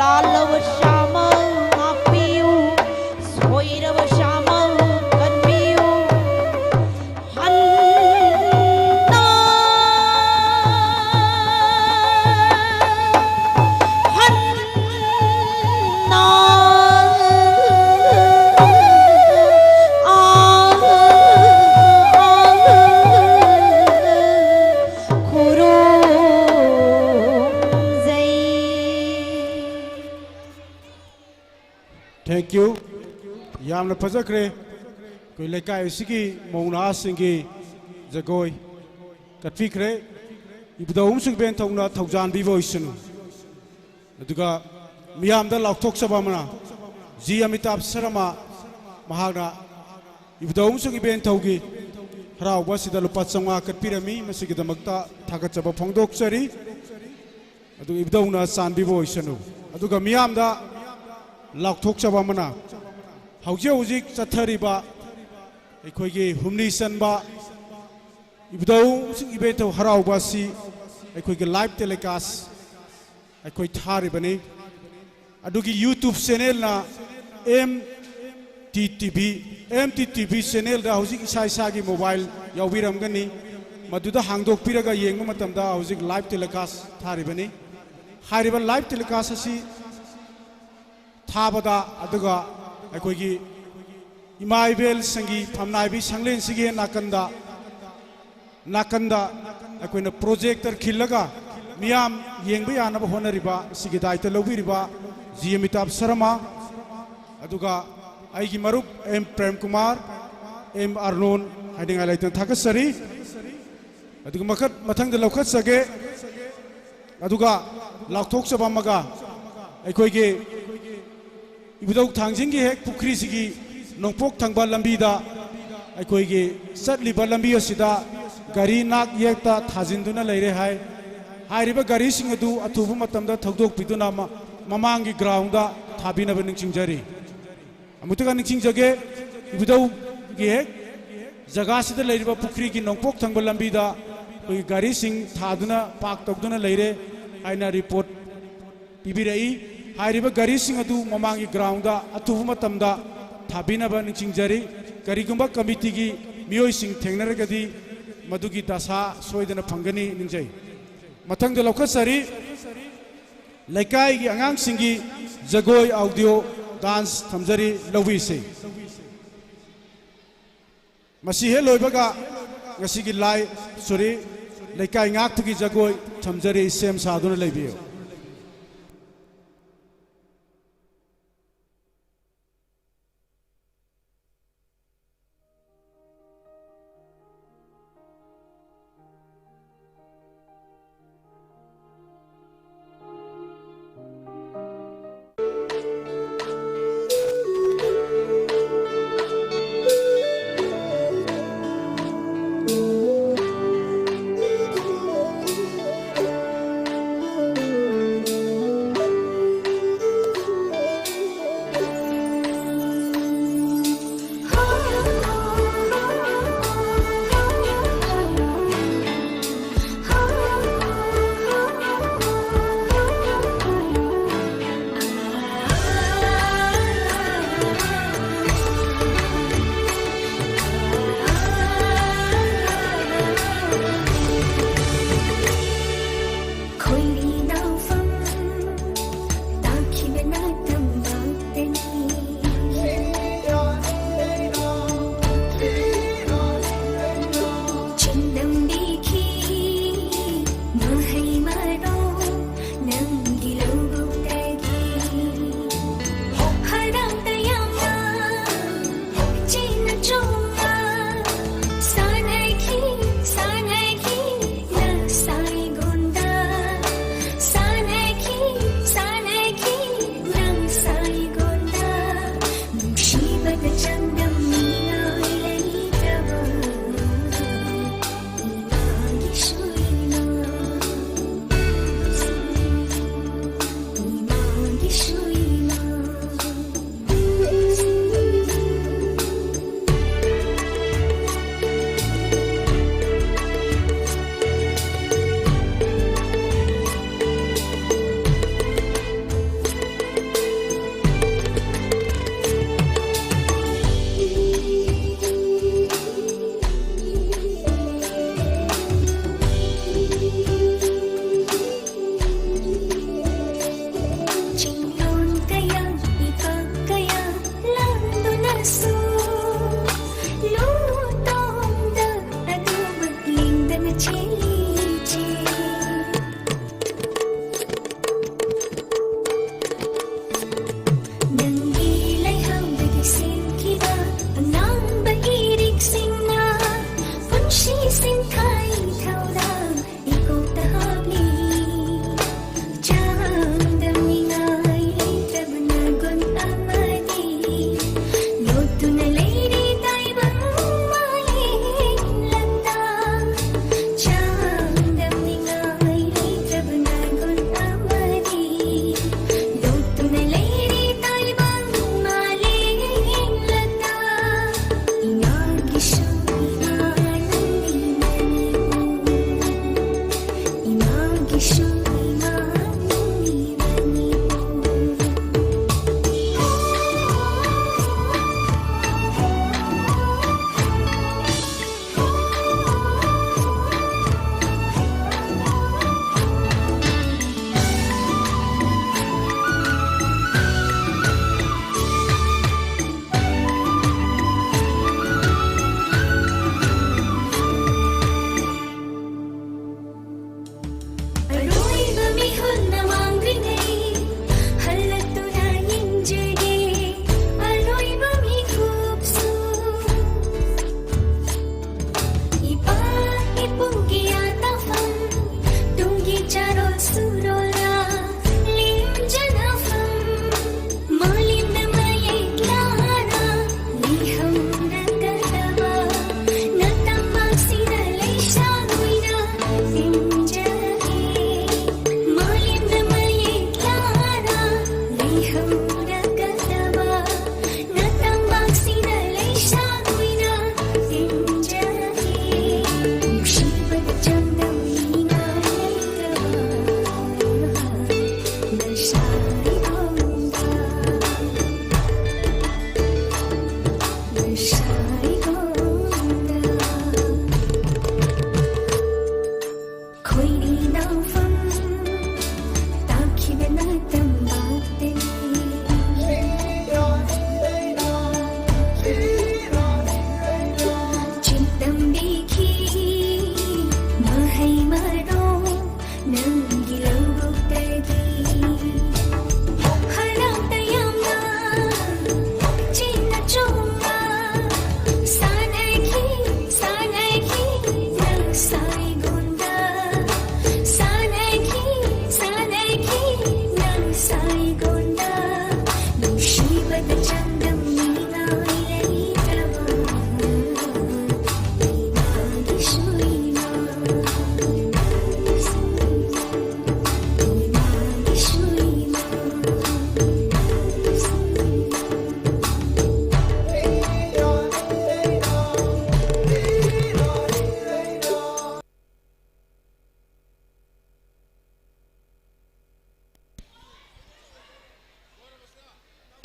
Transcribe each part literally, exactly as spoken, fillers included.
ꯂꯥꯜꯂꯕ ꯁꯥꯃꯜ ꯉꯥꯛꯄꯤꯌꯨ, ꯁꯣꯏꯔꯕ ꯁꯥꯃꯜ ꯀꯟꯕꯤꯌꯨ꯫ ꯍꯟꯅ, ꯍꯟꯅ, ꯑꯥ, ꯑꯥ, ꯈꯨꯔꯨꯝꯖꯩ꯫ Thank you. ꯌꯥꯝꯅ ꯐꯖꯈ꯭ꯔꯦ꯫ ꯑꯩꯈꯣꯏ ꯂꯩꯀꯥꯏ ꯑꯁꯤꯒꯤ ꯃꯧ ꯅꯍꯥꯁꯤꯡꯒꯤ ꯖꯒꯣꯏ ꯀꯠꯄꯤꯈ꯭ꯔꯦ꯫ ꯏꯕꯨꯙꯧ ꯑꯃꯁꯨꯡ ꯏꯕꯦꯟꯊꯧꯅ ꯊꯧꯖꯥꯟꯕꯤꯕ ꯑꯣꯏꯁꯅꯨ꯫ ꯑꯗꯨꯒ ꯃꯤꯌꯥꯝꯗ ꯂꯥꯎꯊꯣꯛꯆꯕ ꯑꯃꯅ, ꯖꯤ ꯑꯃꯤꯇꯥꯚ ꯁꯔꯃ, ꯃꯍꯥꯛꯅ ꯏꯕꯨꯙꯧ ꯑꯃꯁꯨꯡ ꯏꯕꯦꯟꯊꯧꯒꯤ ꯍꯔꯥꯎꯕ ꯑꯁꯤꯗ ꯂꯨꯄꯥ ꯆꯥꯝꯃꯉꯥ ꯀꯠꯄꯤꯔꯝꯃꯤ꯫ ꯃꯁꯤꯒꯤꯗꯃꯛꯇ ꯊꯥꯒꯠꯆꯕ ꯐꯣꯡꯗꯣꯛꯆꯔꯤ꯫ ꯑꯗꯨꯒ ꯏꯕꯨꯙꯧꯅ ꯆꯥꯟꯕꯤꯕ ꯑꯣꯏꯁꯅꯨ꯫ ꯑꯗꯨꯒ ꯃꯤꯌꯥꯝꯗ ꯂꯥꯎꯊꯣꯛꯆꯕ ꯑꯃꯅ, ꯍꯧꯖꯤꯛ ꯍꯧꯖꯤꯛ ꯆꯠꯊꯔꯤꯕ ꯑꯩꯈꯣꯏꯒꯤ ꯍꯨꯝꯅꯤ ꯆꯟꯕ ꯏꯕꯨꯙꯧ ꯑꯃꯁꯨꯡ ꯏꯕꯦꯟꯊꯧ ꯍꯔꯥꯎꯕ ꯑꯁꯤ ꯑꯩꯈꯣꯏꯒꯤ live telecast ꯑꯩꯈꯣꯏ ꯊꯥꯔꯤꯕꯅꯤ꯫ ꯑꯗꯨꯒꯤ YouTube channelꯅ M T T V, M T T V channelꯗ ꯍꯧꯖꯤꯛ ꯏꯁꯥ ꯏꯁꯥꯒꯤ mobile ꯌꯥꯎꯕꯤꯔꯝꯒꯅꯤ꯫ ꯃꯗꯨꯗ ꯍꯥꯡꯗꯣꯛꯄꯤꯔꯒ ꯌꯦꯡꯕ ꯃꯇꯝꯗ ꯍꯧꯖꯤꯛ live telecast ꯊꯥꯔꯤꯕꯅꯤ꯫ ꯍꯥꯏꯔꯤꯕ live telecast ꯑꯁꯤ ꯊꯥꯕꯗ, ꯑꯗꯨꯒ ꯑꯩꯈꯣꯏꯒꯤ ꯏꯃꯥ ꯏꯕꯦꯜ ꯁꯪꯒꯤ ꯐꯝꯅꯥꯏꯕꯤ ꯁꯪꯂꯦꯟꯁꯤꯒꯤ ꯅꯥꯀꯟꯗ, ꯅꯥꯀꯟꯗ ꯑꯩꯈꯣꯏꯅ projector ꯈꯤꯜꯂꯒ ꯃꯤꯌꯥꯝ ꯌꯦꯡꯕ ꯌꯥꯅꯕ ꯍꯣꯠꯅꯔꯤꯕ, ꯁꯤꯒꯤ ꯗꯥꯏꯇ ꯂꯧꯕꯤꯔꯤꯕ ꯖꯤ ꯑꯃꯤꯇꯥꯚ ꯁꯔꯃ, ꯑꯗꯨꯒ ꯑꯩꯒꯤ ꯃꯔꯨꯞ ꯑꯦꯝ ꯄ꯭ꯔꯦꯝ ꯀꯨꯃꯥꯔ, ꯑꯦꯝ ꯑꯔꯅꯣꯟ ꯍꯥꯏꯅꯤꯡꯉꯥꯏ ꯂꯩꯇꯅ ꯊꯥꯒꯠꯆꯔꯤ꯫ ꯑꯗꯨꯒ ꯃꯈꯠ-, ꯃꯊꯪꯗ ꯂꯧꯈꯠꯆꯒꯦ꯫ ꯑꯗꯨꯒ ꯂꯥꯎꯊꯣꯛꯆꯕ ꯑꯃꯒ, ꯑꯩꯈꯣꯏꯒꯤ ꯏꯕꯨꯙꯧ ꯊꯥꯡꯖꯤꯡꯒꯤ ꯍꯦꯛ ꯄꯨꯈ꯭ꯔꯤꯁꯤꯒꯤ ꯅꯣꯡꯄꯣꯛ ꯊꯪꯕ ꯂꯝꯕꯤꯗ, ꯑꯩꯈꯣꯏꯒꯤ ꯆꯠꯂꯤꯕ ꯂꯝꯕꯤ ꯑꯁꯤꯗ ꯒꯥꯔꯤ ꯅꯥꯛ ꯌꯦꯛꯇ ꯊꯥꯖꯤꯟꯗꯨꯅ ꯂꯩꯔꯦ ꯍꯥꯏ꯫ ꯍꯥꯏꯔꯤꯕ ꯒꯥꯔꯤꯁꯤꯡ ꯑꯗꯨ ꯑꯊꯨꯕ ꯃꯇꯝꯗ ꯊꯧꯗꯣꯛꯄꯤꯗꯨꯅ ꯃ-, ꯃꯃꯥꯡꯒꯤ groundꯗ ꯊꯥꯕꯤꯅꯕ ꯅꯤꯡꯁꯤꯡꯖꯔꯤ꯫ ꯑꯃꯨꯛꯇꯒ ꯅꯤꯡꯁꯤꯡꯖꯒꯦ, ꯏꯕꯨꯙꯧꯒꯤ ꯍꯦꯛ ꯖꯒꯥꯁꯤꯗ ꯂꯩꯔꯤꯕ ꯄꯨꯈ꯭ꯔꯤꯒꯤ ꯅꯣꯡꯄꯣꯛ ꯊꯪꯕ ꯂꯝꯕꯤꯗ ꯑꯩꯈꯣꯏꯒꯤ ꯒꯥꯔꯤꯁꯤꯡ ꯊꯥꯗꯨꯅ park ꯇꯧꯗꯨꯅ ꯂꯩꯔꯦ ꯍꯥꯏꯅ report ꯄꯤꯕꯤꯔꯛꯏ꯫ ꯍꯥꯏꯔꯤꯕ ꯒꯥꯔꯤꯁꯤꯡ ꯑꯗꯨ ꯃꯃꯥꯡꯒꯤ ꯒ꯭ꯔꯥꯎꯟꯗ ꯑꯊꯨꯕ ꯃꯇꯝꯗ ꯊꯥꯕꯤꯅꯕ ꯅꯤꯡꯁꯤꯡꯖꯔꯤ꯫ ꯀꯔꯤꯒꯨꯝꯕ ꯀꯃꯤꯇꯤꯒꯤ ꯃꯤꯑꯣꯏꯁꯤꯡ ꯊꯦꯡꯅꯔꯒꯗꯤ ꯃꯗꯨꯒꯤ ꯗꯁꯥ ꯁꯣꯏꯗꯅ ꯐꯪꯒꯅꯤ ꯅꯤꯡꯖꯩ꯫ ꯃꯊꯪꯗ ꯂꯧꯈꯠꯆꯔꯤ, ꯂꯩꯀꯥꯏꯒꯤ ꯑꯉꯥꯡꯁꯤꯡꯒꯤ ꯖꯒꯣꯏ ꯑꯥꯎꯗꯤꯑꯣ ꯗꯥꯟꯁ ꯊꯝꯖꯔꯤ, ꯂꯧꯕꯤꯁꯤ꯫ ꯃꯁꯤ ꯍꯦꯛ ꯂꯣꯏꯕꯒ ꯉꯁꯤꯒꯤ ꯂꯥꯏ ꯁꯣꯔꯤ ꯂꯩꯀꯥꯏ ꯉꯥꯛꯇꯒꯤ ꯖꯒꯣꯏ ꯊꯝꯖꯔꯤ, ꯁꯦꯝ ꯁꯥꯗꯨꯅ ꯂꯩꯕꯤꯌꯨ꯫ ꯇꯥꯈꯤꯕꯅ ꯇꯝꯕꯥꯛꯇꯅꯤ꯫ ꯆꯤꯟ ꯇꯝꯕꯤꯈꯤ ꯃꯍꯩ ꯃꯔꯣꯡ ꯅꯪꯒꯤ ꯂꯧꯕꯨꯛꯇꯒꯤ꯫ ꯍꯔꯥꯎ ꯇꯌꯥꯝꯅ ꯆꯤꯟꯅ ꯆꯣꯡꯅ ꯁꯥꯟꯅꯈꯤ, ꯁꯥꯟꯅꯈꯤ ꯅꯪ ꯁꯥꯏꯒꯣꯟꯗ꯫ ꯁꯥꯟꯅꯈꯤ, ꯁꯥꯟꯅꯈꯤ ꯅꯪ ꯁꯥꯏꯒꯣꯟꯗ꯫ ꯅꯨꯡꯁꯤꯕꯗ ꯆꯥꯡꯗꯝꯅꯤꯡꯉꯥꯏ ꯂꯩꯇ꯭ꯔꯕ ꯏꯃꯥꯒꯤꯁꯨ ꯏꯃꯥ꯫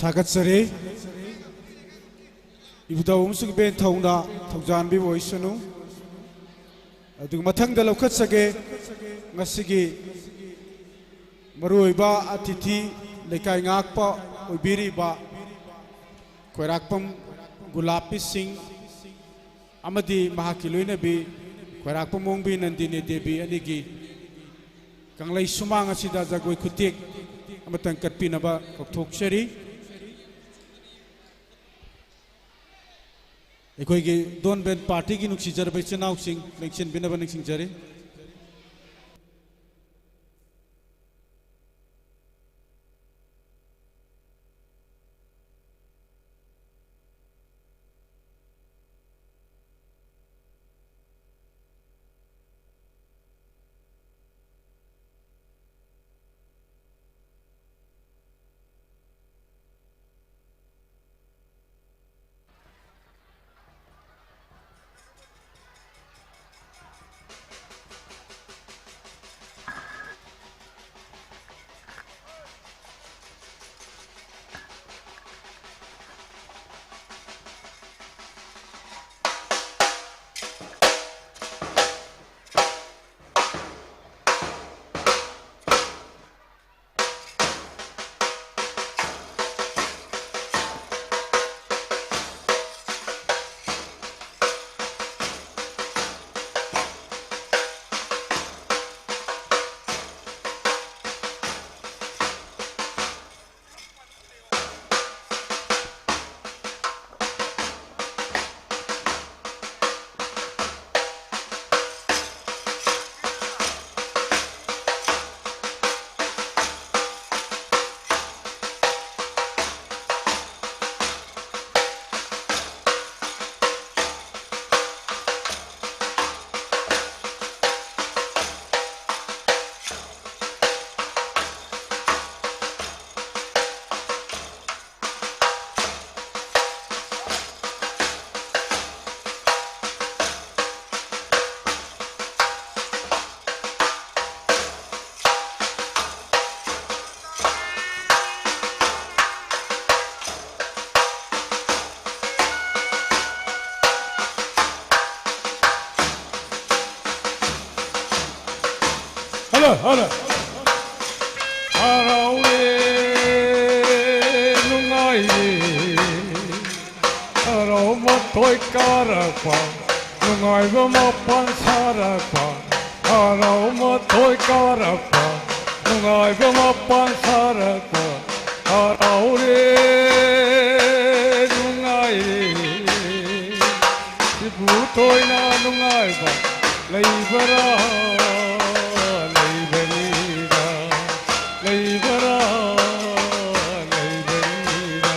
ꯊꯥꯒꯠꯆꯔꯤ꯫ ꯏꯕꯨꯙꯧ ꯑꯃꯁꯨꯡ ꯏꯕꯦꯟ ꯊꯧꯅ ꯊꯧꯖꯥꯟꯕꯤꯕ ꯑꯣꯏꯁꯅꯨ꯫ ꯑꯗꯨꯒ ꯃꯊꯪꯗ ꯂꯧꯈꯠꯆꯒꯦ, ꯉꯁꯤꯒꯤ ꯃꯔꯨꯑꯣꯏꯕ ꯑꯇꯤꯊꯤ ꯂꯩꯀꯥꯏ ꯉꯥꯛꯄ ꯑꯣꯏꯕꯤꯔꯤꯕ ꯈ꯭ꯋꯥꯏꯔꯥꯛꯄꯝ ꯒꯨꯂꯥꯞꯄꯤ ꯁꯤꯡ ꯑꯃꯗꯤ ꯃꯍꯥꯛꯀꯤ ꯂꯣꯏꯅꯕꯤ ꯈ꯭ꯋꯥꯏꯔꯥꯛꯄꯝ ꯑꯣꯡꯕꯤ ꯅꯟꯗꯤꯅꯤ ꯗꯦꯕꯤ ꯑꯅꯤꯒꯤ ꯀꯪꯂꯩ ꯁꯨꯃꯥꯡ ꯑꯁꯤꯗ ꯖꯒꯣꯏ ꯈꯨꯠꯌꯦꯛ ꯑꯃꯇꯪ ꯀꯠꯄꯤꯅꯕ ꯀꯧꯊꯣꯛꯆꯔꯤ꯫ ꯑꯩꯈꯣꯏꯒꯤ ꯗꯣꯟ ꯕꯦꯟ ꯄꯥꯔꯇꯤꯒꯤ ꯅꯨꯡꯁꯤꯖꯔꯕ ꯏꯆꯤꯟ ꯏꯅꯥꯎꯁꯤꯡ ꯂꯦꯡꯁꯤꯟꯕꯤꯅꯕ ꯅꯤꯡꯁꯤꯡꯖꯔꯤ꯫ ꯍꯔ꯫ ꯍꯔꯥꯎꯔꯦ, ꯅꯨꯡꯉꯥꯏꯔꯦ, ꯍꯔꯥꯎ ꯃꯊꯣꯏ ꯀꯥꯔꯛꯄ, ꯅꯨꯡꯉꯥꯏꯕ ꯃꯄꯥꯟ ꯁꯥꯔꯛꯄ, ꯍꯔꯥꯎ ꯃꯊꯣꯏ ꯀꯥꯔꯛꯄ, ꯅꯨꯡꯉꯥꯏꯕ ꯃꯄꯥꯟ ꯁꯥꯔꯛꯄ, ꯍꯔꯥꯎꯔꯦ, ꯅꯨꯡꯉꯥꯏꯔꯦ꯫ ꯁꯤꯕꯨ ꯊꯣꯏꯅ ꯅꯨꯡꯉꯥꯏꯕ ꯂꯩꯕꯔꯥ? ꯂꯩꯕꯅꯤꯗ, ꯂꯩꯕꯔꯥ? ꯂꯩꯕꯅꯤꯗ꯫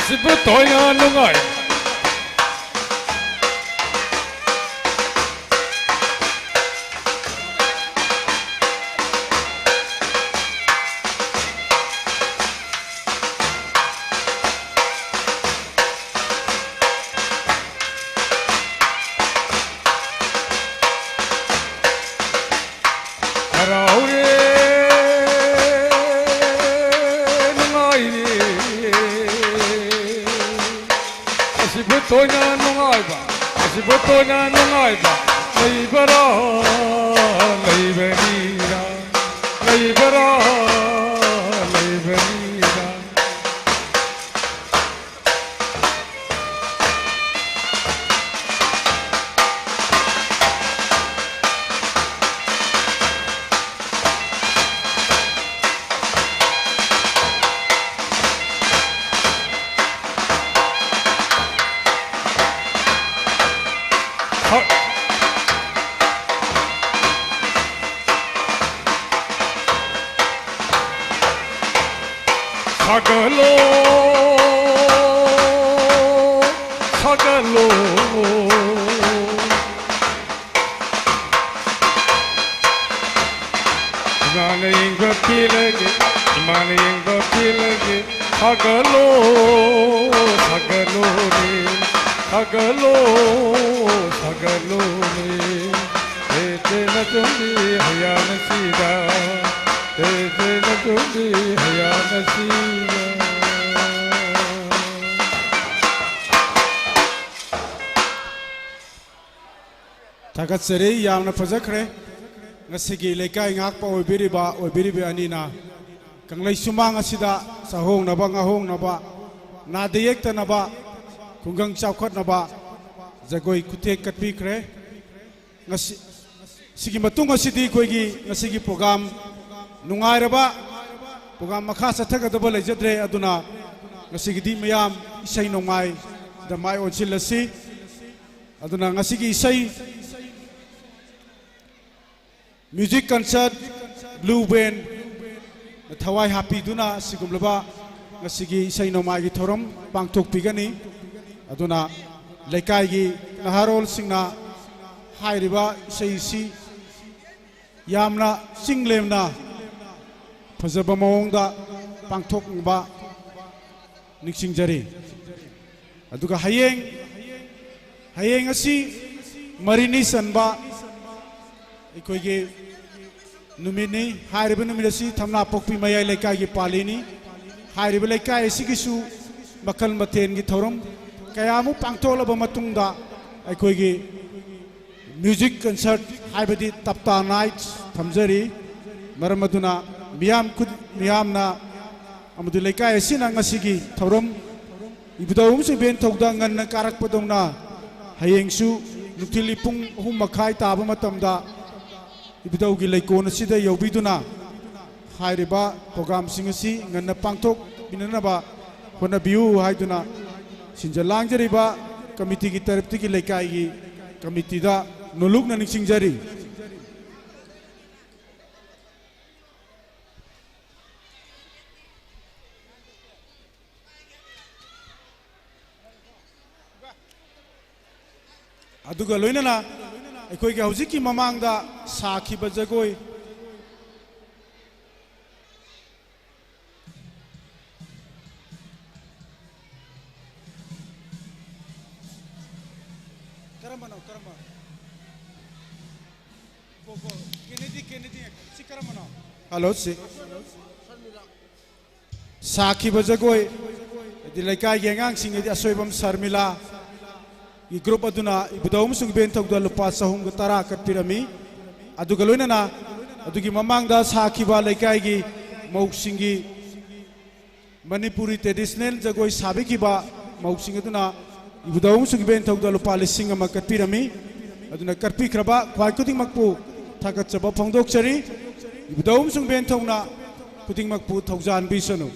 ꯁꯤꯕꯨ ꯊꯣꯏꯅ ꯅꯨꯡꯉꯥꯏ꯫ ꯍꯔꯥꯎꯔꯦ, ꯅꯨꯡꯉꯥꯏꯔꯦ꯫ ꯑꯁꯤꯕꯨ ꯊꯣꯏꯅ ꯅꯨꯡꯉꯥꯏꯕ, ꯑꯁꯤꯕꯨ ꯊꯣꯏꯅ ꯅꯨꯡꯉꯥꯏꯕ ꯂꯩꯕꯔꯥ? ꯂꯩꯕꯅꯤꯔ? ꯂꯩꯕꯔꯥ? ꯂꯩꯕꯅꯤꯔ? ꯁꯥꯒꯠꯂꯣ, ꯁꯥꯒꯠꯂꯣ꯫ ꯏꯃꯥꯅ ꯌꯦꯡꯕ ꯄꯦꯜꯂꯒꯦ, ꯏꯃꯥꯅ ꯌꯦꯡꯕ ꯄꯦꯜꯂꯒꯦ, ꯁꯥꯒꯠꯂꯣ, ꯁꯥꯒꯠꯂꯣꯅꯦ, ꯁꯥꯒꯠꯂꯣ, ꯁꯥꯒꯠꯂꯣꯅꯦ꯫ ꯇꯦ ꯇꯦ ꯅꯆꯣꯝꯕꯤ ꯍꯌꯥꯅ ꯁꯤꯗ, ꯇꯦ ꯇꯦ ꯅꯆꯣꯝꯕꯤ ꯍꯌꯥꯅ ꯁꯤꯗ꯫ ꯊꯥꯒꯠꯆꯔꯤ, ꯌꯥꯝꯅ ꯐꯖꯈ꯭ꯔꯦ꯫ ꯉꯁꯤꯒꯤ ꯂꯩꯀꯥꯏ ꯉꯥꯛꯄ ꯑꯣꯏꯕꯤꯔꯤꯕ, ꯑꯣꯏꯕꯤꯔꯤꯕꯤ ꯑꯅꯤꯅ ꯀꯪꯂꯩ ꯁꯨꯃꯥꯡ ꯑꯁꯤꯗ ꯆꯥꯍꯣꯡꯅꯕ, ꯉꯥꯍꯣꯡꯅꯕ, ꯅꯥꯗ ꯌꯦꯛꯇꯅꯕ, ꯈꯨꯡꯒꯪ ꯆꯥꯎꯈꯠꯅꯕ ꯖꯒꯣꯏ ꯈꯨꯊꯦꯛ ꯀꯠꯄꯤꯈ꯭ꯔꯦ꯫ ꯉꯁꯤ, ꯁꯤꯒꯤ ꯃꯇꯨꯡ ꯑꯁꯤꯗꯤ ꯑꯩꯈꯣꯏꯒꯤ ꯉꯁꯤꯒꯤ program ꯅꯨꯡꯉꯥꯏꯔꯕ program ꯃꯈꯥ ꯆꯠꯊꯒꯗꯕ ꯂꯩꯖꯗ꯭ꯔꯦ꯫ ꯑꯗꯨꯅ ꯉꯁꯤꯒꯤꯗꯤ ꯃꯌꯥꯝ ꯏꯁꯩ ꯅꯣꯡꯃꯥꯏꯗ ꯃꯥꯏ ꯑꯣꯟꯁꯤꯜꯂꯁꯤ꯫ ꯑꯗꯨꯅ ꯉꯁꯤꯒꯤ ꯏꯁꯩ music concert, Blue Band ꯊꯋꯥꯏ ꯍꯥꯞꯄꯤꯗꯨꯅ ꯑꯁꯤꯒꯨꯝꯂꯕ ꯉꯁꯤꯒꯤ ꯏꯁꯩ ꯅꯣꯡꯃꯥꯏꯒꯤ ꯊꯧꯔꯝ ꯄꯥꯡꯊꯣꯛꯄꯤꯒꯅꯤ꯫ ꯑꯗꯨꯅ ꯂꯩꯀꯥꯏꯒꯤ ꯅꯍꯥꯔꯣꯜꯁꯤꯡꯅ ꯍꯥꯏꯔꯤꯕ ꯏꯁꯩꯁꯤ ꯌꯥꯝꯅ ꯆꯤꯡ ꯂꯦꯝꯅ ꯐꯖꯕ ꯃꯑꯣꯡꯗ ꯄꯥꯡꯊꯣꯛꯅꯕ ꯅꯤꯡꯁꯤꯡꯖꯔꯤ꯫ ꯑꯗꯨꯒ ꯍꯌꯦꯡ, ꯍꯌꯦꯡ ꯑꯁꯤ ꯃꯔꯤꯅꯤ ꯆꯟꯕ ꯑꯩꯈꯣꯏꯒꯤ ꯅꯨꯃꯤꯠꯅꯤ꯫ ꯍꯥꯏꯔꯤꯕ ꯅꯨꯃꯤꯠ ꯑꯁꯤ ꯊꯝꯅꯥꯄꯣꯛꯄꯤ ꯃꯌꯥꯏ ꯂꯩꯀꯥꯏꯒꯤ ꯄꯥꯜꯂꯤꯅꯤ꯫ ꯍꯥꯏꯔꯤꯕ ꯂꯩꯀꯥꯏ ꯑꯁꯤꯒꯤꯁꯨ ꯃꯈꯜ ꯃꯊꯦꯜꯒꯤ ꯊꯧꯔꯝ ꯀꯌꯥ ꯑꯃꯨꯛ ꯄꯥꯡꯊꯣꯛꯂꯕ ꯃꯇꯨꯡꯗ ꯑꯩꯈꯣꯏꯒꯤ music concert ꯍꯥꯏꯕꯗꯤ ꯇꯞꯇꯥ night ꯊꯝꯖꯔꯤ꯫ ꯃꯔꯝ ꯑꯗꯨꯅ ꯃꯤꯌꯥꯝ ꯈꯨ-, ꯃꯤꯌꯥꯝꯅ ꯑꯃꯗꯤ ꯂꯩꯀꯥꯏ ꯑꯁꯤꯅ ꯉꯁꯤꯒꯤ ꯊꯧꯔꯝ ꯏꯕꯨꯙꯧ ꯑꯃꯁꯨꯡ ꯏꯕꯦꯟ ꯊꯧꯗꯥ ꯉꯟꯅ ꯀꯥꯔꯛꯄꯗꯧꯅ ꯍꯌꯦꯡꯁꯨ ꯅꯨꯡꯊꯤꯜꯒꯤ ꯄꯨꯡ ꯑꯍꯨꯝ ꯃꯈꯥꯏ ꯇꯥꯕ ꯃꯇꯝꯗ ꯏꯕꯨꯙꯧꯒꯤ ꯂꯩꯀꯣꯜ ꯑꯁꯤꯗ ꯌꯧꯕꯤꯗꯨꯅ ꯍꯥꯏꯔꯤꯕ programꯁꯤꯡ ꯑꯁꯤ ꯉꯟꯅ ꯄꯥꯡꯊꯣꯛꯃꯤꯟꯅꯅꯕ ꯍꯣꯠꯅꯕꯤꯌꯨ ꯍꯥꯏꯗꯨꯅ ꯁꯤꯟꯖ ꯂꯥꯡꯖꯔꯤꯕ committeeꯒꯤ ꯇꯔꯞꯇꯒꯤ ꯂꯩꯀꯥꯏꯒꯤ committeeꯗ ꯅꯣꯂꯨꯛꯅ ꯅꯤꯡꯁꯤꯡꯖꯔꯤ꯫ ꯑꯗꯨꯒ ꯂꯣꯏꯅꯅ ꯑꯩꯈꯣꯏꯒꯤ ꯍꯧꯖꯤꯛꯀꯤ ꯃꯃꯥꯡꯗ ꯁꯥꯈꯤꯕ ꯖꯒꯣꯏ ꯍꯜꯂꯣ, ꯁꯤ ꯁꯥꯈꯤꯕ ꯖꯒꯣꯏ, ꯍꯥꯏꯗꯤ ꯂꯩꯀꯥꯏꯒꯤ ꯑꯉꯥꯡꯁꯤꯡ, ꯍꯥꯏꯗꯤ ꯑꯁꯣꯏꯕꯝ ꯁꯔꯃꯤꯂꯥꯒꯤ ꯒ꯭ꯔꯨꯞ ꯑꯗꯨꯅ ꯏꯕꯨꯙꯧ ꯑꯃꯁꯨꯡ ꯏꯕꯦꯟꯊꯧꯗ ꯂꯨꯄꯥ ꯆꯍꯨꯝꯒ ꯇꯔꯥ ꯀꯠꯄꯤꯔꯝꯃꯤ꯫ ꯑꯗꯨꯒ ꯂꯣꯏꯅꯅ ꯑꯗꯨꯒꯤ ꯃꯃꯥꯡꯗ ꯁꯥꯈꯤꯕ ꯂꯩꯀꯥꯏꯒꯤ ꯃꯧꯁꯤꯡꯒꯤ ꯃꯅꯤꯄꯨꯔꯤ ꯇ꯭ꯔꯦꯗꯤꯁꯅꯦꯜ ꯖꯒꯣꯏ ꯁꯥꯕꯤꯈꯤꯕ ꯃꯧꯁꯤꯡ ꯑꯗꯨꯅ ꯏꯕꯨꯙꯧ ꯑꯃꯁꯨꯡ ꯏꯕꯦꯟꯊꯧꯗ ꯂꯨꯄꯥ ꯂꯤꯁꯤꯡ ꯑꯃ ꯀꯠꯄꯤꯔꯝꯃꯤ꯫ ꯑꯗꯨꯅ ꯀꯠꯄꯤꯈ꯭ꯔꯕ ꯈ꯭ꯋꯥꯏ ꯈꯨꯗꯤꯡꯃꯛꯄꯨ ꯊꯥꯒꯠꯆꯕ ꯐꯣꯡꯗꯣꯛꯆꯔꯤ꯫ ꯏꯕꯨꯙꯧ ꯑꯃꯁꯨꯡ ꯏꯕꯦꯟꯊꯧꯅ ꯈꯨꯗꯤꯡꯃꯛꯄꯨ ꯊꯧꯖꯥꯟꯕꯤꯁꯅꯨ꯫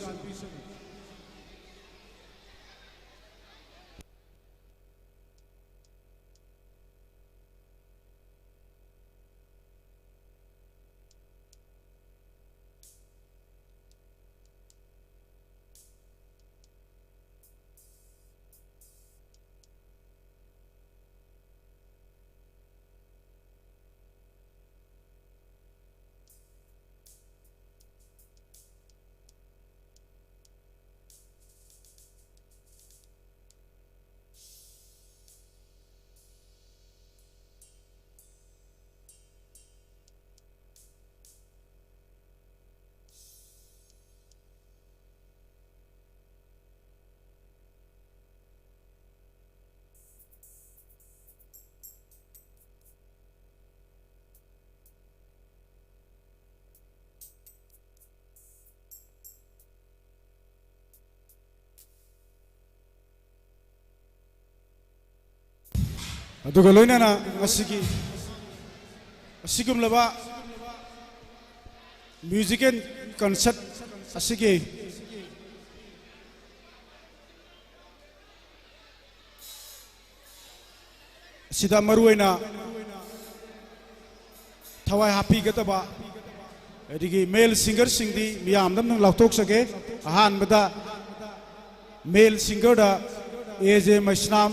ꯑꯗꯨꯒ ꯂꯣꯏꯅꯅ ꯉꯁꯤꯒꯤ ꯑꯁꯤꯒꯨꯝꯂꯕ ꯃ꯭ꯌꯨꯖꯤꯀꯦꯜ ꯀꯟꯁꯔꯠ ꯑꯁꯤꯒꯤ ꯑꯁꯤꯗ ꯃꯔꯨꯑꯣꯏꯅ ꯊꯋꯥꯏ ꯍꯥꯞꯄꯤꯒꯗꯕ ꯑꯗꯒꯤ ꯃꯦꯜ ꯁꯤꯡꯒꯔꯁꯤꯡꯗꯤ ꯃꯤꯌꯥꯝꯗ ꯑꯝꯇꯪ ꯂꯥꯎꯊꯣꯛꯆꯒꯦ꯫ ꯑꯍꯥꯟꯕꯗ ꯃꯦꯜ ꯁꯤꯡꯒꯔꯗ ꯑꯦ ꯖꯦ ꯃꯩꯁꯅꯥꯝ,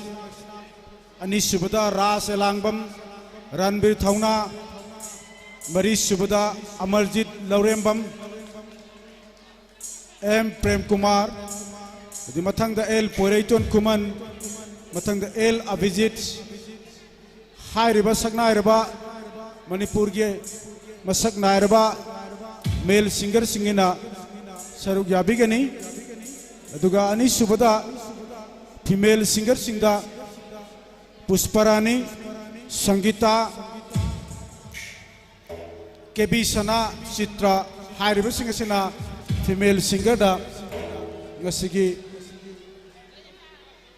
ꯑꯅꯤꯁꯨꯕꯗ ꯔꯥꯖ ꯑꯦꯂꯥꯡꯕꯝ, ꯔꯟꯕꯤꯔ ꯊꯧꯅꯥ, ꯃꯔꯤꯁꯨꯕꯗ ꯑꯃꯔꯖꯤꯠ ꯂꯧꯔꯦꯝꯕꯝ, ꯑꯦꯝ ꯄ꯭ꯔꯦꯝ ꯀꯨꯃꯥꯔ, ꯑꯗꯨ ꯃꯊꯪꯗ ꯑꯦꯜ ꯄꯣꯏꯔꯩꯇꯣꯟ ꯈꯨꯃꯟ, ꯃꯊꯪꯗ ꯑꯦꯜ ꯑꯚꯤꯖꯤꯠ꯫ ꯍꯥꯏꯔꯤꯕ ꯁꯛꯅꯥꯏꯔꯕ ꯃꯅꯤꯄꯨꯔꯒꯤ ꯃꯁꯛ ꯅꯥꯏꯔꯕ male singerꯁꯤꯡꯅ ꯁꯔꯨꯛ ꯌꯥꯕꯤꯒꯅꯤ꯫ ꯑꯗꯨꯒ ꯑꯅꯤꯁꯨꯕꯗ female singerꯁꯤꯡꯗ ꯄꯨꯁꯄꯔꯥꯅꯤ, ꯁꯪꯒꯤꯇꯥ, ꯀꯦ ꯕꯤ ꯁꯅꯥ, ꯆꯤꯇ꯭ꯔ ꯍꯥꯏꯔꯤꯕꯁꯤꯡ ꯑꯁꯤꯅ female singerꯗ ꯉꯁꯤꯒꯤ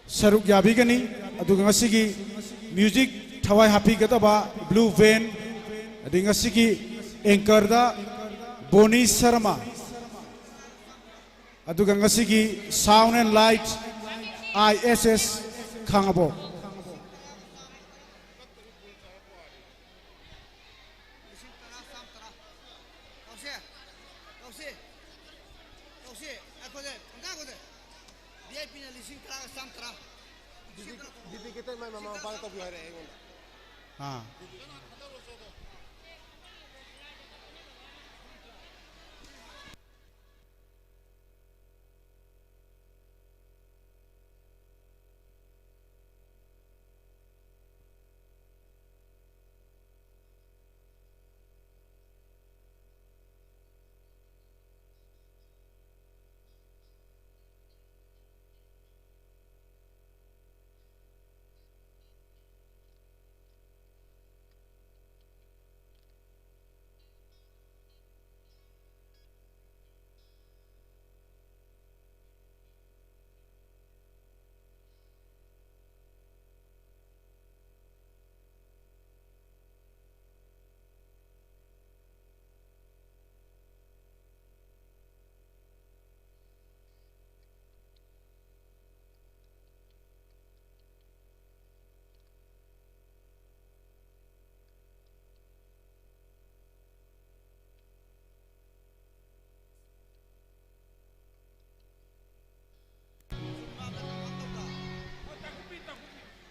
ꯁꯔꯨꯛ ꯌꯥꯕꯤꯒꯅꯤ꯫ ꯑꯗꯨꯒ ꯉꯁꯤꯒꯤ music ꯊꯋꯥꯏ ꯍꯥꯞꯄꯤꯒꯗꯕ Blue Vein, ꯑꯗꯩ ꯉꯁꯤꯒꯤ anchorꯗ ꯕꯣꯅꯤ ꯁꯔꯃ, ꯑꯗꯨꯒ ꯉꯁꯤꯒꯤ sound and light I S S ꯈꯥꯉꯕꯣꯛ꯫ ꯂꯤꯁꯤꯡ ꯇꯔꯥ ꯆꯥꯝ ꯇꯔꯥ꯫ ꯇꯧꯁꯦ꯫ ꯇꯧꯁꯦ꯫ ꯇꯧꯁꯦ꯫ ꯉꯥꯏꯈꯣꯅꯦ꯫ ꯉꯥꯏꯈꯣꯅꯦ꯫ V I Pꯅ ꯂꯤꯁꯤꯡ ꯇꯔꯥꯒ ꯆꯥꯝ ꯇꯔꯥ꯫ Dedicated ꯃꯥꯏ ꯃꯃꯥ ꯃꯄꯥꯅ ꯇꯧꯕꯤꯌꯨ ꯍꯥꯏꯔꯛꯑꯦ ꯑꯩꯉꯣꯟꯗ꯫ ꯑꯥ꯫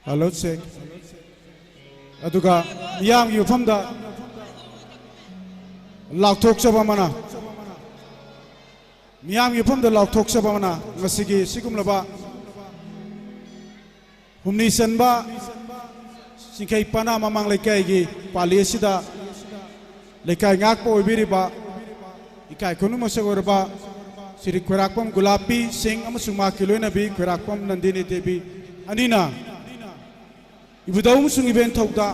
Hello, check. ꯑꯗꯨꯒ ꯃꯤꯌꯥꯝꯒꯤ ꯃꯐꯝꯗ ꯂꯥꯎꯊꯣꯛꯆꯕ ꯑꯃꯅ, ꯃꯤꯌꯥꯝꯒꯤ ꯃꯐꯝꯗ ꯂꯥꯎꯊꯣꯛꯆꯕ ꯑꯃꯅ ꯉꯁꯤꯒꯤ ꯁꯤꯒꯨꯝꯂꯕ ꯍꯨꯝꯅꯤ ꯆꯟꯕ ꯆꯤꯡꯈꯩ ꯄꯅꯥ ꯃꯃꯥꯡ ꯂꯩꯀꯥꯏꯒꯤ ꯄꯥꯂꯤ ꯑꯁꯤꯗ ꯂꯩꯀꯥꯏ ꯉꯥꯛꯄ ꯑꯣꯏꯕꯤꯔꯤꯕ ꯏꯀꯥꯏ ꯈꯨꯝꯅ ꯃꯁꯛ ꯑꯣꯏꯔꯕ ꯁ꯭ꯔꯤ ꯈ꯭ꯋꯥꯏꯔꯥꯛꯄꯝ ꯒꯨꯂꯥꯄꯤ ꯁꯤꯡ ꯑꯃꯁꯨꯡ ꯃꯍꯥꯛꯀꯤ ꯂꯣꯏꯅꯕꯤ ꯈ꯭ꯋꯥꯏꯔꯥꯛꯄꯝ ꯅꯟꯗꯤꯅꯤ ꯗꯦꯕꯤ ꯑꯅꯤꯅ ꯏꯕꯨꯙꯧ ꯑꯃꯁꯨꯡ ꯏꯕꯦꯟꯊꯧꯗ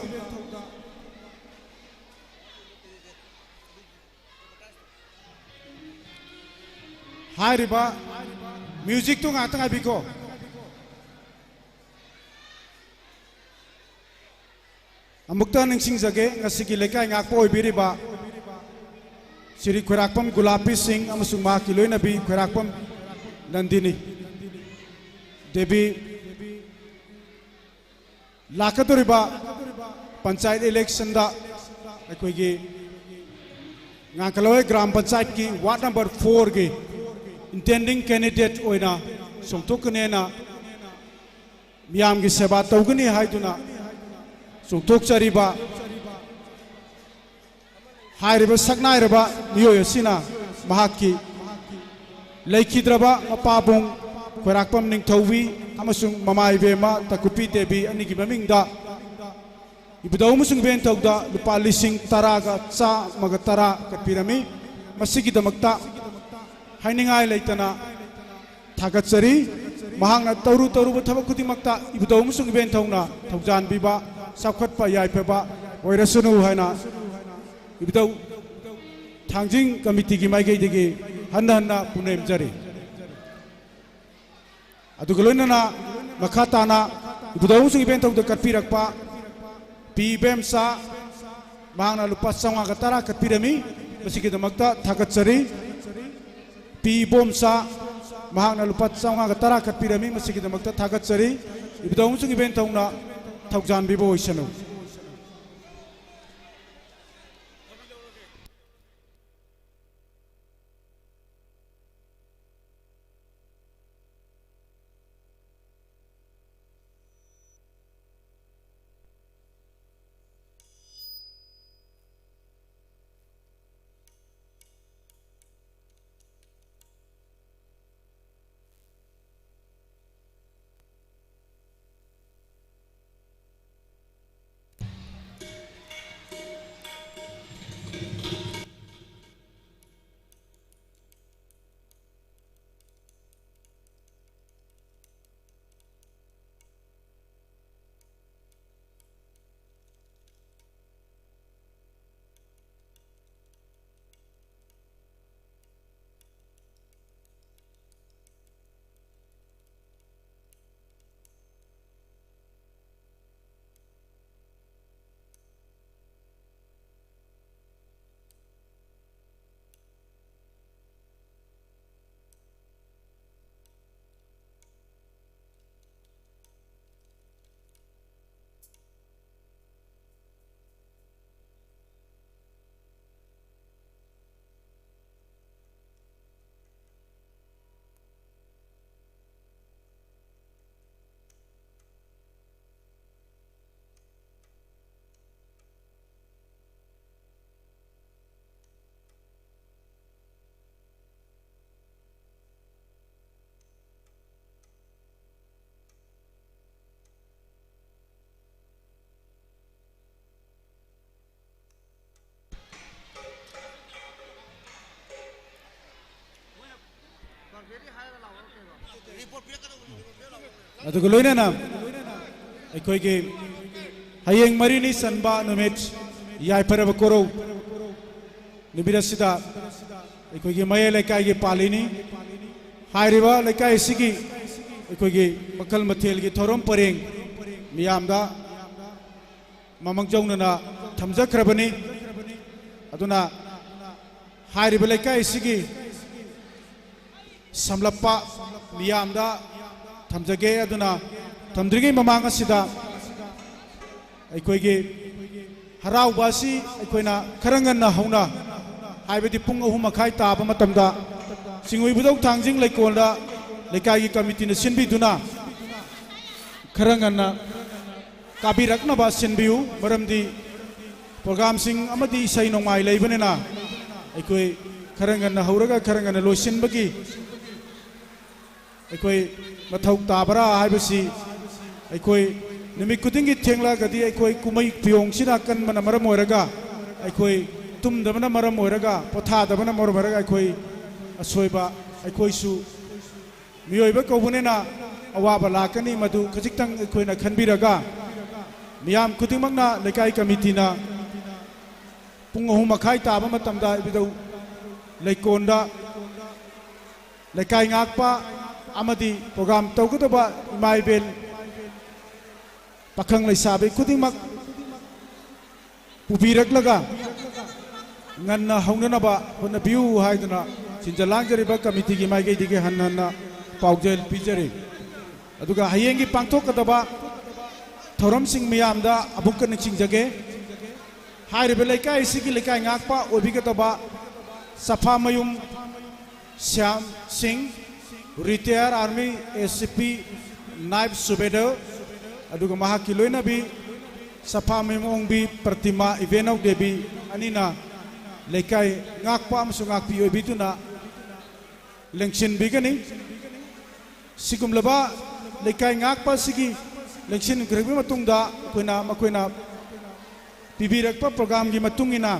ꯍꯥꯏꯔꯤꯕ ꯃ꯭ꯌꯨꯖꯤꯛꯇꯨ ꯉꯥꯛꯇ ꯉꯥꯏꯕꯤꯈꯣ꯫ ꯑꯃꯨꯛꯇ ꯅꯤꯡꯁꯤꯡꯖꯒꯦ, ꯉꯁꯤꯒꯤ ꯂꯩꯀꯥꯏ ꯉꯥꯛꯄ ꯑꯣꯏꯕꯤꯔꯤꯕ ꯁ꯭ꯔꯤ ꯈ꯭ꯋꯥꯏꯔꯥꯛꯄꯝ ꯒꯨꯂꯥꯄꯤ ꯁꯤꯡ ꯑꯃꯁꯨꯡ ꯃꯍꯥꯛꯀꯤ ꯂꯣꯏꯅꯕꯤ ꯈ꯭ꯋꯥꯏꯔꯥꯛꯄꯝ ꯅꯟꯗꯤꯅꯤ ꯗꯦꯕꯤ, ꯂꯥꯛꯀꯗꯧꯔꯤꯕ ꯄꯟꯆꯥꯌꯠ ꯏꯂꯦꯛꯁꯟꯗ ꯑꯩꯈꯣꯏꯒꯤ ꯉꯥꯡꯀꯂꯣꯏ ꯒ꯭ꯔꯥꯝ ꯄꯟꯆꯥꯌꯠꯀꯤ ꯋꯥꯔꯗ ꯅꯝꯕꯔ ꯐꯣꯔꯒꯤ ꯏꯟꯇꯦꯟꯗꯤꯡ ꯀꯦꯟꯗꯤꯗꯦꯠ ꯑꯣꯏꯅ ꯆꯣꯡꯊꯣꯛꯀꯅꯦꯅ ꯃꯤꯌꯥꯝꯒꯤ ꯁꯦꯕꯥ ꯇꯧꯒꯅꯤ ꯍꯥꯏꯗꯨꯅ ꯆꯣꯡꯊꯣꯛꯆꯔꯤꯕ ꯍꯥꯏꯔꯤꯕ ꯁꯛꯅꯥꯏꯔꯕ ꯃꯤꯑꯣꯏ ꯑꯁꯤꯅ ꯃꯍꯥꯛꯀꯤ ꯂꯩꯈꯤꯗ꯭ꯔꯕ ꯃꯄꯥꯕꯨꯡ ꯈ꯭ꯋꯥꯏꯔꯥꯛꯄꯝ ꯅꯤꯡꯊꯧꯕꯤ ꯑꯃꯁꯨꯡ ꯃꯃꯥ ꯏꯕꯦꯝꯃ ꯇꯀꯨꯄꯤ ꯗꯦꯕꯤ ꯑꯅꯤꯒꯤ ꯃꯃꯤꯡꯗ ꯏꯕꯨꯙꯧ ꯑꯃꯁꯨꯡ ꯏꯕꯦꯟꯊꯧꯗ ꯂꯨꯄꯥ ꯂꯤꯁꯤꯡ ꯇꯔꯥꯒ ꯆꯥꯝꯃꯒ ꯇꯔꯥ ꯀꯠꯄꯤꯔꯝꯃꯤ꯫ ꯃꯁꯤꯒꯤꯗꯃꯛꯇ ꯍꯥꯏꯅꯤꯡꯉꯥꯏ ꯂꯩꯇꯅ ꯊꯥꯒꯠꯆꯔꯤ꯫ ꯃꯍꯥꯛꯅ ꯇꯧꯔꯨ ꯇꯧꯔꯨꯕ ꯊꯕꯛ ꯈꯨꯗꯤꯡꯃꯛꯇ ꯏꯕꯨꯙꯧ ꯑꯃꯁꯨꯡ ꯏꯕꯦꯟꯊꯧꯅ ꯊꯧꯖꯥꯟꯕꯤꯕ, ꯆꯥꯎꯈꯠꯄ ꯌꯥꯏꯐꯕ ꯑꯣꯏꯔꯁꯅꯨ ꯍꯥꯏꯅ ꯏꯕꯨꯙꯧ ꯊꯥꯡꯖꯤꯡ ꯀꯃꯤꯇꯤꯒꯤ ꯃꯥꯏꯀꯩꯗꯒꯤ ꯍꯟꯅ ꯍꯟꯅ ꯄꯨꯅꯦꯝꯖꯔꯤ꯫ ꯑꯗꯨꯒ ꯂꯣꯏꯅꯅ ꯃꯈꯥ ꯇꯥꯅ ꯏꯕꯨꯙꯧ ꯑꯃꯁꯨꯡ ꯏꯕꯦꯟꯊꯧꯗ ꯀꯠꯄꯤꯔꯛꯄ ꯄꯤ ꯏꯕꯦꯝꯆꯥ, ꯃꯍꯥꯛꯅ ꯂꯨꯄꯥ ꯆꯥꯝꯃꯉꯥꯒ ꯇꯔꯥ ꯀꯠꯄꯤꯔꯝꯃꯤ꯫ ꯃꯁꯤꯒꯤꯗꯃꯛꯇ ꯊꯥꯒꯠꯆꯔꯤ꯫ ꯄꯤ ꯏꯕꯣꯝꯆꯥ, ꯃꯍꯥꯛꯅ ꯂꯨꯄꯥ ꯆꯥꯝꯃꯉꯥꯒ ꯇꯔꯥ ꯀꯠꯄꯤꯔꯝꯃꯤ꯫ ꯃꯁꯤꯒꯤꯗꯃꯛꯇ ꯊꯥꯒꯠꯆꯔꯤ꯫ ꯏꯕꯨꯙꯧ ꯑꯃꯁꯨꯡ ꯏꯕꯦꯟꯊꯧꯅ ꯊꯧꯖꯥꯟꯕꯤꯕ ꯑꯣꯏꯁꯅꯨ꯫ ꯑꯗꯨꯒ ꯂꯣꯏꯅꯅ ꯑꯩꯈꯣꯏꯒꯤ ꯍꯌꯦꯡ ꯃꯔꯤꯅꯤ ꯆꯟꯕ ꯅꯨꯃꯤꯠ, ꯌꯥꯏꯐꯔꯕ ꯀꯣꯔꯧ ꯅꯨꯃꯤꯠ ꯑꯁꯤꯗ ꯑꯩꯈꯣꯏꯒꯤ ꯃꯌꯥꯏ ꯂꯩꯀꯥꯏꯒꯤ ꯄꯥꯜꯂꯤꯅꯤ꯫ ꯍꯥꯏꯔꯤꯕ ꯂꯩꯀꯥꯏ ꯑꯁꯤꯒꯤ ꯑꯩꯈꯣꯏꯒꯤ ꯃꯈꯜ ꯃꯊꯦꯜꯒꯤ ꯊꯧꯔꯝ ꯄꯔꯦꯡ ꯃꯤꯌꯥꯝꯗ ꯃꯃꯥꯡꯖꯧꯅꯅ ꯊꯝꯖꯈ꯭ꯔꯕꯅꯤ꯫ ꯑꯗꯨꯅ ꯍꯥꯏꯔꯤꯕ ꯂꯩꯀꯥꯏ ꯑꯁꯤꯒꯤ ꯁꯝꯂꯞꯄ ꯃꯤꯌꯥꯝꯗ ꯊꯝꯖꯒꯦ꯫ ꯑꯗꯨꯅ ꯊꯝꯗ꯭ꯔꯤꯉꯩ ꯃꯃꯥꯡ ꯑꯁꯤꯗ ꯑꯩꯈꯣꯏꯒꯤ ꯍꯔꯥꯎꯕ ꯑꯁꯤ ꯑꯩꯈꯣꯏꯅ ꯈꯔ ꯉꯟꯅ ꯍꯧꯅ, ꯍꯥꯏꯕꯗꯤ ꯄꯨꯡ ꯑꯍꯨꯝ ꯃꯈꯥꯏ ꯇꯥꯕ ꯃꯇꯝꯗ ꯆꯤꯡꯍꯨꯏꯕꯨꯙꯧ ꯊꯥꯡꯖꯤꯡ ꯂꯩꯀꯣꯜꯗ ꯂꯩꯀꯥꯏꯒꯤ ꯀꯃꯤꯇꯤꯅ ꯁꯤꯟꯕꯤꯗꯨꯅ ꯈꯔ ꯉꯟꯅ ꯀꯥꯕꯤꯔꯛꯅꯕ ꯁꯤꯟꯕꯤꯌꯨ꯫ ꯃꯔꯝꯗꯤ ꯄ꯭ꯔꯣꯒ꯭ꯔꯥꯝꯁꯤꯡ ꯑꯃꯗꯤ ꯏꯁꯩ ꯅꯣꯡꯃꯥꯏ ꯂꯩꯕꯅꯤꯅ ꯑꯩꯈꯣꯏ ꯈꯔ ꯉꯟꯅ ꯍꯧꯔꯒ ꯈꯔ ꯉꯟꯅ ꯂꯣꯏꯁꯤꯟꯕꯒꯤ ꯑꯩꯈꯣꯏ ꯃꯊꯧ ꯇꯥꯕ꯭ꯔꯥ ꯍꯥꯏꯕꯁꯤ ꯑꯩꯈꯣꯏ ꯅꯨꯃꯤꯠ ꯈꯨꯗꯤꯡꯒꯤ ꯊꯦꯡꯂꯛꯑꯒꯗꯤ ꯑꯩꯈꯣꯏ ꯀꯨꯝꯍꯩ ꯐꯤꯌꯣꯡꯁꯤꯅ ꯑꯀꯟꯕꯅ ꯃꯔꯝ ꯑꯣꯏꯔꯒ ꯑꯩꯈꯣꯏ ꯇꯨꯝꯗꯕꯅ ꯃꯔꯝ ꯑꯣꯏꯔꯒ, ꯄꯣꯊꯥꯗꯕꯅ ꯃꯔꯝ ꯑꯣꯏꯔꯒ ꯑꯩꯈꯣꯏ ꯑꯁꯣꯏꯕ, ꯑꯩꯈꯣꯏꯁꯨ ꯃꯤꯑꯣꯏꯕ ꯀꯧꯕꯅꯤꯅ ꯑꯋꯥꯕ ꯂꯥꯛꯀꯅꯤ꯫ ꯃꯗꯨ ꯈꯖꯤꯛꯇꯪ ꯑꯩꯈꯣꯏꯅ ꯈꯟꯕꯤꯔꯒ ꯃꯤꯌꯥꯝ ꯈꯨꯗꯤꯡꯃꯛꯅ, ꯂꯩꯀꯥꯏ ꯀꯃꯤꯇꯤꯅ ꯄꯨꯡ ꯑꯍꯨꯝ ꯃꯈꯥꯏ ꯇꯥꯕ ꯃꯇꯝꯗ ꯏꯕꯨꯙꯧ ꯂꯩꯀꯣꯟꯗ ꯂꯩꯀꯥꯏ ꯉꯥꯛꯄ ꯑꯃꯗꯤ ꯄ꯭ꯔꯣꯒ꯭ꯔꯥꯝ ꯇꯧꯒꯗꯕ ꯏꯃꯥ ꯏꯕꯦꯜ, ꯄꯥꯈꯪ ꯂꯩꯁꯥꯕꯤ ꯈꯨꯗꯤꯡꯃꯛ ꯄꯨꯕꯤꯔꯛꯂꯒ ꯉꯟꯅ ꯍꯧꯅꯅꯕ ꯍꯣꯠꯅꯕꯤꯌꯨ ꯍꯥꯏꯗꯨꯅ ꯁꯤꯟꯖ ꯂꯥꯡꯖꯔꯤꯕ ꯀꯃꯤꯇꯤꯒꯤ ꯃꯥꯏꯀꯩꯗꯒꯤ ꯍꯟꯅ ꯍꯟꯅ ꯄꯥꯎꯖꯦꯜ ꯄꯤꯖꯔꯤ꯫ ꯑꯗꯨꯒ ꯍꯌꯦꯡꯒꯤ ꯄꯥꯡꯊꯣꯛꯀꯗꯕ ꯊꯧꯔꯝꯁꯤꯡ ꯃꯤꯌꯥꯝꯗ ꯑꯃꯨꯛꯀ ꯅꯤꯡꯁꯤꯡꯖꯒꯦ꯫ ꯍꯥꯏꯔꯤꯕ ꯂꯩꯀꯥꯏ ꯑꯁꯤꯒꯤ ꯂꯩꯀꯥꯏ ꯉꯥꯛꯄ ꯑꯣꯏꯕꯤꯒꯗꯕ ꯆꯐꯥꯃꯌꯨꯝ ꯁ꯭ꯌꯥꯝ ꯁꯤꯡ, retired army, S C P, night subedar, ꯑꯗꯨꯒ ꯃꯍꯥꯛꯀꯤ ꯂꯣꯏꯅꯕꯤ ꯆꯐꯥꯃꯌꯨꯝ ꯑꯣꯡꯕꯤ ꯄ꯭ꯔꯇꯤꯃꯥ ꯏꯕꯦꯟꯅꯧ ꯗꯦꯕꯤ ꯑꯅꯤꯅ ꯂꯩꯀꯥꯏ ꯉꯥꯛꯄ ꯑꯃꯁꯨꯡ ꯉꯥꯛꯄꯤ ꯑꯣꯏꯕꯤꯗꯨꯅ ꯂꯦꯡꯁꯤꯟꯕꯤꯒꯅꯤ꯫ ꯁꯤꯒꯨꯝꯂꯕ ꯂꯩꯀꯥꯏ ꯉꯥꯛꯄ ꯑꯁꯤꯒꯤ ꯂꯦꯡꯁꯤꯟꯈ꯭ꯔꯕ ꯃꯇꯨꯡꯗ ꯑꯩꯈꯣꯏꯅ, ꯃꯈꯣꯏꯅ ꯄꯤꯕꯤꯔꯛꯄ ꯄ꯭ꯔꯣꯒ꯭ꯔꯥꯝꯒꯤ ꯃꯇꯨꯡ ꯏꯟꯅ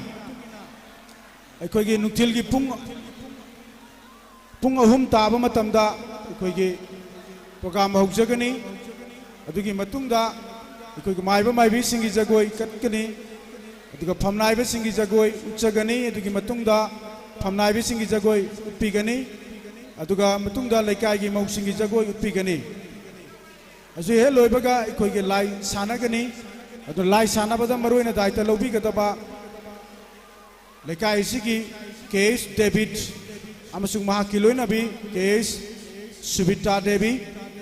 ꯑꯩꯈꯣꯏꯒꯤ ꯅꯨꯡꯊꯤꯜꯒꯤ ꯄꯨꯡ, ꯄꯨꯡ ꯑꯍꯨꯝ ꯇꯥꯕ ꯃꯇꯝꯗ ꯑꯩꯈꯣꯏꯒꯤ ꯄ꯭ꯔꯣꯒ꯭ꯔꯥꯝ ꯍꯧꯖꯒꯅꯤ꯫ ꯑꯗꯨꯒꯤ ꯃꯇꯨꯡꯗ ꯑꯩꯈꯣꯏꯒꯤ ꯃꯥꯏꯕ ꯃꯥꯏꯕꯤꯁꯤꯡꯒꯤ ꯖꯒꯣꯏ ꯀꯠꯀꯅꯤ꯫ ꯑꯗꯨꯒ ꯐꯝꯅꯥꯏꯕꯁꯤꯡꯒꯤ ꯖꯒꯣꯏ ꯎꯠꯆꯒꯅꯤ꯫ ꯑꯗꯨꯒꯤ ꯃꯇꯨꯡꯗ ꯐꯝꯅꯥꯏꯕꯁꯤꯡꯒꯤ ꯖꯒꯣꯏ ꯎꯠꯄꯤꯒꯅꯤ꯫ ꯑꯗꯨꯒ ꯃꯇꯨꯡꯗ ꯂꯩꯀꯥꯏꯒꯤ ꯃꯧꯁꯤꯡꯒꯤ ꯖꯒꯣꯏ ꯎꯠꯄꯤꯒꯅꯤ꯫ ꯑꯁꯤ ꯍꯦꯛ ꯂꯣꯏꯕꯒ ꯑꯩꯈꯣꯏꯒꯤ ꯂꯥꯏ ꯁꯥꯟꯅꯒꯅꯤ꯫ ꯑꯗꯨ ꯂꯥꯏ ꯁꯥꯟꯅꯕꯗ ꯃꯔꯨꯑꯣꯏꯅ ꯗꯥꯏꯇ ꯂꯧꯕꯤꯒꯗꯕ ꯂꯩꯀꯥꯏ ꯑꯁꯤꯒꯤ ꯀꯦ ꯑꯦꯁ ꯗꯦꯕꯤꯠ ꯑꯃꯁꯨꯡ ꯃꯍꯥꯛꯀꯤ ꯂꯣꯏꯅꯕꯤ ꯀꯦ ꯑꯦꯁ ꯁꯨꯕꯤꯇꯥ ꯗꯦꯕꯤ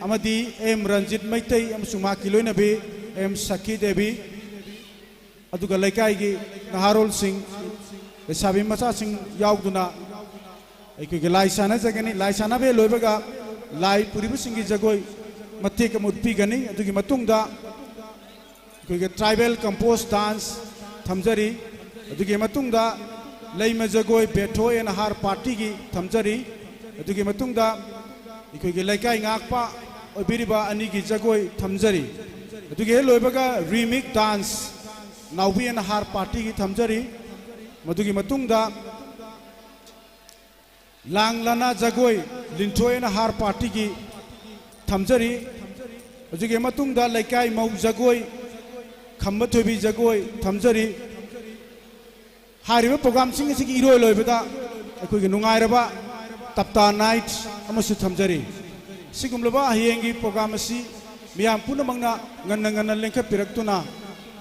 ꯑꯃꯗꯤ ꯑꯦꯝ ꯔꯟꯖꯤꯠ ꯃꯩꯇꯩ ꯑꯃꯁꯨꯡ ꯃꯍꯥꯛꯀꯤ ꯂꯣꯏꯅꯕꯤ ꯑꯦꯝ ꯁꯈꯤ ꯗꯦꯕꯤ, ꯑꯗꯨꯒ ꯂꯩꯀꯥꯏꯒꯤ ꯅꯍꯥꯔꯣꯜꯁꯤꯡ, ꯂꯩꯁꯥꯕꯤ ꯃꯆꯥꯁꯤꯡ ꯌꯥꯎꯗꯨꯅ ꯑꯩꯈꯣꯏꯒꯤ ꯂꯥꯏ ꯁꯥꯟꯅꯖꯒꯅꯤ꯫ ꯂꯥꯏ ꯁꯥꯟꯅꯕ ꯍꯦꯛ ꯂꯣꯏꯕꯒ ꯂꯥꯏ ꯄꯨꯔꯤꯕꯁꯤꯡꯒꯤ ꯖꯒꯣꯏ ꯃꯇꯦꯛ ꯑꯃ ꯎꯠꯄꯤꯒꯅꯤ꯫ ꯑꯗꯨꯒꯤ ꯃꯇꯨꯡꯗ ꯑꯩꯈꯣꯏꯒꯤ ꯇ꯭ꯔꯥꯏꯕꯦꯜ ꯀꯝꯄꯣꯁ ꯗꯥꯟꯁ ꯊꯝꯖꯔꯤ꯫ ꯑꯗꯨꯒꯤ ꯃꯇꯨꯡꯗ ꯂꯩꯃ ꯖꯒꯣꯏ ꯕꯦꯊꯣ ꯑꯦꯟ ꯍꯥꯔ ꯄꯥꯔꯇꯤꯒꯤ ꯊꯝꯖꯔꯤ꯫ ꯑꯗꯨꯒꯤ ꯃꯇꯨꯡꯗ ꯑꯩꯈꯣꯏꯒꯤ ꯂꯩꯀꯥꯏ ꯉꯥꯛꯄ ꯑꯣꯏꯕꯤꯔꯤꯕ ꯑꯅꯤꯒꯤ ꯖꯒꯣꯏ ꯊꯝꯖꯔꯤ꯫ ꯑꯗꯨꯒꯤ ꯍꯦꯛ ꯂꯣꯏꯕꯒ ꯔꯤꯃꯤꯛ ꯗꯥꯟꯁ ꯅꯥꯎꯕꯤ ꯑꯦꯟ ꯍꯥꯔ ꯄꯥꯔꯇꯤꯒꯤ ꯊꯝꯖꯔꯤ꯫ ꯃꯗꯨꯒꯤ ꯃꯇꯨꯡꯗ ꯂꯥꯡ ꯂꯅꯥ ꯖꯒꯣꯏ ꯂꯤꯟꯊꯣꯏ ꯑꯦꯟ ꯍꯥꯔ ꯄꯥꯔꯇꯤꯒꯤ ꯊꯝꯖꯔꯤ꯫ ꯍꯧꯖꯤꯛꯀꯤ ꯃꯇꯨꯡꯗ ꯂꯩꯀꯥꯏ ꯃꯧ ꯖꯒꯣꯏ ꯈꯝꯕ ꯊꯣꯏꯕꯤ ꯖꯒꯣꯏ ꯊꯝꯖꯔꯤ꯫ ꯍꯥꯏꯔꯤꯕ ꯄ꯭ꯔꯣꯒ꯭ꯔꯥꯝꯁꯤꯡ ꯑꯁꯤꯒꯤ ꯏꯔꯣꯏ ꯂꯣꯏꯕꯗ ꯑꯩꯈꯣꯏꯒꯤ ꯅꯨꯡꯉꯥꯏꯔꯕ ꯇꯞꯇꯥ ꯅꯥꯏꯠ ꯑꯃꯁꯨ ꯊꯝꯖꯔꯤ꯫ ꯁꯤꯒꯨꯝꯂꯕ ꯍꯌꯦꯡꯒꯤ ꯄ꯭ꯔꯣꯒ꯭ꯔꯥꯝ ꯑꯁꯤ ꯃꯤꯌꯥꯝ ꯄꯨꯝꯅꯃꯛꯅ ꯉꯟꯅ ꯉꯟꯅ ꯂꯦꯡꯈꯠꯄꯤꯔꯛꯇꯨꯅ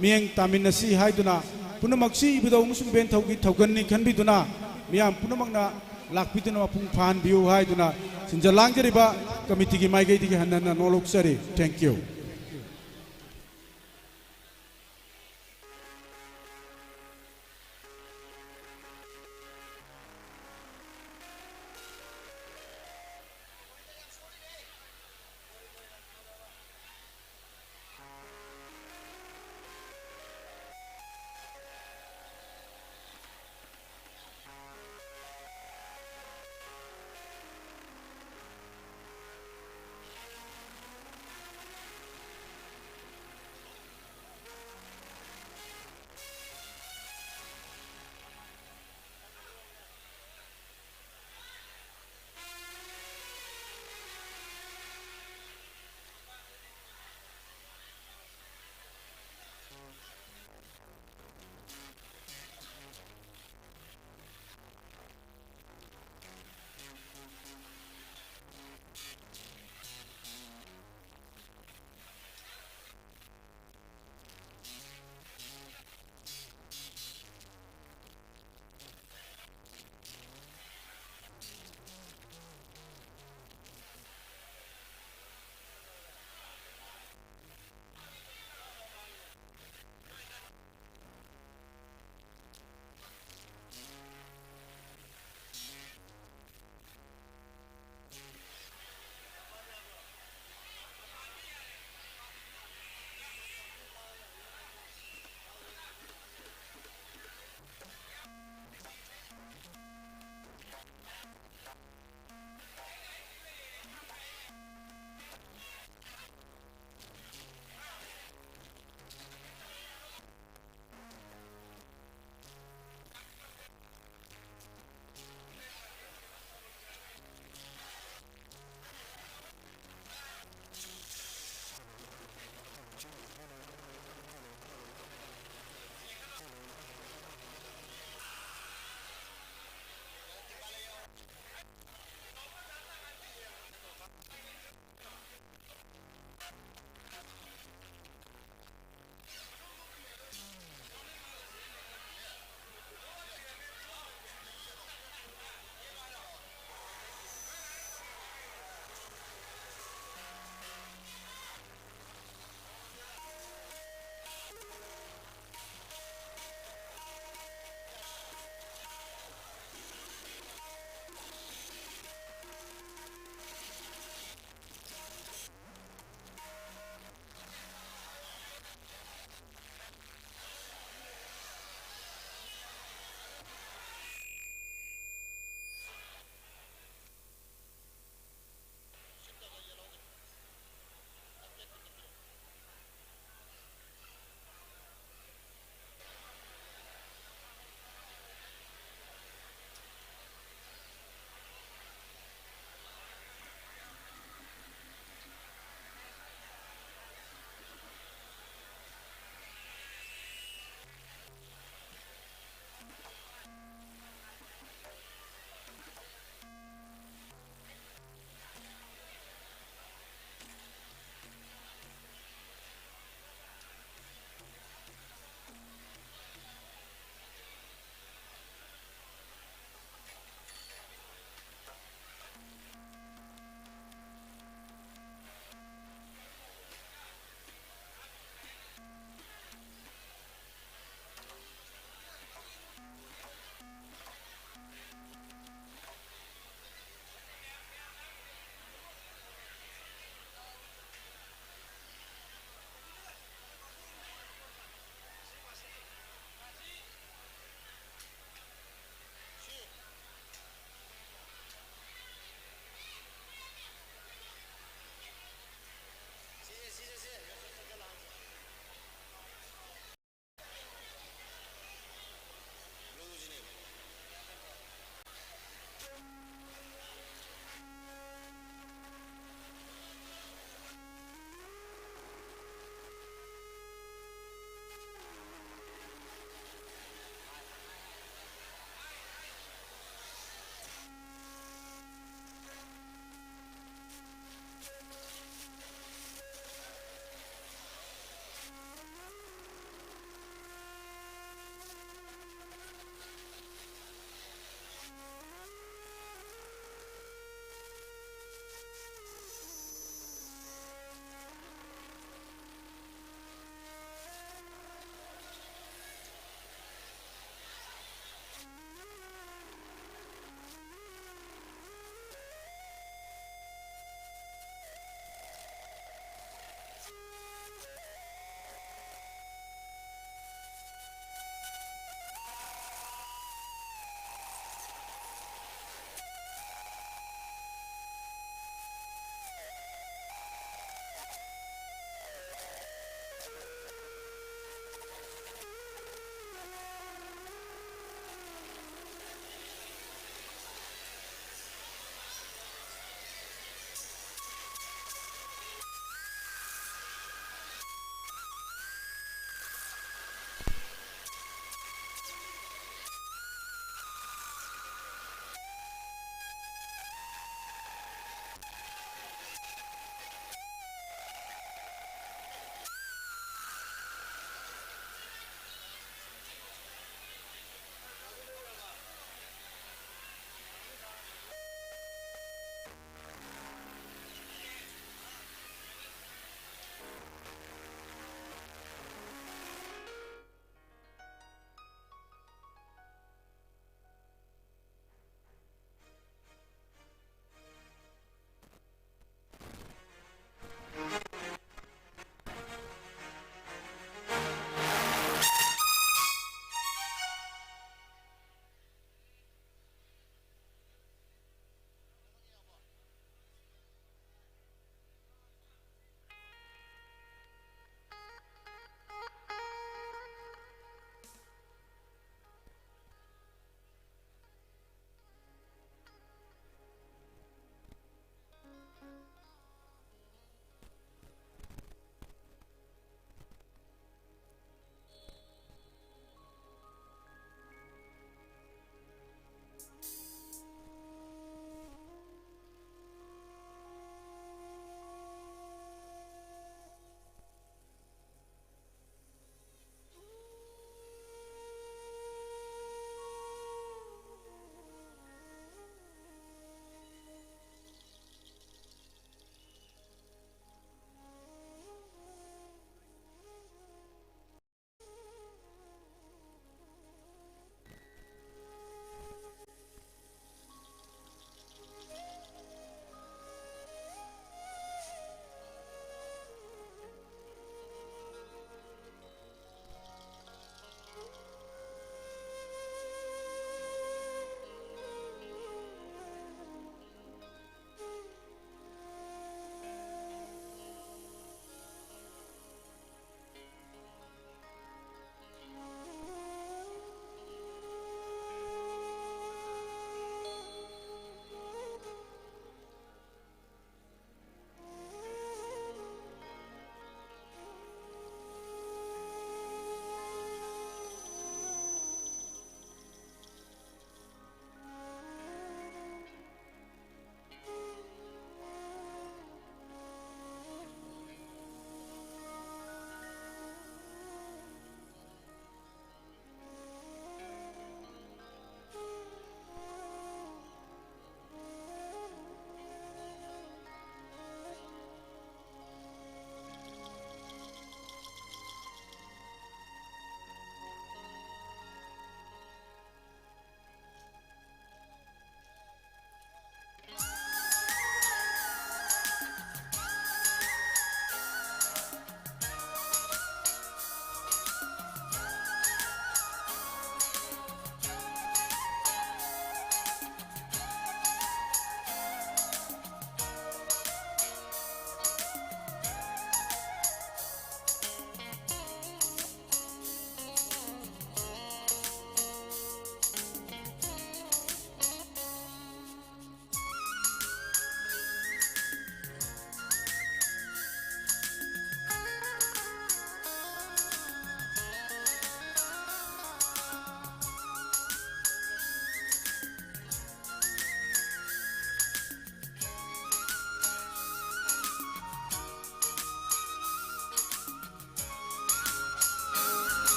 ꯃꯤꯠꯌꯦꯡ ꯇꯥꯃꯤꯟꯅꯁꯤ ꯍꯥꯏꯗꯨꯅ, ꯄꯨꯝꯅꯃꯛꯁꯤ ꯏꯕꯨꯙꯧ ꯑꯃꯁꯨꯡ ꯏꯕꯦꯟꯊꯧꯒꯤ ꯊꯧꯒꯜꯅꯤ ꯈꯟꯕꯤꯗꯨꯅ ꯃꯤꯌꯥꯝ ꯄꯨꯝꯅꯃꯛꯅ ꯂꯥꯛꯄꯤꯗꯨꯅ ꯃꯄꯨꯡ ꯐꯥꯍꯟꯕꯤꯌꯨ ꯍꯥꯏꯗꯨꯅ ꯁꯤꯟꯖ ꯂꯥꯡꯖꯔꯤꯕ ꯀꯃꯤꯇꯤꯒꯤ ꯃꯥꯏꯀꯩꯗꯒꯤ ꯍꯟꯅ ꯍꯟꯅ ꯅꯣꯂꯣꯛꯆꯔꯤ꯫ Thank you꯫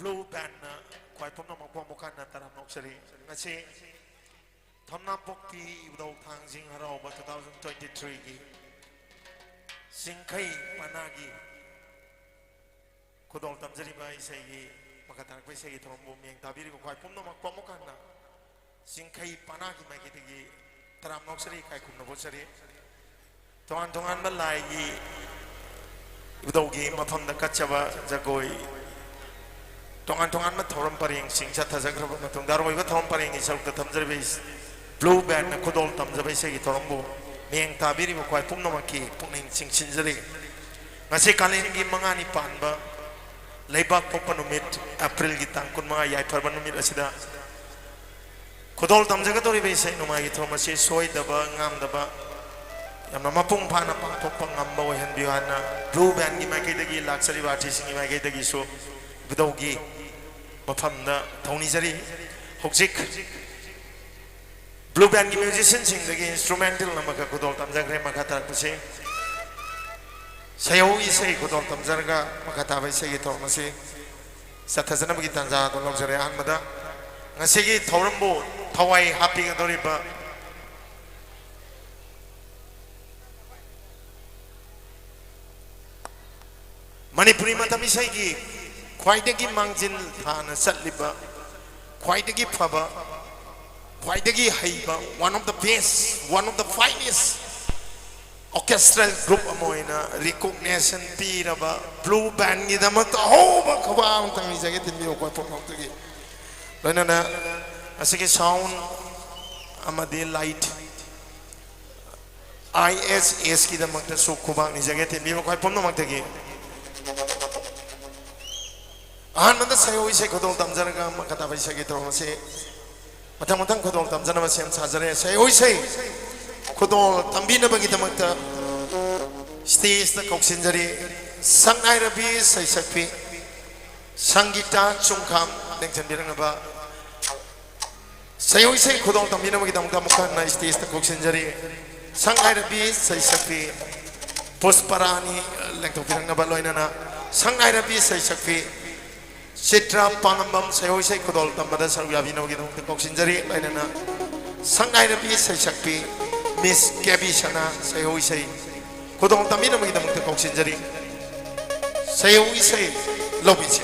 Blue Bandꯅ ꯈ꯭ꯋꯥꯏ ꯄꯨꯝꯅꯃꯛꯄꯨ ꯑꯃꯨꯛ ꯍꯟꯅ ꯇꯔꯥꯝꯅ ꯑꯣꯛꯆꯔꯤ꯫ ꯉꯁꯤ ꯊꯝꯅꯥꯄꯣꯛꯄꯤ ꯏꯕꯨꯙꯧ ꯊꯥꯡꯖꯤꯡ ꯍꯔꯥꯎꯕ two thousand twenty-threeꯒꯤ ꯆꯤꯡꯈꯩ ꯄꯅꯥꯒꯤ ꯈꯨꯗꯣꯜ ꯇꯝꯖꯔꯤꯕ ꯏꯁꯩꯒꯤ ꯃꯈꯥ ꯇꯥꯔꯛꯄ ꯏꯁꯩꯒꯤ ꯊꯧꯔꯝꯕꯨ ꯃꯤꯠꯌꯦꯡ ꯇꯥꯕꯤꯔꯤꯕ ꯈ꯭ꯋꯥꯏ ꯄꯨꯝꯅꯃꯛꯄꯨ ꯑꯃꯨꯛ ꯍꯟꯅ ꯆꯤꯡꯈꯩ ꯄꯅꯥꯒꯤ ꯃꯥꯏꯀꯩꯗꯒꯤ ꯇꯔꯥꯝꯅ ꯑꯣꯛꯆꯔꯤ, ꯏꯀꯥꯏ ꯈꯨꯝꯅꯕ ꯎꯠꯆꯔꯤ꯫ ꯇꯣꯉꯥꯟ ꯇꯣꯉꯥꯟꯕ ꯂꯥꯏꯒꯤ ꯏꯕꯨꯙꯧꯒꯤ ꯃꯐꯝꯗ ꯀꯠꯆꯕ ꯖꯒꯣꯏ, ꯇꯣꯉꯥꯟ ꯇꯣꯉꯥꯟꯕ ꯊꯧꯔꯝ ꯄꯔꯦꯡꯁꯤꯡ ꯆꯠꯊꯖꯈ꯭ꯔꯕ ꯃꯇꯨꯡꯗ, ꯑꯔꯣꯏꯕ ꯊꯧꯔꯝ ꯄꯔꯦꯡꯒꯤ ꯁꯔꯨꯛꯇ ꯊꯝꯖꯔꯤꯕ ꯏꯁ-, Blue Bandꯅ ꯈꯨꯗꯣꯜ ꯇꯝꯖꯕ ꯏꯁꯩꯒꯤ ꯊꯧꯔꯝꯕꯨ ꯃꯤꯠꯌꯦꯡ ꯇꯥꯕꯤꯔꯤꯕ ꯈ꯭ꯋꯥꯏ ꯄꯨꯝꯅꯃꯛꯀꯤ ꯄꯨꯛꯅꯤꯡ ꯆꯤꯡꯁꯤꯟꯖꯔꯤ꯫ ꯉꯁꯤ ꯀꯥꯂꯦꯟꯒꯤ ꯃꯉꯥꯅꯤ ꯄꯥꯟꯕ ꯂꯩꯕꯥꯛ ꯄꯣꯛꯄ ꯅꯨꯃꯤꯠ, ꯑꯦꯄ꯭ꯔꯤꯜꯒꯤ ꯇꯥꯡ ꯀꯨꯟꯃꯉꯥ ꯌꯥꯏꯐꯔꯕ ꯅꯨꯃꯤꯠ ꯑꯁꯤꯗ ꯈꯨꯗꯣꯜ ꯇꯝꯖꯒꯗꯧꯔꯤꯕ ꯏꯁꯩ ꯅꯣꯡꯃꯥꯏꯒꯤ ꯊꯧꯔꯝ ꯑꯁꯤ ꯁꯣꯏꯗꯕ ꯉꯥꯝꯗꯕ ꯌꯥꯝꯅ ꯃꯄꯨꯡ ꯐꯥꯅ ꯄꯥꯡꯊꯣꯛꯄ ꯉꯝꯕ ꯑꯣꯏꯍꯟꯕꯤꯌꯨ ꯍꯥꯏꯅ Blue Bandꯒꯤ ꯃꯥꯏꯀꯩꯗꯒꯤ, ꯂꯥꯛꯆꯔꯤꯕ ꯑꯥꯔꯇꯤꯁꯁꯤꯡꯒꯤ ꯃꯥꯏꯀꯩꯗꯒꯤꯁꯨ ꯏꯕꯨꯙꯧꯒꯤ ꯃꯐꯝꯗ ꯊꯧꯅꯤꯖꯔꯤ꯫ ꯍꯧꯖꯤꯛ Blue Bandꯒꯤ musicianꯁꯤꯡꯗꯒꯤ instrumental ꯑꯃꯈꯛ ꯈꯨꯗꯣꯜ ꯇꯝꯖꯈ꯭ꯔꯦ꯫ ꯃꯈꯥ ꯇꯥꯔꯛꯄꯁꯤ ꯁꯩꯍꯧ ꯏꯁꯩ ꯈꯨꯗꯣꯜ ꯇꯝꯖꯔꯒ ꯃꯈꯥ ꯇꯥꯕ ꯏꯁꯩꯒꯤ ꯊꯧꯔꯝ ꯑꯁꯤ ꯆꯠꯊꯖꯅꯕꯒꯤ ꯇꯥꯟꯖꯥ ꯑꯗꯨ ꯂꯧꯖꯔꯦ꯫ ꯑꯍꯥꯟꯕꯗ ꯉꯁꯤꯒꯤ ꯊꯧꯔꯝꯕꯨ ꯊꯋꯥꯏ ꯍꯥꯞꯄꯤꯒꯗꯧꯔꯤꯕ ꯃꯅꯤꯄꯨꯔꯤ ꯃꯇꯝ ꯏꯁꯩꯒꯤ ꯈ꯭ꯋꯥꯏꯗꯒꯤ ꯃꯥꯡꯖꯤꯜ ꯊꯥꯅ ꯆꯠꯂꯤꯕ, ꯈ꯭ꯋꯥꯏꯗꯒꯤ ꯐꯕ, ꯈ꯭ꯋꯥꯏꯗꯒꯤ ꯍꯩꯕ, one of the best, one of the finest orchestral group ꯑꯃ ꯑꯣꯏꯅ recognition ꯄꯤꯔꯕ Blue Bandꯒꯤꯗꯃꯛꯇ ꯑꯍꯧꯕ ꯈꯨꯕꯥꯛ ꯑꯃꯇꯪ ꯅꯤꯖꯒꯦ, ꯊꯤꯟꯕꯤꯌꯨ ꯑꯩꯈꯣꯏ ꯄꯨꯝꯅꯃꯛꯇꯒꯤ꯫ ꯂꯣꯏꯅꯅ ꯑꯁꯤꯒꯤ sound ꯑꯃꯗꯤ light, I S S ꯀꯤꯗꯃꯛꯇꯁꯨ ꯈꯨꯕꯥꯛ ꯅꯤꯖꯒꯦ, ꯊꯤꯟꯕꯤꯕ ꯈ꯭ꯋꯥꯏ ꯄꯨꯝꯅꯃꯛꯇꯒꯤ꯫ ꯑꯍꯥꯟꯕꯗ ꯁꯩꯍꯧ ꯏꯁꯩ ꯈꯨꯗꯣꯜ ꯇꯝꯖꯔꯒ ꯃꯈꯥ ꯇꯥꯕ ꯏꯁꯩꯒꯤ ꯊꯧꯔꯝ ꯑꯁꯤ ꯃꯊꯪ ꯃꯊꯪ ꯈꯨꯗꯣꯜ ꯇꯝꯖꯅꯕ ꯁꯦꯝ ꯁꯥꯖꯔꯦ꯫ ꯁꯩꯍꯧ ꯏꯁꯩ ꯈꯨꯗꯣꯜ ꯇꯝꯕꯤꯅꯕꯒꯤꯗꯃꯛꯇ stageꯇ ꯀꯧꯁꯤꯟꯖꯔꯤ ꯁꯛꯅꯥꯏꯔꯕꯤ ꯁꯩꯁꯛꯄꯤ ꯁꯪꯒꯤꯇꯥ ꯆꯨꯡꯈꯥꯝ ꯂꯦꯡꯁꯤꯟꯕꯤꯔꯛꯅꯕ꯫ ꯁꯩꯍꯧ ꯏꯁꯩ ꯈꯨꯗꯣꯜ ꯇꯝꯕꯤꯅꯕꯒꯤꯗꯃꯛꯇ ꯑꯃꯨꯛ ꯍꯟꯅ stageꯇ ꯀꯧꯁꯤꯟꯖꯔꯤ ꯁꯛꯅꯥꯏꯔꯕꯤ ꯁꯩꯁꯛꯄꯤ ꯄꯨꯁꯄꯔꯥꯅꯤ ꯂꯦꯡꯊꯣꯛꯄꯤꯔꯛꯅꯕ, ꯂꯣꯏꯅꯅ ꯁꯛꯅꯥꯏꯔꯕꯤ ꯁꯩꯁꯛꯄꯤ ꯆꯤꯇ꯭ꯔꯥ ꯄꯥꯉꯝꯕꯝ ꯁꯩꯍꯧ ꯏꯁꯩ ꯈꯨꯗꯣꯜ ꯇꯝꯕꯗ ꯁꯔꯨꯛ ꯌꯥꯕꯤꯅꯕꯒꯤꯗꯃꯛꯇ ꯀꯧꯁꯤꯟꯖꯔꯤ꯫ ꯂꯣꯏꯅꯅ ꯁꯛꯅꯥꯏꯅꯕꯤ ꯁꯩꯁꯛꯄꯤ ꯃꯤꯁ ꯀꯦ ꯕꯤ ꯁꯅꯥ ꯁꯩꯍꯧ ꯏꯁꯩ ꯈꯨꯗꯣꯜ ꯇꯝꯕꯤꯅꯕꯒꯤꯗꯃꯛꯇ ꯀꯧꯁꯤꯟꯖꯔꯤ꯫ ꯁꯩꯍꯧ ꯏꯁꯩ ꯂꯧꯕꯤꯁꯤ꯫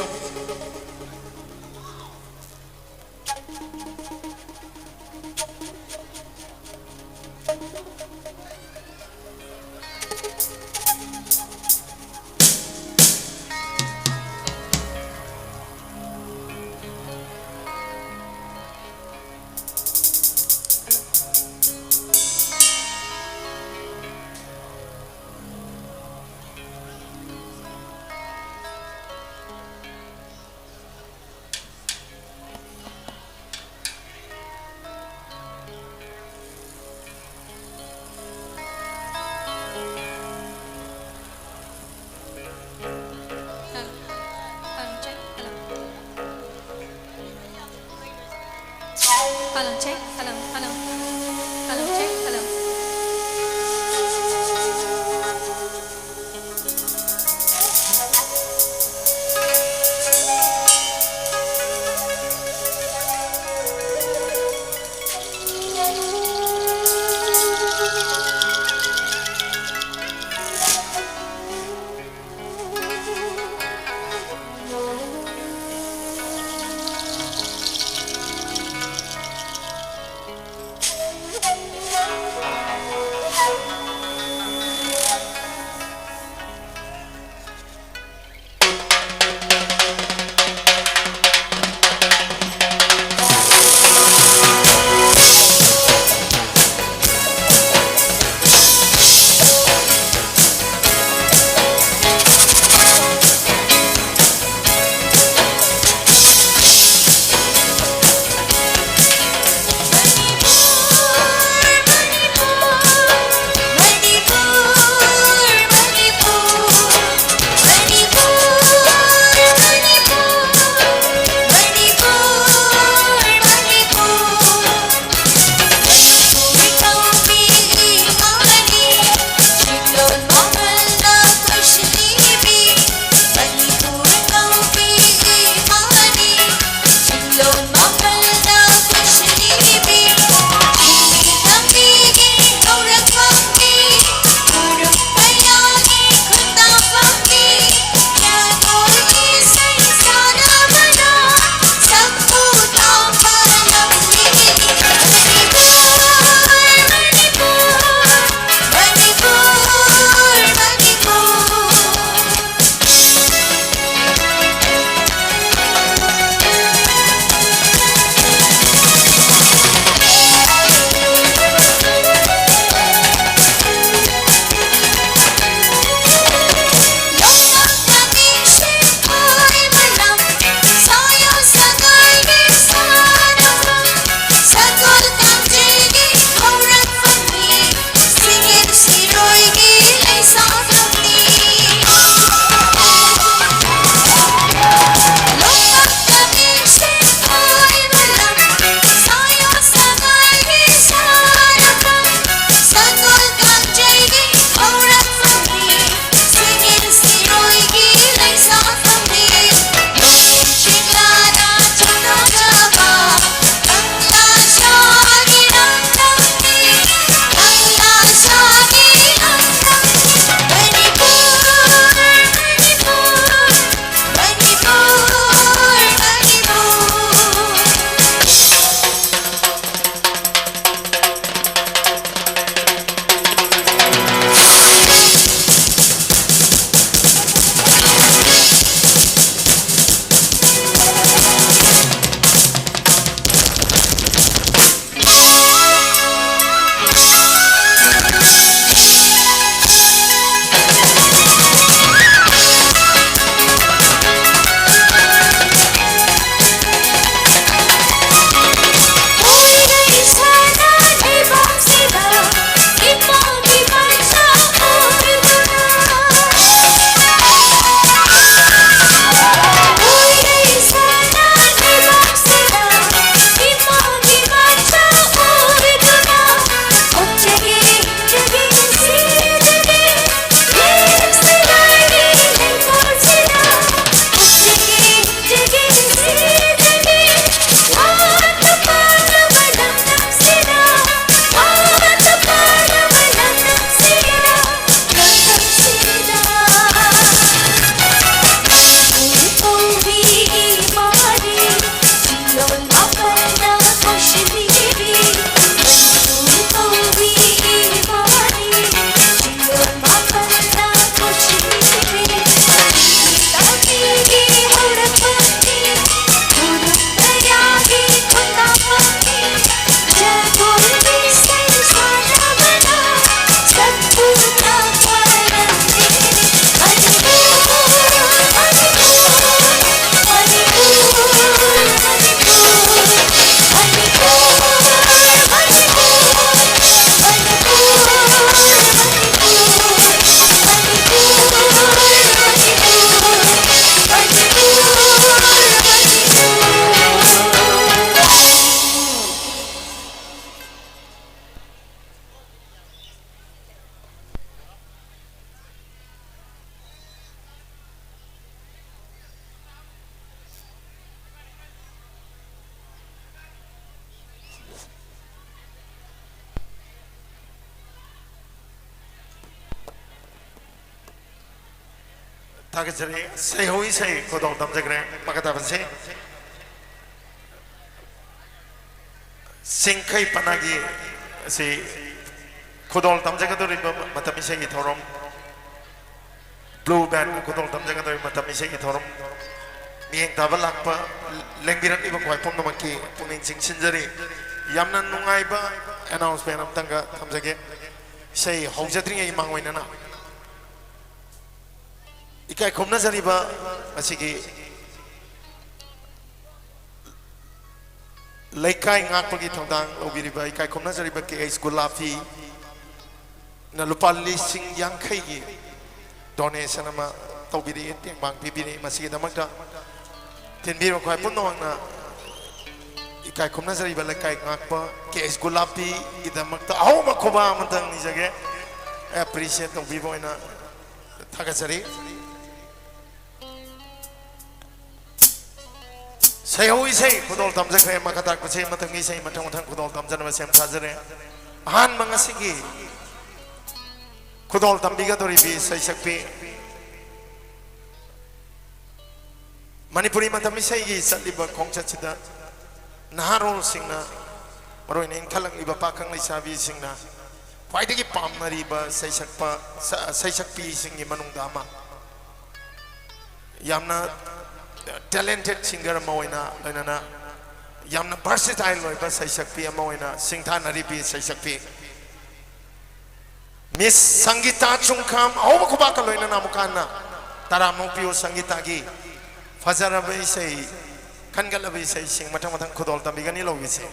ꯊꯥꯒꯠꯆꯔꯤ꯫ ꯁꯩꯍꯧ ꯏꯁꯩ ꯈꯨꯗꯣꯜ ꯇꯝꯖꯈ꯭ꯔꯦ꯫ ꯃꯈꯥ ꯇꯥꯕꯁꯤ ꯆꯤꯡꯈꯩ ꯄꯅꯥꯒꯤ ꯑꯁꯤ ꯈꯨꯗꯣꯜ ꯇꯝꯖꯒꯗꯧꯔꯤꯕ ꯃꯇꯝ ꯏꯁꯩꯒꯤ ꯊꯧꯔꯝ, blue band ꯈꯨꯗꯣꯜ ꯇꯝꯖꯒꯗꯧꯔꯤꯕ ꯃꯇꯝ ꯏꯁꯩꯒꯤ ꯊꯧꯔꯝ, ꯃꯤꯠꯌꯦꯡ ꯇꯥꯕ ꯂꯥꯛꯄ, ꯂꯦꯡꯕꯤꯔꯛꯂꯤꯕ ꯈ꯭ꯋꯥꯏ ꯄꯨꯝꯅꯃꯛꯀꯤ ꯄꯨꯛꯅꯤꯡ ꯆꯤꯡꯁꯤꯟꯖꯔꯤ꯫ ꯌꯥꯝꯅ ꯅꯨꯡꯉꯥꯏꯕ announcement ꯑꯃꯇꯪꯒ ꯊꯝꯖꯒꯦ꯫ ꯏꯁꯩ ꯍꯧꯖꯗ꯭ꯔꯤꯉꯩ ꯃꯥꯡꯑꯣꯏꯅꯅ ꯏꯀꯥꯏ ꯈꯨꯝꯅꯖꯔꯤꯕ ꯉꯁꯤꯒꯤ ꯂꯩꯀꯥꯏ ꯉꯥꯛꯄꯒꯤ ꯊꯧꯗꯥꯡ ꯂꯧꯕꯤꯔꯤꯕ ꯏꯀꯥꯏ ꯈꯨꯝꯅꯖꯔꯤꯕ ꯀꯦ ꯑꯩꯆ ꯒꯨꯂꯥꯐꯤꯅ ꯂꯨꯄꯥ ꯂꯤꯁꯤꯡ ꯌꯥꯡꯈꯩꯒꯤ donation ꯑꯃ ꯇꯧꯕꯤꯔꯛꯏ, ꯇꯦꯡꯕꯥꯡ ꯄꯤꯕꯤꯔꯛꯏ꯫ ꯃꯁꯤꯒꯤꯗꯃꯛꯇ ꯊꯤꯟꯕꯤꯔꯕ ꯈ꯭ꯋꯥꯏ ꯄꯨꯝꯅꯃꯛꯅ ꯏꯀꯥꯏ ꯈꯨꯝꯅꯖꯔꯤꯕ ꯂꯩꯀꯥꯏ ꯉꯥꯛꯄ ꯀꯦ ꯑꯩꯆ ꯒꯨꯂꯥꯞꯄꯤꯒꯤꯗꯃꯛꯇ ꯑꯍꯧꯕ ꯈꯨꯕꯥꯛ ꯑꯃꯇꯪ ꯅꯤꯖꯒꯦ꯫ Appreciate ꯇꯧꯕꯤꯕ ꯑꯣꯏꯅ ꯊꯥꯒꯠꯆꯔꯤ꯫ ꯁꯩꯍꯧ ꯏꯁꯩ ꯈꯨꯗꯣꯜ ꯇꯝꯖꯈ꯭ꯔꯦ꯫ ꯃꯈꯥ ꯇꯥꯔꯛꯄꯁꯤ ꯃꯊꯪꯒꯤ ꯏꯁꯩ ꯃꯊꯪ ꯃꯊꯪ ꯈꯨꯗꯣꯜ ꯇꯝꯖꯅꯕ ꯁꯦꯝ ꯁꯥꯖꯔꯦ꯫ ꯑꯍꯥꯟꯕ ꯉꯁꯤꯒꯤ ꯈꯨꯗꯣꯜ ꯇꯝꯕꯤꯒꯗꯧꯔꯤꯕꯤ ꯁꯩꯁꯛꯄꯤ, ꯃꯅꯤꯄꯨꯔꯤ ꯃꯇꯝ ꯏꯁꯩꯒꯤ ꯆꯠꯂꯤꯕ ꯈꯣꯡꯆꯠꯁꯤꯗ ꯅꯍꯥꯔꯣꯜꯁꯤꯡꯅ, ꯃꯔꯨꯑꯣꯏꯅ ꯏꯟꯈꯠꯂꯛꯂꯤꯕ ꯄꯥꯈꯪ ꯂꯩꯁꯥꯕꯤꯁꯤꯡꯅ ꯈ꯭ꯋꯥꯏꯗꯒꯤ ꯄꯥꯝꯅꯔꯤꯕ ꯁꯩꯁꯛꯄ, ꯁ-, ꯁꯩꯁꯛꯄꯤꯁꯤꯡꯒꯤ ꯃꯅꯨꯡꯗ ꯑꯃ, ꯌꯥꯝꯅ talented singer ꯑꯃ ꯑꯣꯏꯅ, ꯂꯣꯏꯅꯅ ꯌꯥꯝꯅ versatile ꯑꯣꯏꯕ ꯁꯩꯁꯛꯄꯤ ꯑꯃ ꯑꯣꯏꯅ ꯁꯤꯡꯊꯥꯅꯔꯤꯕꯤ ꯁꯩꯁꯛꯄꯤ ꯃꯤꯁ ꯁꯪꯒꯤꯇꯥ ꯆꯨꯡꯈꯥꯝ꯫ ꯑꯍꯧꯕ ꯈꯨꯕꯥꯛꯀ ꯂꯣꯏꯅꯅ ꯑꯃꯨꯛ ꯍꯟꯅ ꯇꯔꯥꯝꯅ ꯑꯣꯛꯄꯤꯌꯨ꯫ ꯁꯪꯒꯤꯇꯥꯒꯤ ꯐꯖꯔꯕ ꯏꯁꯩ, ꯈꯟꯒꯠꯂꯕ ꯏꯁꯩꯁꯤꯡ ꯃꯊꯪ ꯃꯊꯪ ꯈꯨꯗꯣꯜ ꯇꯝꯕꯤꯒꯅꯤ꯫ ꯂꯧꯕꯤꯁꯦ꯫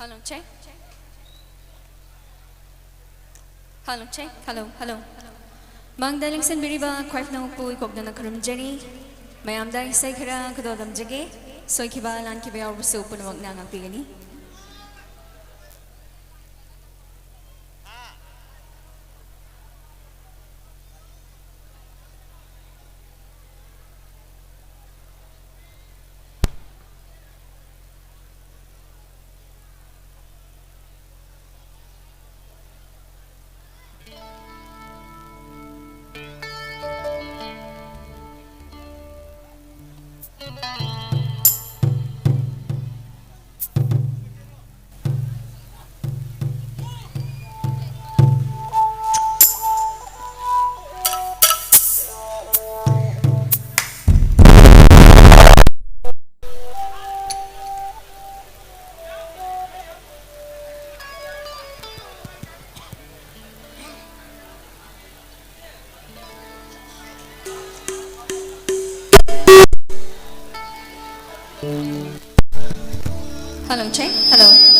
Hello, check. Hello, check. Hello, hello. ꯃꯥꯡꯗ ꯂꯦꯡꯁꯤꯟꯕꯤꯔꯤꯕ ꯈ꯭ꯋꯥꯏ ꯅꯧꯄꯨ ꯏꯀꯣꯛꯅꯅ ꯈꯨꯔꯨꯝꯖꯔꯤ꯫ ꯃꯌꯥꯝꯗ ꯏꯁꯩ ꯈꯔ ꯈꯨꯗꯣꯜ ꯇꯝꯖꯒꯦ꯫ ꯁꯣꯏꯈꯤꯕ ꯂꯥꯟꯈꯤꯕ ꯌꯥꯎꯔꯕꯁꯨ ꯄꯨꯝꯅꯃꯛꯅ ꯉꯥꯛꯄꯤꯒꯅꯤ꯫ Hello, check. Hello.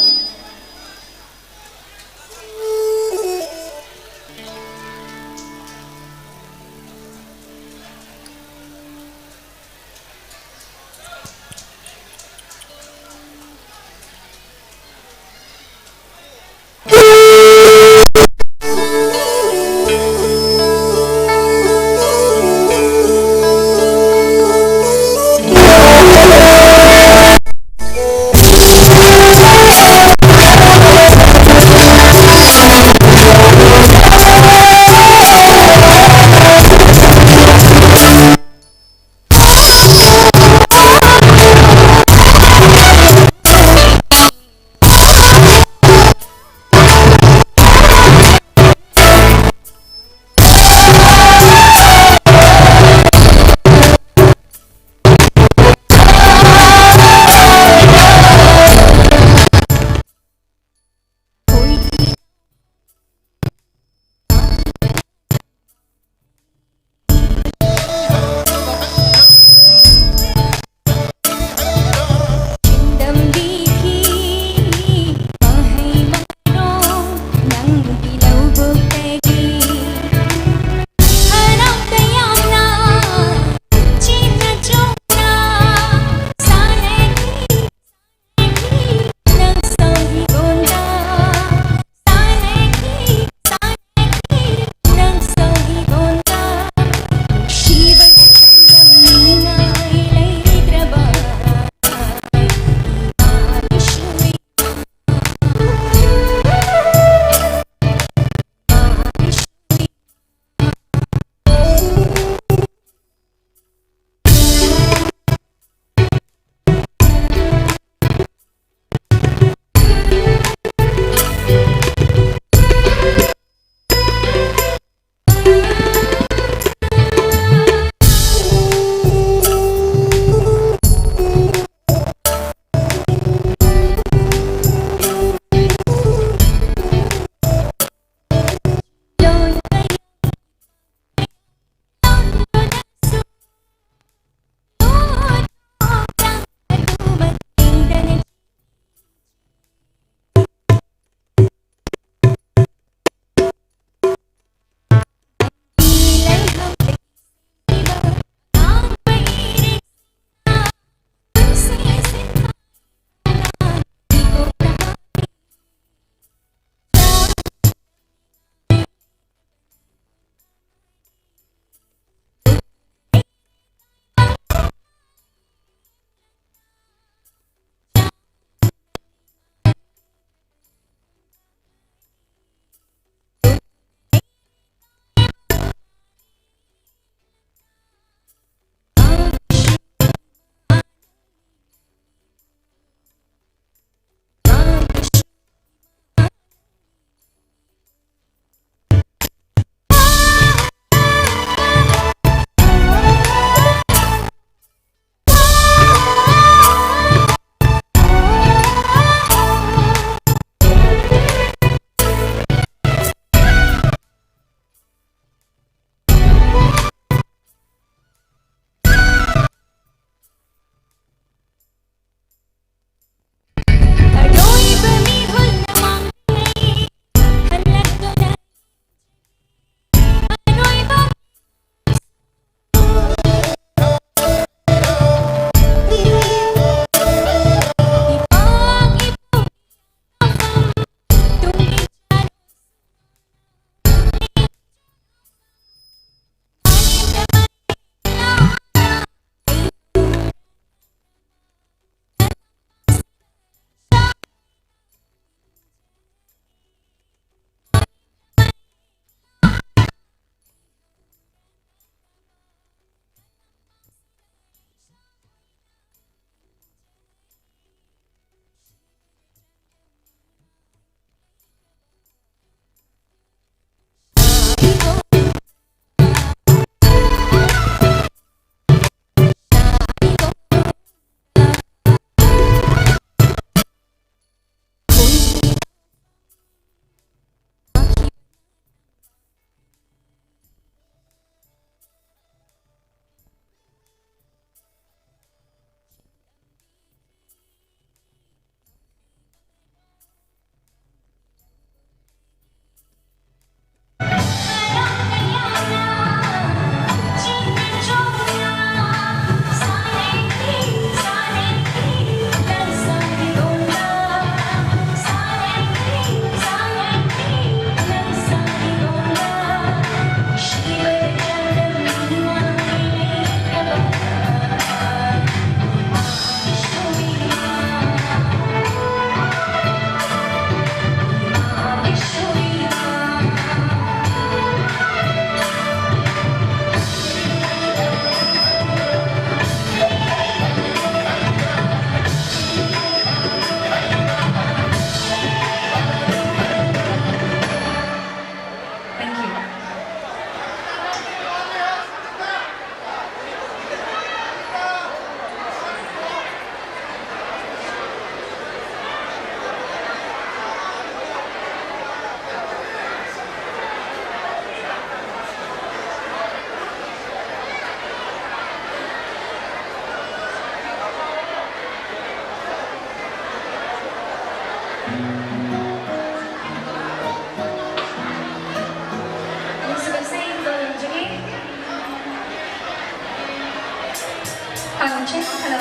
Hello, hello,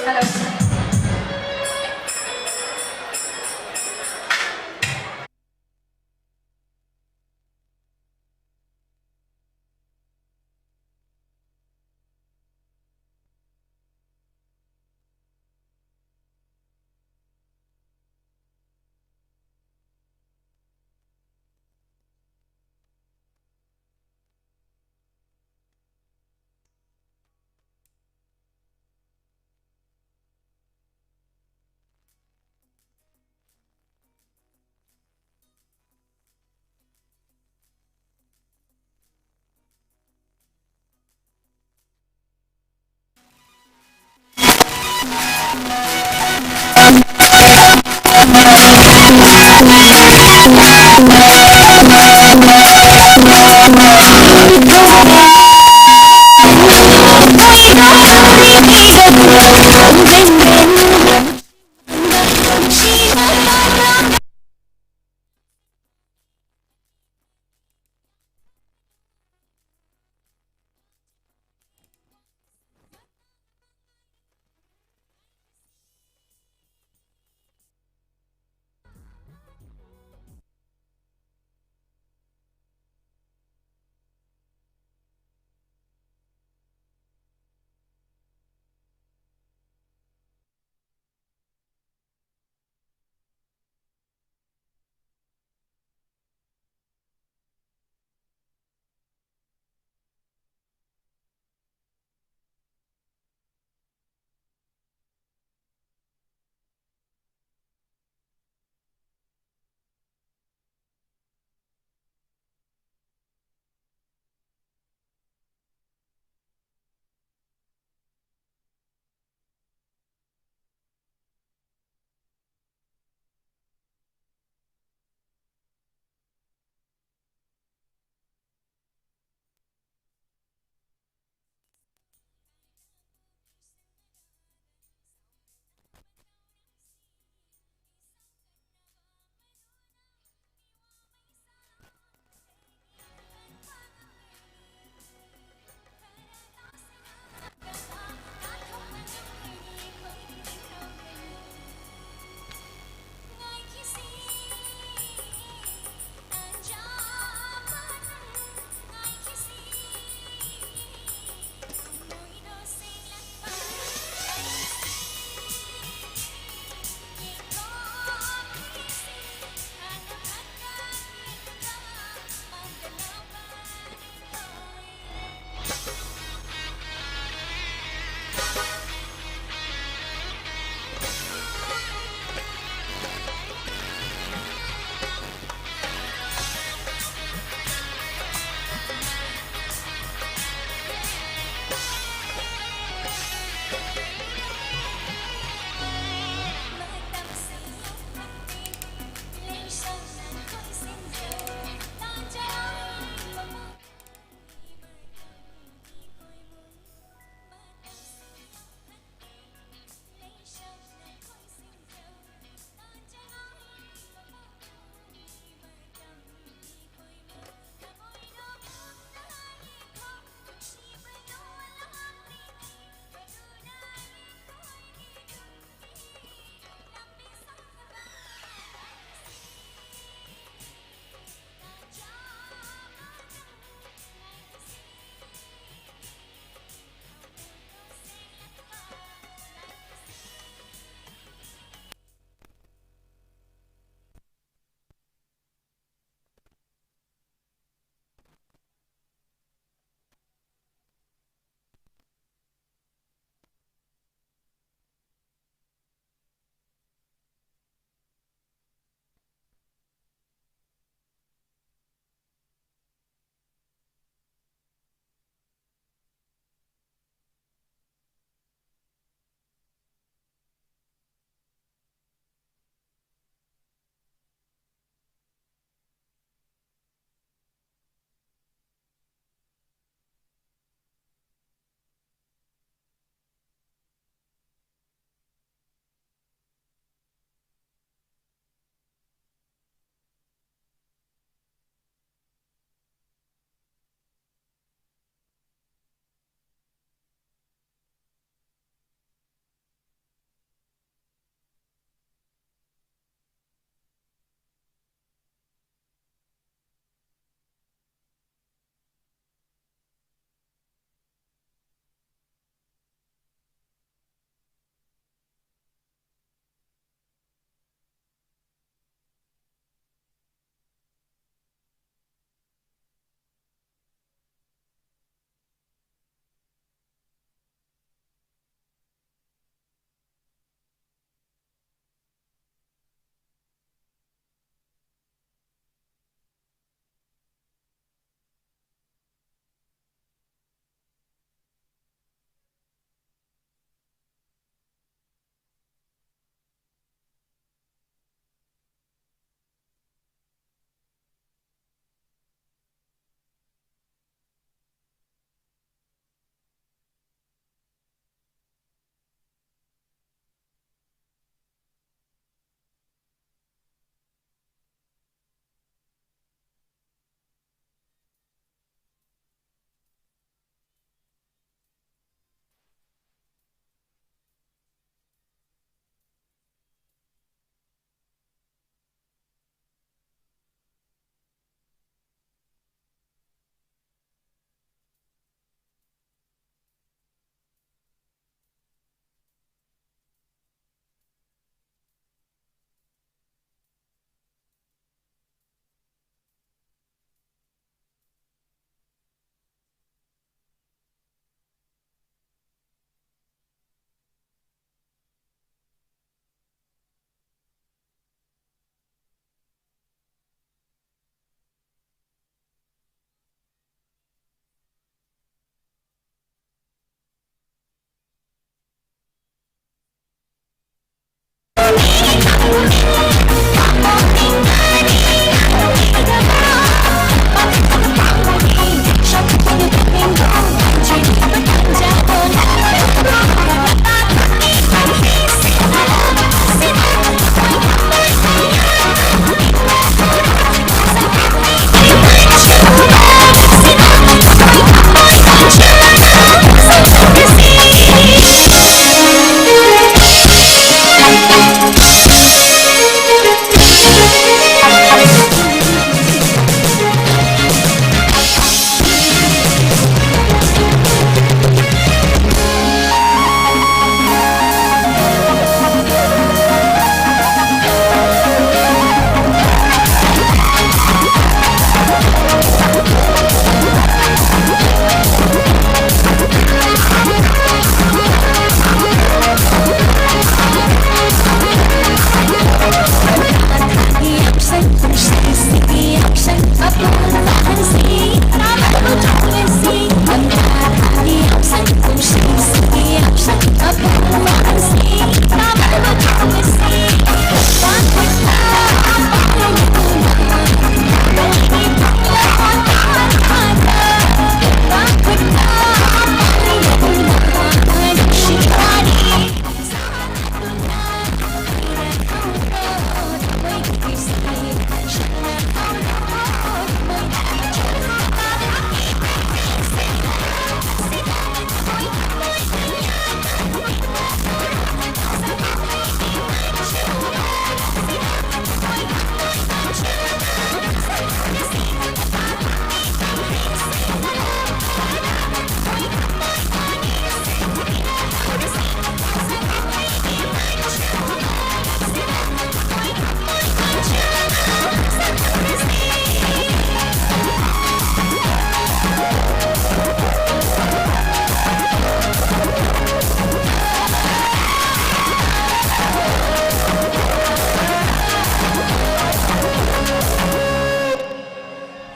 hello.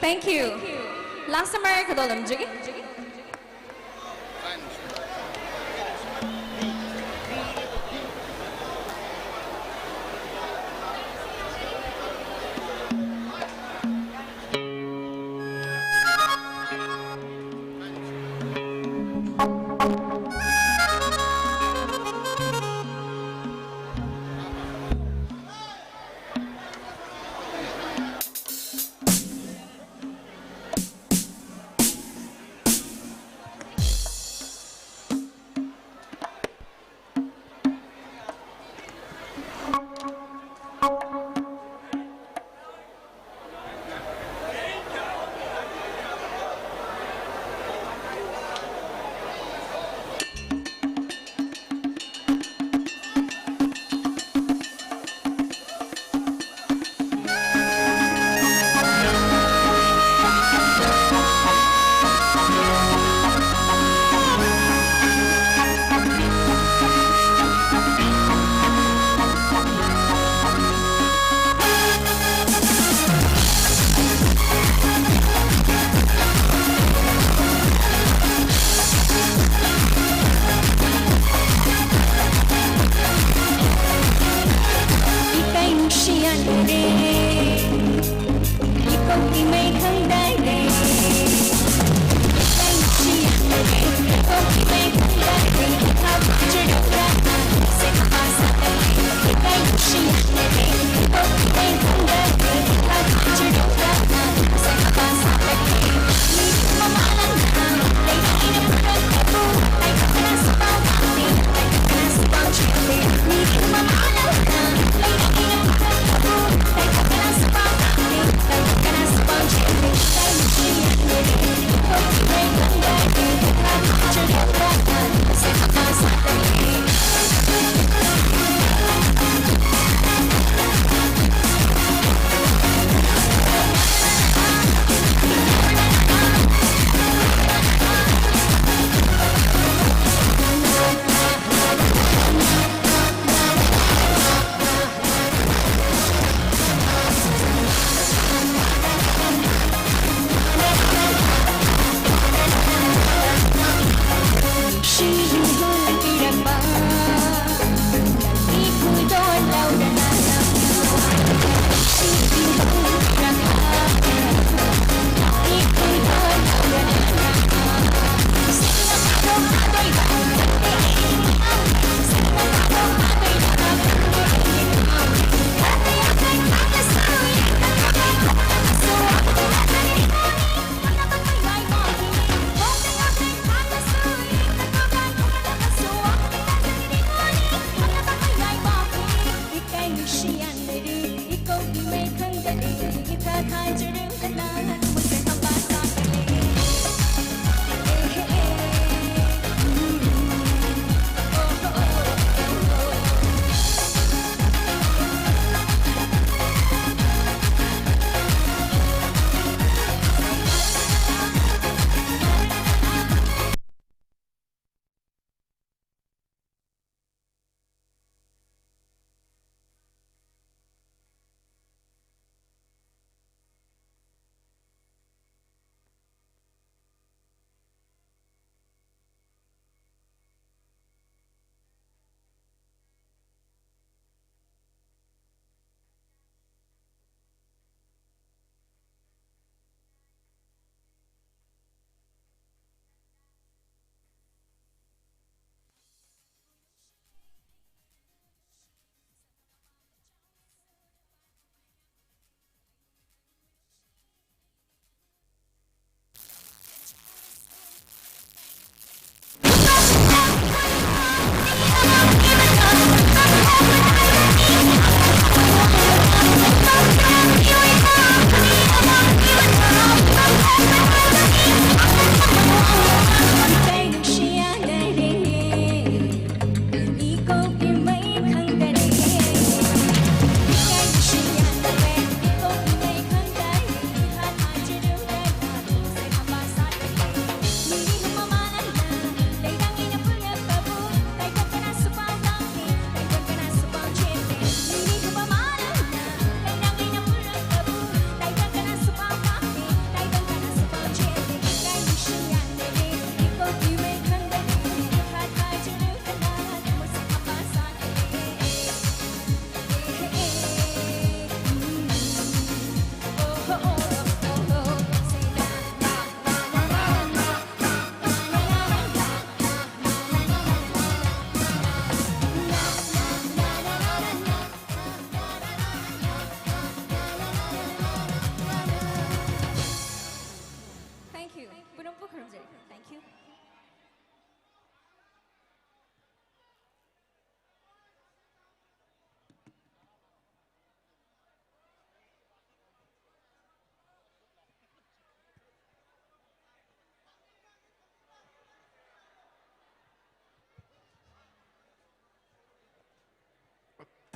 Thank you. Last summer, kadolum jigi.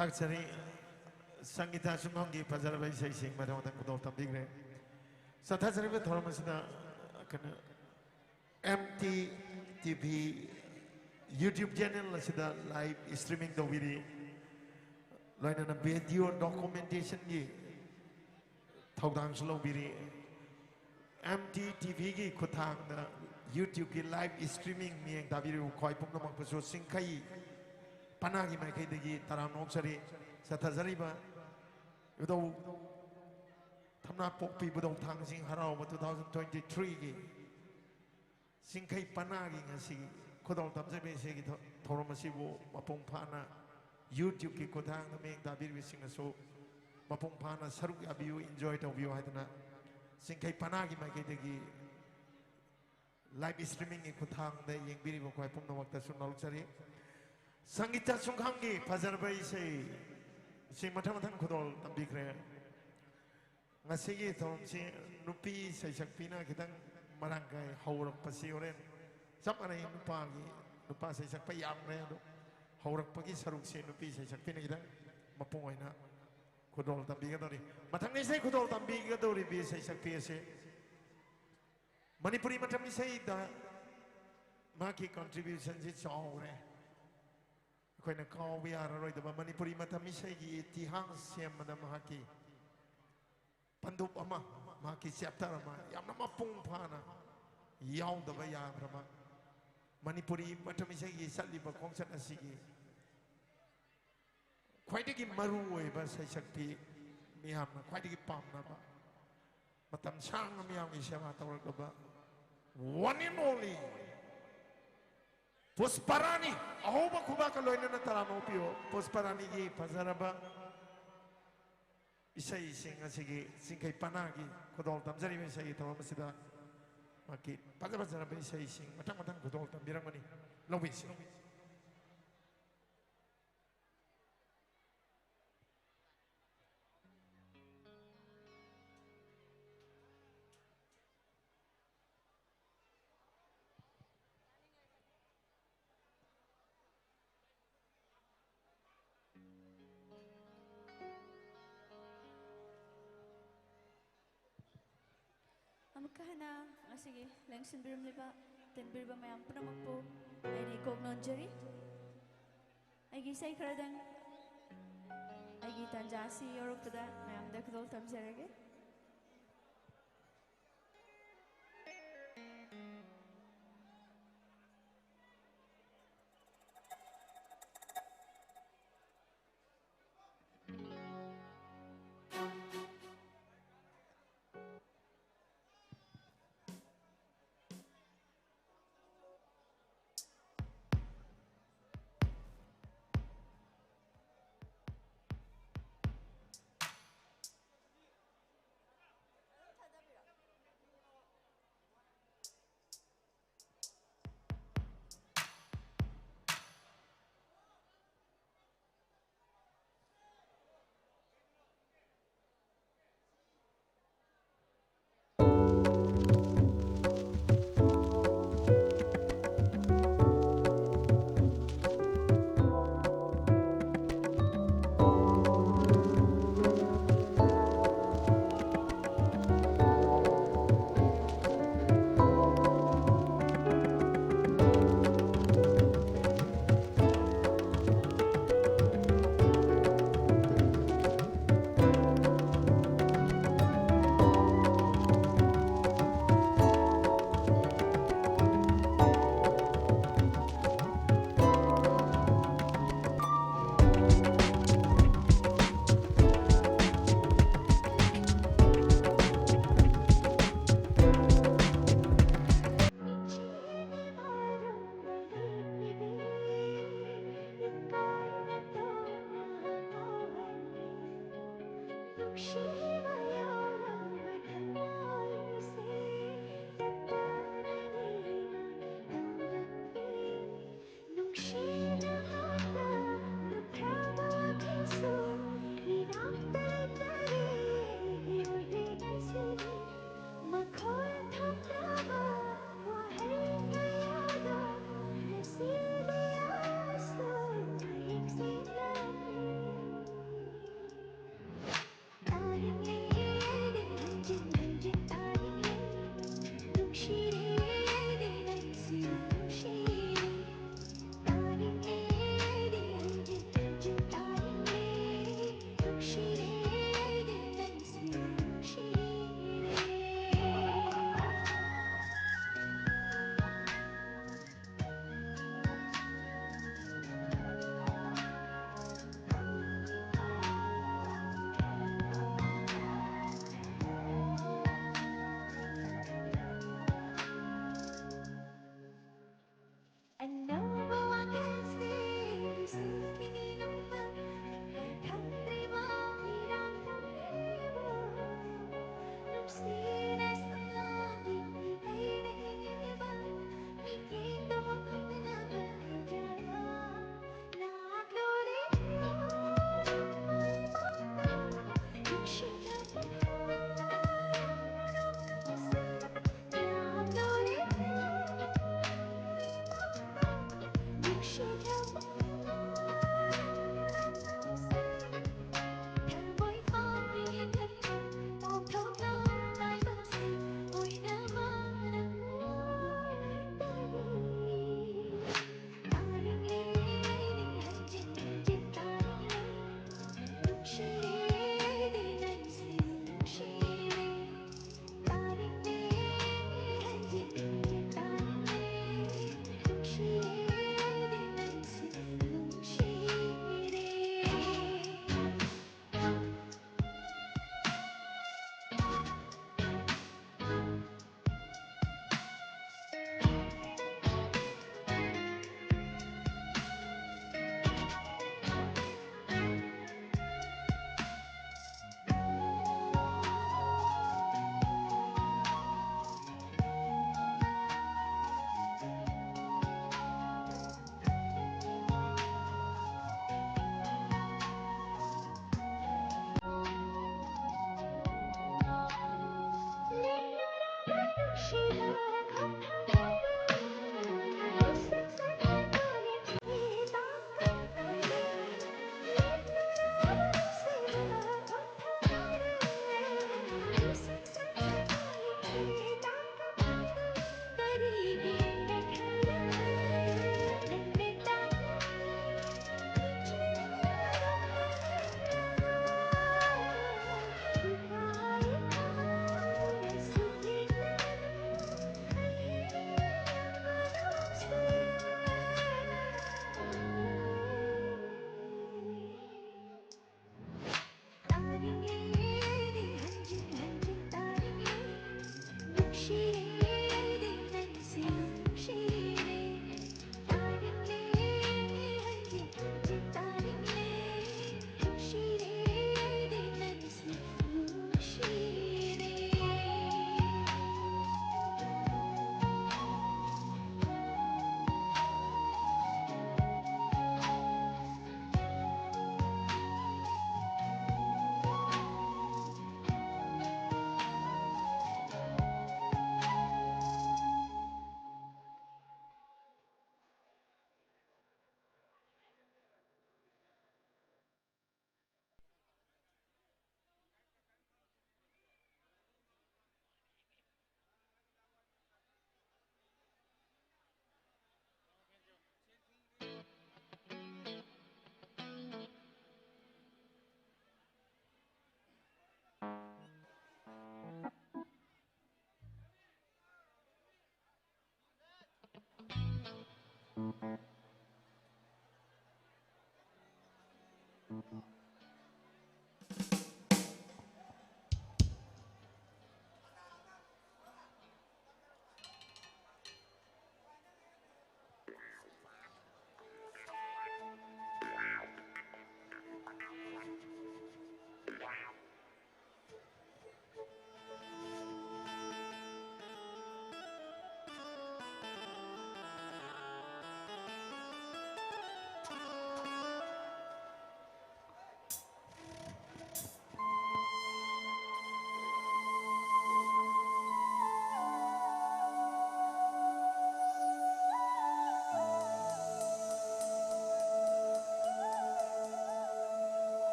ꯊꯥꯒꯠꯆꯔꯤ꯫ ꯁꯪꯒꯤꯇꯥ ꯆꯨꯡꯈꯪꯒꯤ ꯐꯖꯔꯕ ꯏꯁꯩꯁꯤꯡ ꯃꯊꯪ ꯃꯊꯪ ꯈꯨꯗꯣꯜ ꯇꯝꯕꯤꯈ꯭ꯔꯦ꯫ ꯆꯠꯊꯖꯔꯤꯕ ꯊꯧꯔꯝ ꯑꯁꯤꯗ ꯀꯩꯅꯣ, M T T V YouTube channel ꯑꯁꯤꯗ live streaming ꯇꯧꯕꯤꯔꯤ꯫ ꯂꯣꯏꯅꯅ video documentation ꯒꯤ ꯊꯧꯗꯥꯡꯁꯨ ꯂꯧꯕꯤꯔꯤ꯫ ꯑꯦꯝ ꯇꯤ ꯇꯤ ꯚꯤꯒꯤ ꯈꯨꯠꯊꯥꯡꯗ YouTube ꯀꯤ live streaming ꯃꯤꯠꯌꯦꯡ ꯇꯥꯕꯤꯔꯤꯕ ꯈ꯭ꯋꯥꯏ ꯄꯨꯝꯅꯃꯛꯄꯨꯁꯨ ꯆꯤꯡꯈꯩ ꯄꯅꯥꯒꯤ ꯃꯥꯏꯀꯩꯗꯒꯤ ꯇꯔꯥꯝꯅ ꯑꯣꯛꯆꯔꯤ꯫ ꯆꯠꯊꯖꯔꯤꯕ ꯏꯕꯨꯙꯧ ꯊꯝꯅꯥꯄꯣꯛꯄꯤ ꯏꯕꯨꯙꯧ ꯊꯥꯡꯖꯤꯡ ꯍꯔꯥꯎꯕ two thousand twenty three ꯒꯤ ꯆꯤꯡꯈꯩ ꯄꯅꯥꯒꯤ ꯉꯁꯤꯒꯤ ꯈꯨꯗꯣꯜ ꯇꯝꯖꯕ ꯏꯁꯩꯒꯤ ꯊꯧ-, ꯊꯧꯔꯝ ꯑꯁꯤꯕꯨ ꯃꯄꯨꯡ ꯐꯥꯅ YouTube ꯀꯤ ꯈꯨꯠꯊꯥꯡꯗ ꯃꯤꯠꯌꯦꯡ ꯇꯥꯕꯤꯔꯤꯕꯁꯤꯡꯅꯁꯨ ꯃꯄꯨꯡ ꯐꯥꯅ ꯁꯔꯨꯛ ꯌꯥꯕꯤꯌꯨ, enjoy ꯇꯧꯕꯤꯌꯨ ꯍꯥꯏꯗꯅ ꯆꯤꯡꯈꯩ ꯄꯅꯥꯒꯤ ꯃꯥꯏꯀꯩꯗꯒꯤ live streaming ꯒꯤ ꯈꯨꯠꯊꯥꯡꯗ ꯌꯦꯡꯕꯤꯔꯤꯕ ꯈ꯭ꯋꯥꯏ ꯄꯨꯝꯅꯃꯛꯇꯁꯨ ꯅꯣꯜꯖꯔꯤ꯫ ꯁꯪꯒꯤꯇꯥ ꯆꯨꯡꯈꯪꯒꯤ ꯐꯖꯔꯕ ꯏꯁꯩ, ꯏꯁꯩ ꯃꯊꯪ ꯃꯊꯪ ꯈꯨꯗꯣꯜ ꯇꯝꯕꯤꯈ꯭ꯔꯦ꯫ ꯉꯁꯤꯒꯤ ꯊꯧꯔꯝꯁꯤ ꯅꯨꯄꯤ ꯁꯩꯁꯛꯄꯤꯅ ꯈꯤꯇꯪ ꯃꯔꯥꯡ ꯀꯥꯏ ꯍꯧꯔꯛꯄꯁꯤ ꯍꯣꯔꯦꯟ ꯆꯞ ꯃꯥꯟꯅꯩ, ꯅꯨꯄꯥꯒꯤ, ꯅꯨꯄꯥ ꯁꯩꯁꯛꯄ ꯌꯥꯝꯈ꯭ꯔꯦ, ꯑꯗꯣ ꯍꯧꯔꯛꯄꯒꯤ ꯁꯔꯨꯛꯁꯤ ꯅꯨꯄꯤ ꯁꯩꯁꯛꯄꯤꯅ ꯈꯤꯇꯪ ꯃꯄꯨꯡ ꯑꯣꯏꯅ ꯈꯨꯗꯣꯜ ꯇꯝꯕꯤꯒꯗꯧꯔꯤ꯫ ꯃꯊꯪꯗ ꯏꯁꯩ ꯈꯨꯗꯣꯜ ꯇꯝꯕꯤꯒꯗꯧꯔꯤꯕꯤ ꯁꯩꯁꯛꯄꯤ ꯑꯁꯤ ꯃꯅꯤꯄꯨꯔꯤ ꯃꯇꯝ ꯏꯁꯩꯗ ꯃꯍꯥꯛꯀꯤ contribution ꯁꯤ ꯆꯥꯎꯔꯦ꯫ ꯑꯩꯈꯣꯏꯅ ꯀꯥꯎꯕ ꯌꯥꯔꯔꯣꯏꯗꯕ ꯃꯅꯤꯄꯨꯔꯤ ꯃꯇꯝ ꯏꯁꯩꯒꯤ ꯏꯇꯤꯍꯥꯁ ꯁꯦꯝꯕꯗ ꯃꯍꯥꯛꯀꯤ ꯄꯟꯗꯨꯞ ꯑꯃ, ꯃꯍꯥꯛꯀꯤ chapter ꯑꯃ ꯌꯥꯝꯅ ꯃꯄꯨꯡ ꯐꯥꯅ ꯌꯥꯎꯗꯕ ꯌꯥꯗ꯭ꯔꯕ ꯃꯅꯤꯄꯨꯔꯤ ꯃꯇꯝ ꯏꯁꯩꯒꯤ ꯆꯠꯂꯤꯕ ꯈꯣꯡꯆꯠ ꯑꯁꯤꯒꯤ ꯈ꯭ꯋꯥꯏꯗꯒꯤ ꯃꯔꯨ ꯑꯣꯏꯕ ꯁꯩꯁꯛꯄꯤ, ꯃꯤꯌꯥꯝꯅ ꯈ꯭ꯋꯥꯏꯗꯒꯤ ꯄꯥꯝꯅꯕ, ꯃꯇꯝ ꯁꯥꯡꯅ ꯃꯤꯌꯥꯝꯒꯤ ꯁꯦꯕꯥ ꯇꯧꯔꯛꯂꯕ one and only ꯄꯨꯁꯄꯔꯥꯅꯤ꯫ ꯑꯍꯧꯕ ꯈꯨꯕꯥꯛꯀ ꯂꯣꯏꯅꯅ ꯇꯔꯥꯝꯅ ꯑꯣꯛꯄꯤꯌꯨ꯫ ꯄꯨꯁꯄꯔꯥꯅꯤꯒꯤ ꯐꯖꯔꯕ ꯏꯁꯩꯁꯤꯡ ꯑꯁꯤꯒꯤ ꯆꯤꯡꯈꯩ ꯄꯅꯥꯒꯤ ꯈꯨꯗꯣꯜ ꯇꯝꯖꯔꯤꯕ ꯏꯁꯩꯒꯤ ꯊꯧꯔꯝ ꯑꯁꯤꯗ ꯃꯍꯥꯛꯀꯤ ꯐꯖ ꯐꯖꯔꯕ ꯏꯁꯩꯁꯤꯡ ꯃꯊꯪ ꯃꯊꯪ ꯈꯨꯗꯣꯜ ꯇꯝꯕꯤꯔꯝꯒꯅꯤ꯫ ꯂꯧꯕꯤꯁꯤ꯫ ꯍꯥꯏꯅ ꯉꯁꯤꯒꯤ ꯂꯦꯡꯁꯤꯟꯕꯤꯔꯝꯂꯤꯕ, ꯇꯤꯟꯕꯤꯔꯤꯕ ꯃꯌꯥꯝ ꯄꯨꯝꯅꯃꯛꯄꯨ ꯑꯩꯅ ꯏꯀꯣꯛ ꯅꯣꯟꯖꯔꯤ꯫ ꯑꯩꯒꯤ ꯏꯁꯩ ꯈꯔꯗꯪ ꯑꯩꯒꯤ ꯇꯥꯟꯖꯥ ꯑꯁꯤ ꯌꯧꯔꯛꯄꯗ ꯃꯌꯥꯝꯗ ꯈꯨꯗꯣꯜ ꯇꯝꯖꯔꯒꯦ꯫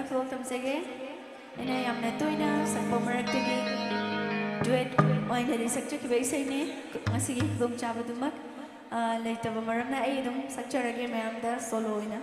ꯁꯣꯜ ꯇꯝꯖꯒꯦ꯫ ꯑꯩꯅ ꯌꯥꯝꯅ ꯇꯣꯏꯅ ꯁꯛꯄ ꯃꯔꯛꯇꯒꯤ duet ꯑꯣꯏꯅꯗꯤ ꯁꯛꯆꯈꯤꯕ ꯏꯁꯩꯅꯤ꯫ ꯉꯁꯤꯒꯤ ꯈꯨꯗꯣꯡꯆꯥꯕꯗꯨꯃꯛ, ꯑ, ꯂꯩꯇꯕ ꯃꯔꯝꯅ ꯑꯩ ꯑꯗꯨꯝ ꯁꯛꯆꯔꯒꯦ ꯃꯌꯥꯝꯗ solo ꯑꯣꯏꯅ꯫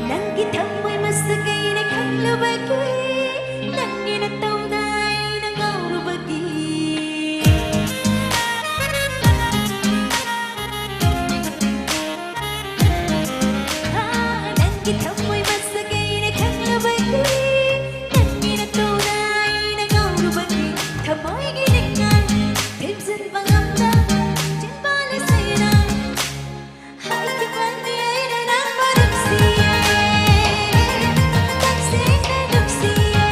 ꯅꯪꯒꯤ ꯊꯃꯣꯏ ꯃꯁꯛ ꯑꯩꯅ ꯈꯪꯂꯨꯕꯒꯤ, ꯅꯪꯒꯤ ꯅꯇꯧꯗ ꯑꯩꯅ ꯉꯥꯎꯔꯨꯕꯒꯤ꯫ ꯅꯪꯒꯤ ꯊꯃꯣꯏ ꯃꯁꯛ ꯑꯩꯅ ꯈꯪꯂꯨꯕꯒꯤ, ꯅꯪꯒꯤ ꯅꯇꯧꯗ ꯑꯩꯅ ꯉꯥꯎꯔꯨꯕꯒꯤ, ꯊꯃꯣꯏꯒꯤ ꯅꯤꯡꯉꯥꯏ ꯊꯦꯝꯖꯤꯟꯕ ꯉꯝꯗꯕ ꯆꯤꯟꯕꯥꯜ ꯑꯁꯤꯅ ꯍꯥꯏꯈꯤꯕꯅꯤ ꯑꯩꯅ ꯅꯪꯕꯨ ꯅꯨꯡꯁꯤꯌꯦ, ꯇꯁꯦꯡꯅ ꯅꯨꯡꯁꯤꯌꯦ꯫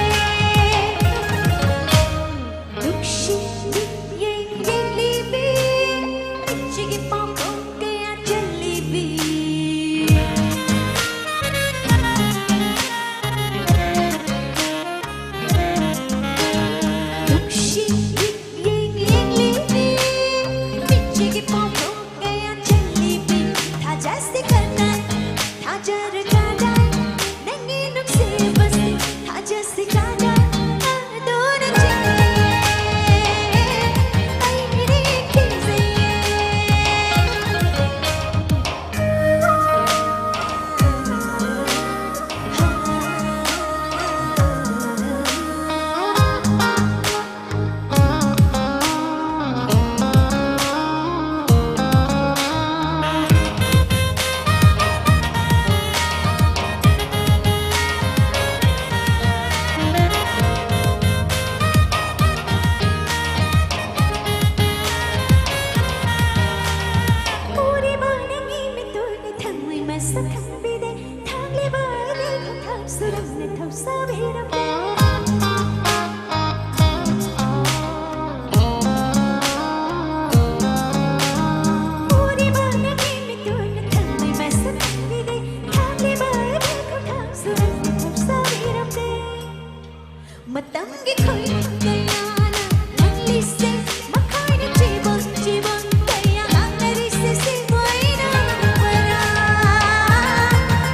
ꯃꯇꯝꯒꯤ ꯈꯣꯏꯅꯨꯡ ꯀꯌꯥꯅ ꯂꯪꯂꯤꯁꯦ, ꯃꯈꯣꯏꯅ ꯆꯤꯕꯣꯟ ꯆꯤꯕꯣꯟ ꯀꯌꯥ ꯉꯥꯡꯅꯔꯤꯁꯦ, ꯁꯤꯕꯨ ꯑꯩꯅ ꯎꯕꯔꯥ?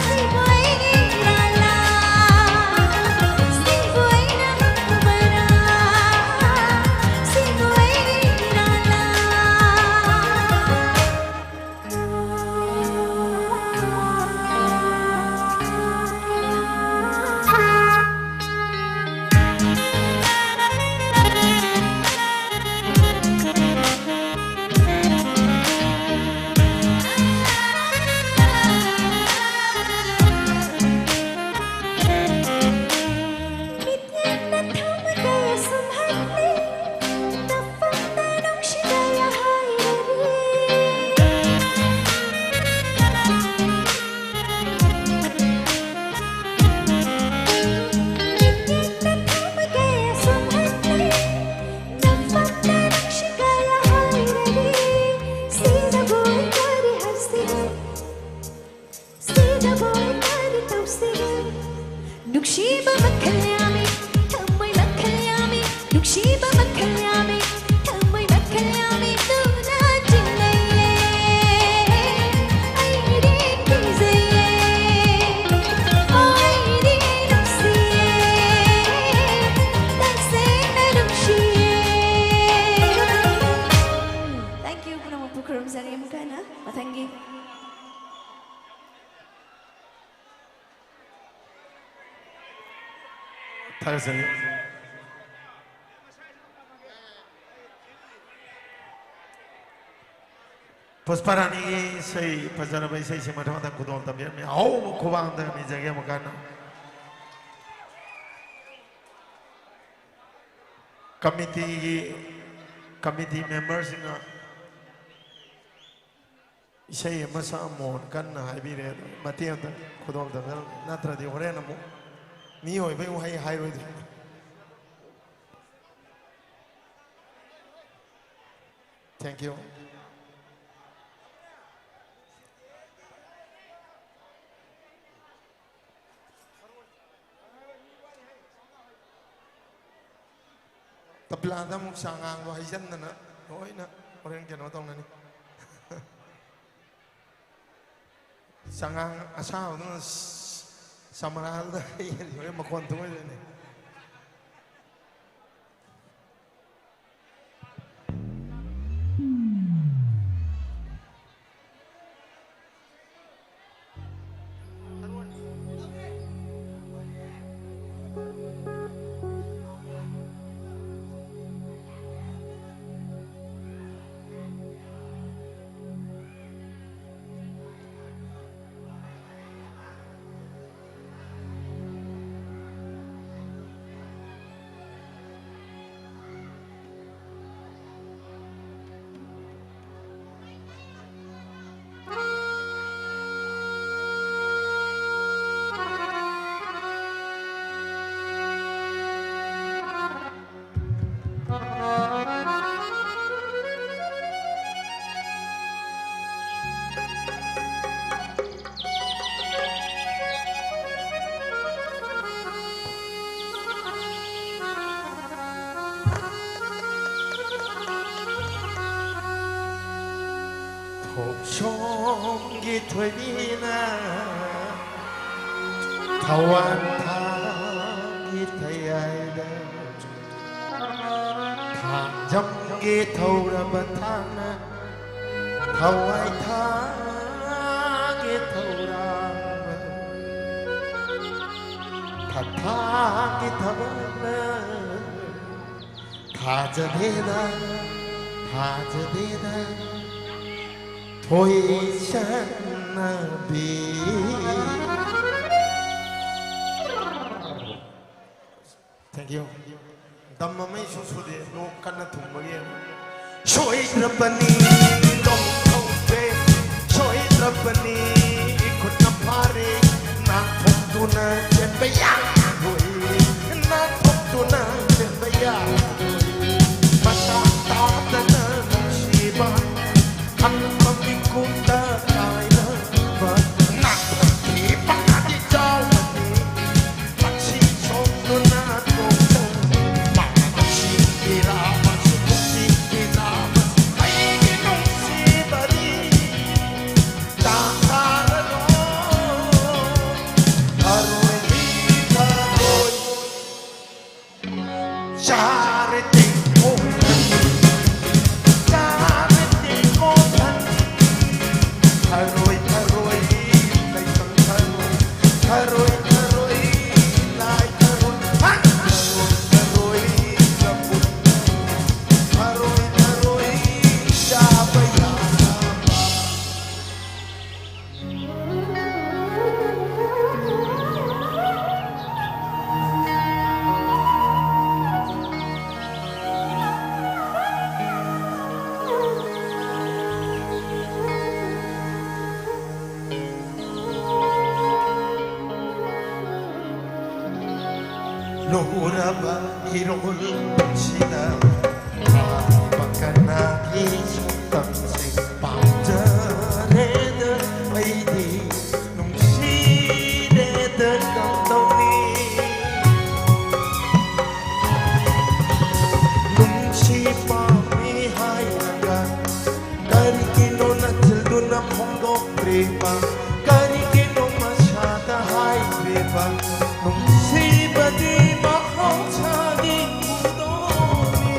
ꯁꯤꯕꯨ ꯑꯩꯒꯤ ꯏꯔꯥꯜꯂꯥ? ꯁꯤꯕꯨ ꯑꯩꯅ ꯎꯕꯔꯥ? ꯁꯤꯕꯨ ꯑꯩꯒꯤ ꯏꯔꯥꯜꯂꯥ? ꯁꯤꯗꯕꯨ ꯑꯩ ꯀꯔꯤ ꯇꯧꯁꯤꯒꯦ? ꯅꯨꯡꯁꯤꯕ ꯃꯈꯜ ꯌꯥꯝꯃꯤ, ꯊꯝꯃꯣꯏ ꯃꯈꯜ ꯌꯥꯝꯃꯤ, ꯅꯨꯡꯁꯤꯕ ꯃꯈꯜ ꯌꯥꯝꯃꯤ, ꯊꯝꯃꯣꯏ ꯃꯈꯜ ꯌꯥꯝꯃꯤ, ꯇꯨꯅ ꯆꯤꯡꯅꯩꯌꯦ꯫ ꯑꯩꯗꯤ ꯀꯤꯖꯩꯌꯦ, ꯑꯣ, ꯑꯩꯗꯤ ꯅꯨꯡꯁꯤꯌꯦ, ꯇꯁꯦꯡꯅ ꯅꯨꯡꯁꯤꯌꯦ꯫ Thank you, ꯄꯨꯝꯅꯃꯛꯄꯨ ꯈꯨꯔꯨꯝꯖꯔꯤ꯫ ꯑꯃꯨꯛꯀ ꯍꯟꯅ ꯃꯊꯪꯒꯤ ꯊꯥꯒꯠꯆꯔꯤ꯫ ꯄꯨꯁꯄꯥꯔꯥꯅꯤꯒꯤ ꯏꯁꯩ, ꯐꯖꯔꯕ ꯏꯁꯩꯁꯤ ꯃꯊꯪ ꯃꯊꯪ ꯈꯨꯗꯣꯜ ꯇꯝꯕꯤꯔꯝꯃꯤ꯫ ꯑꯍꯧꯕ ꯈꯨꯕꯥꯡꯗ ꯅꯤꯖꯒꯦ ꯑꯃꯨꯛ ꯍꯟꯅ꯫ ꯀꯃꯤꯇꯤꯒꯤ, ꯀꯃꯤꯇꯤ ꯃꯦꯝꯕꯔꯁꯤꯡꯅ ꯏꯁꯩ ꯑꯃ ꯁꯛꯑꯝꯃꯣꯅ ꯀꯟꯅ ꯍꯥꯏꯕꯤꯔꯦ꯫ ꯑꯗꯨ ꯃꯇꯦꯛ ꯑꯃꯇ ꯈꯨꯗꯣꯜ ꯇꯝꯖꯔꯝꯒꯦ, ꯅꯠꯇ꯭ꯔꯗꯤ ꯍꯣꯔꯦꯟ ꯑꯃꯨꯛ ꯃꯤ ꯑꯣꯏꯕꯩ ꯋꯥꯍꯩ ꯍꯥꯏꯔꯣꯏꯗ꯭ꯔꯣ? Thank you. ꯇꯕ꯭ꯂꯥꯗ ꯑꯃꯨꯛ ꯆꯉꯥꯡꯗꯣ ꯍꯩꯖꯤꯟꯗꯅ ꯂꯣꯏꯅ ꯍꯣꯔꯦꯟ ꯀꯩꯅꯣ ꯇꯧꯅꯅꯤ꯫ ꯆꯉꯥꯡ ꯑꯁꯥꯕꯗꯨꯅ ꯁ-, ꯁꯃꯔꯥꯗꯨꯗ ꯍꯩꯔꯗꯤ ꯍꯣꯔꯦꯟ ꯃꯈꯣꯟ ꯊꯣꯛꯑꯣꯏꯗꯣꯏꯅꯦ꯫ ꯊꯣꯛꯁꯣꯝꯒꯤ ꯊꯣꯏꯕꯤꯅ ꯊꯋꯥꯟ ꯊꯥꯒꯤ ꯊꯌꯥꯏꯗ, ꯊꯥꯡꯖꯝꯒꯤ ꯊꯧꯔꯕ ꯊꯥꯡꯅ ꯊꯋꯥꯏ ꯊꯥꯒꯤ ꯊꯧꯔꯥꯡ, ꯊꯥꯒꯤ ꯊꯕꯛꯅ ꯊꯥꯖꯗꯦꯗ, ꯊꯥꯖꯗꯦꯗ, ꯊꯣꯏꯁꯟꯅꯕꯤ꯫ Thank you. ꯗꯝ ꯑꯃ ꯏꯁꯨ ꯁꯨꯗꯦ, ꯂꯣꯛ ꯀꯟꯅ ꯊꯨꯡꯕꯒꯤ꯫ ꯁꯣꯏꯗ꯭ꯔꯕꯅꯤ, ꯂꯣꯛ ꯊꯨꯡꯗꯦ, ꯁꯣꯏꯗ꯭ꯔꯕꯅꯤ, ꯏꯈꯨꯠꯅ ꯐꯥꯔꯦ, ꯅꯥꯟꯊꯣꯛꯇꯨꯅ ꯆꯦꯟꯕ ꯌꯥ꯫ ꯆꯥꯔꯦ ꯇꯦꯡꯀꯣꯠ, ꯆꯥꯔꯦ ꯇꯦꯡꯀꯣꯠ ꯑꯅꯤ꯫ ꯊꯔꯣꯏ, ꯊꯔꯣꯏ, ꯂꯩꯇꯪ ꯊꯔꯣꯏ, ꯊꯔꯣꯏ, ꯊꯔꯣꯏ, ꯂꯥꯏ ꯊꯔꯣꯏ, ꯍꯥ! ꯊꯔꯣꯏ, ꯊꯔꯣꯏ, ꯆꯝꯐꯨꯠ ꯊꯔꯣꯏ, ꯊꯔꯣꯏ, ꯆꯥꯕ ꯌꯥꯕ꯫ ꯂꯨꯔꯕ ꯏꯔꯣꯜꯁꯤꯗ ꯃꯥꯒꯤ ꯃꯀꯅꯥꯒꯤ ꯁꯛꯇꯝꯁꯦ ꯄꯥꯝꯖꯔꯦꯗ ꯑꯩꯗꯤ ꯅꯨꯡꯁꯤꯔꯦꯗ ꯀꯝꯗꯧꯅꯤ? ꯅꯨꯡꯁꯤ ꯄꯥꯝꯃꯤ ꯍꯥꯏꯔꯒ ꯀꯔꯤꯒꯤꯅꯣ ꯅꯆꯤꯜꯗꯨꯅ ꯐꯣꯡꯗꯣꯛꯇ꯭ꯔꯤꯕ? ꯀꯔꯤꯒꯤꯅꯣ ꯃꯁꯥꯗ ꯍꯥꯏꯗ꯭ꯔꯤꯕ? ꯅꯨꯡꯁꯤꯕꯗꯤ ꯃꯍꯧꯁꯥꯒꯤ ꯈꯨꯗꯣꯜꯅꯤ꯫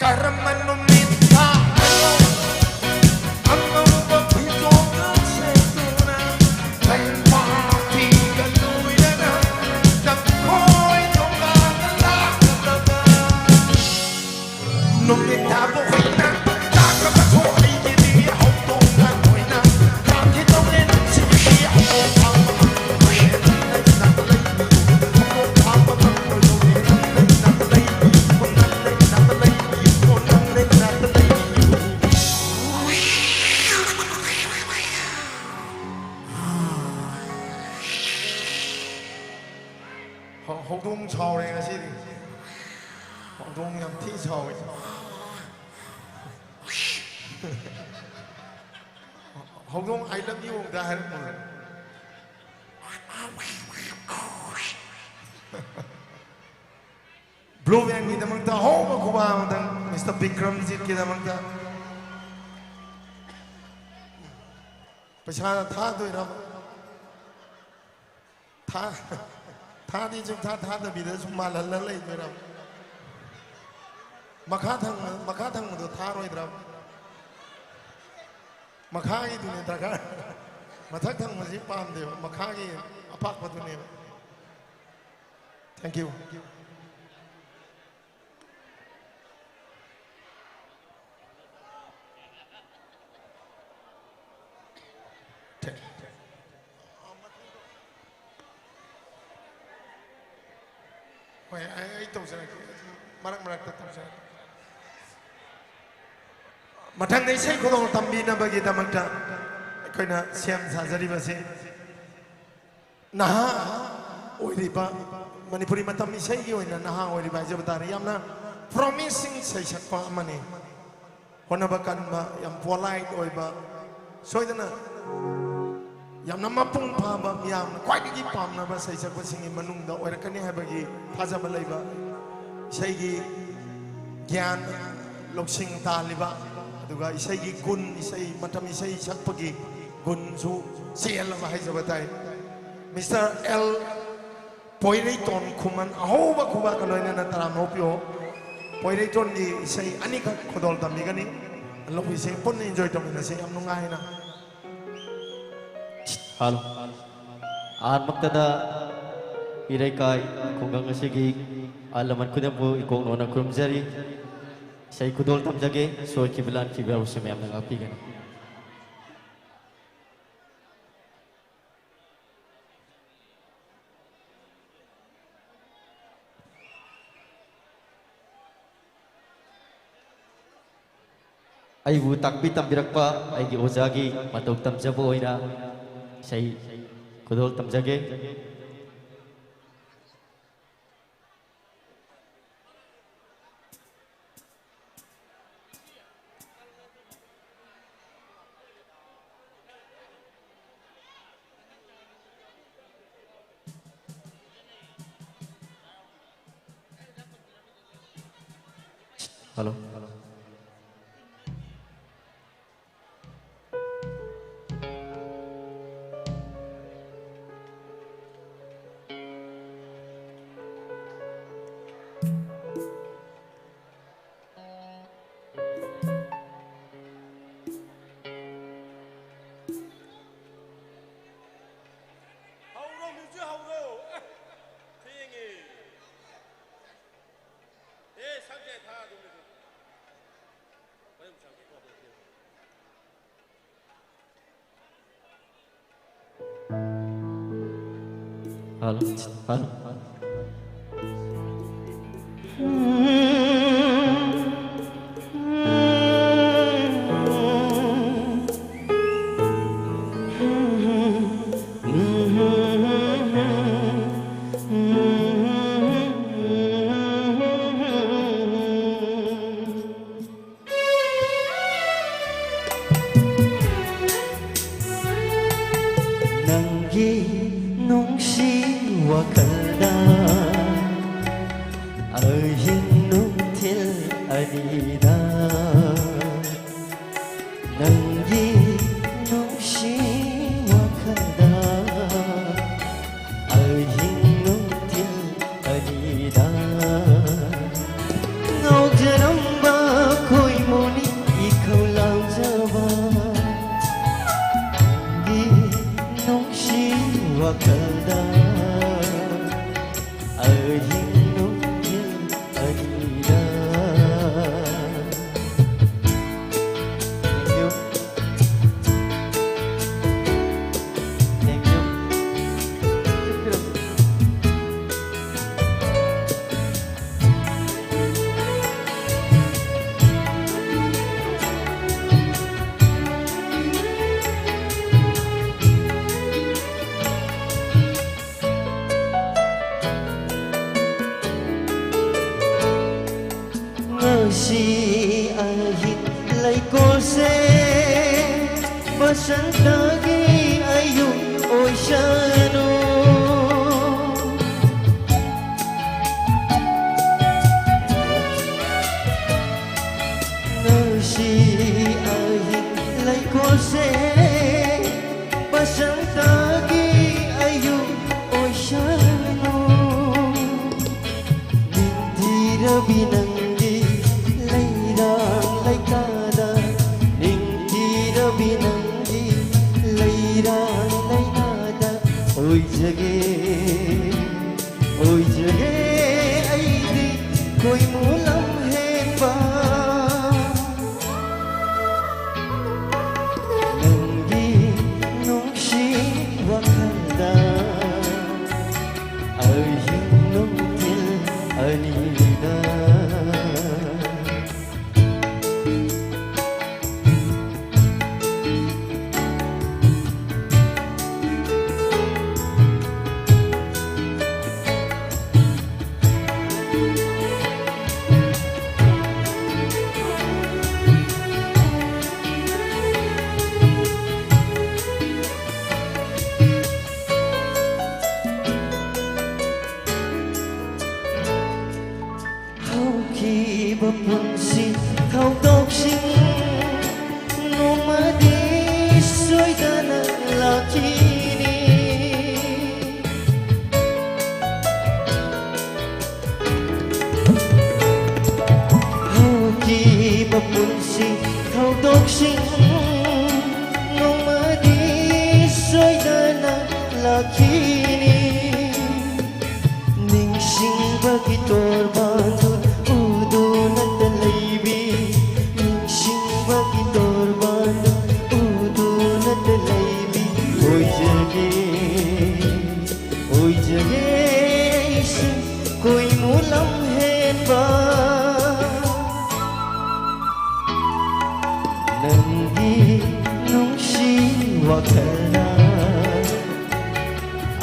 ꯀꯔꯝꯕ ꯅꯨꯃꯤꯠꯇ ꯑꯉꯧꯕ ꯐꯤꯖꯣꯜꯒ ꯁꯦꯠꯇꯨꯅ ꯂꯩꯕꯥꯛꯀꯤꯒ ꯂꯣꯏꯅꯅ ꯂꯐꯣꯏ ꯊꯣꯡꯒꯥꯟꯗ ꯂꯥꯛꯂꯒ ꯅꯨꯃꯤꯠ ꯇꯥꯕ ꯑꯣꯏꯅ ꯂꯥꯛꯂꯕꯁꯨ ꯑꯩꯒꯤꯗꯤ ꯍꯧꯗꯣꯡ ꯑꯣꯏꯅ ꯂꯥꯛꯈꯤꯗꯧꯔꯦ ꯅꯨꯡꯁꯤꯕꯤ ꯍꯧꯗꯣꯡ ꯐꯥꯎꯕ ꯉꯝꯂꯣꯏ ꯍꯦꯟꯅ ꯂꯩꯅ ꯂꯩꯕꯤ ꯍꯧꯗꯣꯡ ꯐꯥꯎꯕ ꯉꯝꯂꯣꯏ ꯍꯦꯟꯅ ꯂꯩꯅ ꯂꯩꯕꯤ ꯍꯧꯗꯣꯡ ꯂꯩꯅ ꯂꯩꯕꯤ ꯍꯧꯗꯣꯡ ꯂꯩꯅ ꯁꯥꯎꯔꯦ ꯉꯁꯤꯗꯤ꯫ ꯍꯧꯗꯣꯡ ꯌꯥꯝ ꯊꯤ ꯁꯥꯎꯋꯦ꯫ ꯍꯧꯗꯣꯡ "I love you" ꯑꯃꯨꯛꯇ ꯍꯥꯏꯔꯛꯄ꯫ Blue Band ꯒꯤꯗꯃꯛꯇ ꯑꯍꯧꯕ ꯈꯨꯕꯥꯛ ꯑꯃꯇꯪ, Mister ꯕꯤꯀ꯭ꯔꯝꯖꯤꯠꯀꯤꯗꯃꯛꯇ꯫ ꯄꯩꯁꯥ ꯊꯥꯗꯣꯏꯔꯕ? ꯊꯥ-, ꯊꯥꯗꯤ ꯁꯨꯡꯊꯥ ꯊꯥꯗꯕꯤꯗ ꯁꯨꯝ ꯃꯥꯜꯍꯜꯂ ꯂꯩꯗꯣꯏꯔꯕ? ꯃꯈꯥ ꯊꯪꯕ, ꯃꯈꯥ ꯊꯪꯕꯗꯣ ꯊꯥꯔꯣꯏꯗ꯭ꯔꯕ? ꯃꯈꯥꯒꯤꯗꯨꯅꯦ ꯗꯔꯀꯥꯔ꯫ ꯃꯊꯛ ꯊꯪꯕꯁꯤ ꯄꯥꯝꯗꯦꯕ, ꯃꯈꯥꯒꯤ ꯑꯄꯥꯛꯄꯗꯨꯅꯦꯕ꯫ Thank you꯫ ꯍꯣꯏ, ꯑꯩ, ꯑꯩ ꯇꯧꯖꯔꯛꯀꯦ꯫ ꯃꯔꯛ ꯃꯔꯛꯇ ꯇꯧꯖꯔꯛꯀꯦ꯫ ꯃꯊꯪꯗ ꯏꯁꯩ ꯈꯨꯗꯣꯜ ꯇꯝꯕꯤꯅꯕꯒꯤꯗꯃꯛꯇ ꯑꯩꯈꯣꯏꯅ ꯁꯦꯝ ꯁꯥꯖꯔꯤꯕꯁꯤ ꯅꯍꯥ ꯑꯣꯏꯔꯤꯕ, ꯃꯅꯤꯄꯨꯔꯤ ꯃꯇꯝ ꯏꯁꯩꯒꯤ ꯑꯣꯏꯅ ꯅꯍꯥ ꯑꯣꯏꯔꯤꯕ ꯍꯥꯏꯖꯕ ꯇꯥꯔꯦ, ꯌꯥꯝꯅ promising ꯁꯩꯁꯛꯄ ꯑꯃꯅꯤ꯫ ꯍꯣꯠꯅꯕ ꯀꯟꯕ, ꯌꯥꯝ polite ꯑꯣꯏꯕ, ꯁꯣꯏꯗꯅ ꯌꯥꯝꯅ ꯃꯄꯨꯡ ꯐꯥꯕ, ꯃꯤꯌꯥꯝꯅ ꯈ꯭ꯋꯥꯏꯗꯒꯤ ꯄꯥꯝꯅꯕ ꯁꯩꯁꯛꯄꯁꯤꯡꯒꯤ ꯃꯅꯨꯡꯗ ꯑꯣꯏꯔꯛꯀꯅꯤ ꯍꯥꯏꯕꯒꯤ ꯊꯥꯖꯕ ꯂꯩꯕ, ꯏꯁꯩꯒꯤ ꯒ꯭ꯌꯥꯟ ꯂꯧꯁꯤꯡ ꯇꯥꯜꯂꯤꯕ, ꯑꯗꯨꯒ ꯏꯁꯩꯒꯤ ꯒꯨꯟ, ꯏꯁꯩ, ꯃꯇꯝ ꯏꯁꯩ ꯁꯛꯄꯒꯤ ꯒꯨꯟꯁꯨ ꯆꯦꯜꯂꯕ ꯍꯥꯏꯖꯕ ꯇꯥꯏ꯫ Mister L ꯄꯣꯏꯔꯩꯇꯣꯟ ꯈꯨꯃꯟ ꯑꯍꯧꯕ ꯈꯨꯕꯥꯛꯀ ꯂꯣꯏꯅꯅ ꯇꯔꯥꯝꯅ ꯑꯣꯛꯄꯤꯌꯣ꯫ ꯄꯣꯏꯔꯩꯇꯣꯟꯒꯤ ꯏꯁꯩ ꯑꯅꯤꯈꯛ ꯈꯨꯗꯣꯜ ꯇꯝꯕꯤꯒꯅꯤ꯫ ꯂꯧꯕꯤꯁꯦ ꯄꯨꯟꯅ enjoy ꯇꯧꯃꯤꯟꯅꯁꯦ ꯌꯥꯝ ꯅꯨꯡꯉꯥꯏꯅ꯫ ꯍꯜꯂꯣ꯫ ꯑꯍꯥꯟꯃꯛꯇꯗ ꯏꯔꯩꯀꯥꯏ ꯈꯨꯡꯒꯪ ꯑꯁꯤꯒꯤ ꯑꯍꯜ ꯂꯃꯟ ꯈꯨꯗꯤꯡꯕꯨ ꯏꯀꯣꯛ ꯅꯣꯟꯅ ꯈꯨꯔꯨꯝꯖꯔꯤ꯫ ꯏꯁꯩ ꯈꯨꯗꯣꯜ ꯇꯝꯖꯒꯦ꯫ ꯁꯣꯏꯈꯤꯕ ꯂꯥꯟꯈꯤꯕ ꯌꯥꯎꯕꯁꯨ ꯃꯌꯥꯝꯅ ꯉꯥꯛꯄꯤꯒꯅꯤ꯫ ꯑꯩꯕꯨ ꯇꯥꯛꯄꯤ ꯇꯝꯕꯤꯔꯛꯄ ꯑꯩꯒꯤ ꯑꯣꯖꯥꯒꯤ ꯃꯇꯧ ꯇꯝꯖꯕ ꯑꯣꯏꯅ ꯏꯁꯩ ꯈꯨꯗꯣꯜ ꯇꯝꯖꯒꯦ꯫ ꯍꯜꯂꯣ꯫ ꯍꯧꯔꯣ, ꯃ꯭ꯌꯨꯖꯤꯛ ꯍꯧꯔꯣ꯫ ꯑꯦ, ꯊꯦꯡꯉꯦ꯫ ꯑꯦ, ꯁꯛꯁꯦ ꯊꯥ ꯑꯗꯨꯝ ꯂꯩꯖꯧ꯫ ꯃꯌꯨꯝ ꯁꯪꯒꯦ꯫ Hello, hello. ꯅꯪꯒꯤ ꯅꯨꯡꯁꯤ ꯋꯥꯈꯜꯗ ꯑꯍꯤꯡ ꯅꯨꯡꯊꯤꯜ ꯑꯅꯤꯗ ꯅꯪꯒꯤ ꯅꯨꯡꯁꯤ ꯋꯥꯈꯜꯗ ꯑꯍꯤꯡ ꯅꯨꯡꯊꯤꯜ ꯑꯅꯤꯗ ꯉꯥꯎꯖꯔꯝꯕ ꯈꯣꯏꯃꯨꯅꯤ ꯏꯈꯧ ꯂꯥꯡꯖꯕ ꯅꯪꯒꯤ ꯅꯨꯡꯁꯤ ꯋꯥꯈꯜꯗ ꯑꯍꯤꯡ ꯅꯨꯡꯊꯤꯜ ꯑꯅꯤꯗ꯫ Thank you. Thank you. ꯉꯁꯤ ꯑꯍꯤꯡ ꯂꯩꯀꯣꯜꯁꯦ ꯕꯁꯟꯇꯒꯤ ꯑꯌꯨꯛ ꯑꯣꯏꯁꯅꯨ꯫ ꯑꯍꯤꯡ ꯂꯩꯀꯣꯜꯁꯦ ꯕꯁꯟꯇꯒꯤ ꯑꯌꯨꯛ ꯑꯣꯏꯁꯅꯨ꯫ ꯅꯤꯡꯊꯤꯔꯕꯤ ꯅꯪꯒꯤ ꯂꯩꯔꯥꯡ ꯂꯩꯀꯥꯗ, ꯅꯤꯡꯊꯤꯔꯕꯤ ꯅꯪꯒꯤ ꯂꯩꯔꯥꯡ ꯂꯩꯀꯥꯗ ꯑꯣꯏꯖꯒꯦ꯫ ꯑꯣꯏꯖꯒꯦ ꯑꯩꯗꯤ ꯈꯣꯏꯃꯨ ꯂꯝꯍꯦꯟꯕ꯫ ꯅꯪꯒꯤ ꯅꯨꯡꯁꯤ ꯋꯥꯈꯜꯗ ꯑꯍꯤꯡ ꯅꯨꯡꯊꯤꯜ ꯑꯅꯤꯗ꯫ ꯍꯧꯈꯤꯕ ꯄꯨꯟꯁꯤ ꯊꯧꯗꯣꯛꯁꯤꯡ ꯅꯣꯡꯃꯗꯤ ꯁꯣꯏꯗꯅ ꯂꯥꯛꯈꯤꯅꯤ꯫ ꯍꯧꯈꯤꯕ ꯄꯨꯟꯁꯤ ꯊꯧꯗꯣꯛꯁꯤꯡ ꯅꯣꯡꯃꯗꯤ ꯁꯣꯏꯗꯅ ꯂꯥꯛꯈꯤꯅꯤ꯫ ꯅꯤꯡꯁꯤꯡꯕꯒꯤ ꯇꯣꯔꯕꯥꯟꯗꯨ ꯎꯗꯨꯅꯇ ꯂꯩꯕꯤ, ꯅꯤꯡꯁꯤꯡꯕꯒꯤ ꯇꯣꯔꯕꯥꯟꯗꯨ ꯎꯗꯨꯅꯇ ꯂꯩꯕꯤ ꯑꯣꯏꯖꯒꯦ, ꯑꯣꯏꯖꯒꯦ ꯑꯩꯁꯨ ꯈꯣꯏꯃꯨ ꯂꯝꯍꯦꯟꯕ꯫ ꯅꯪꯒꯤ ꯅꯨꯡꯁꯤ ꯋꯥꯈꯜꯅ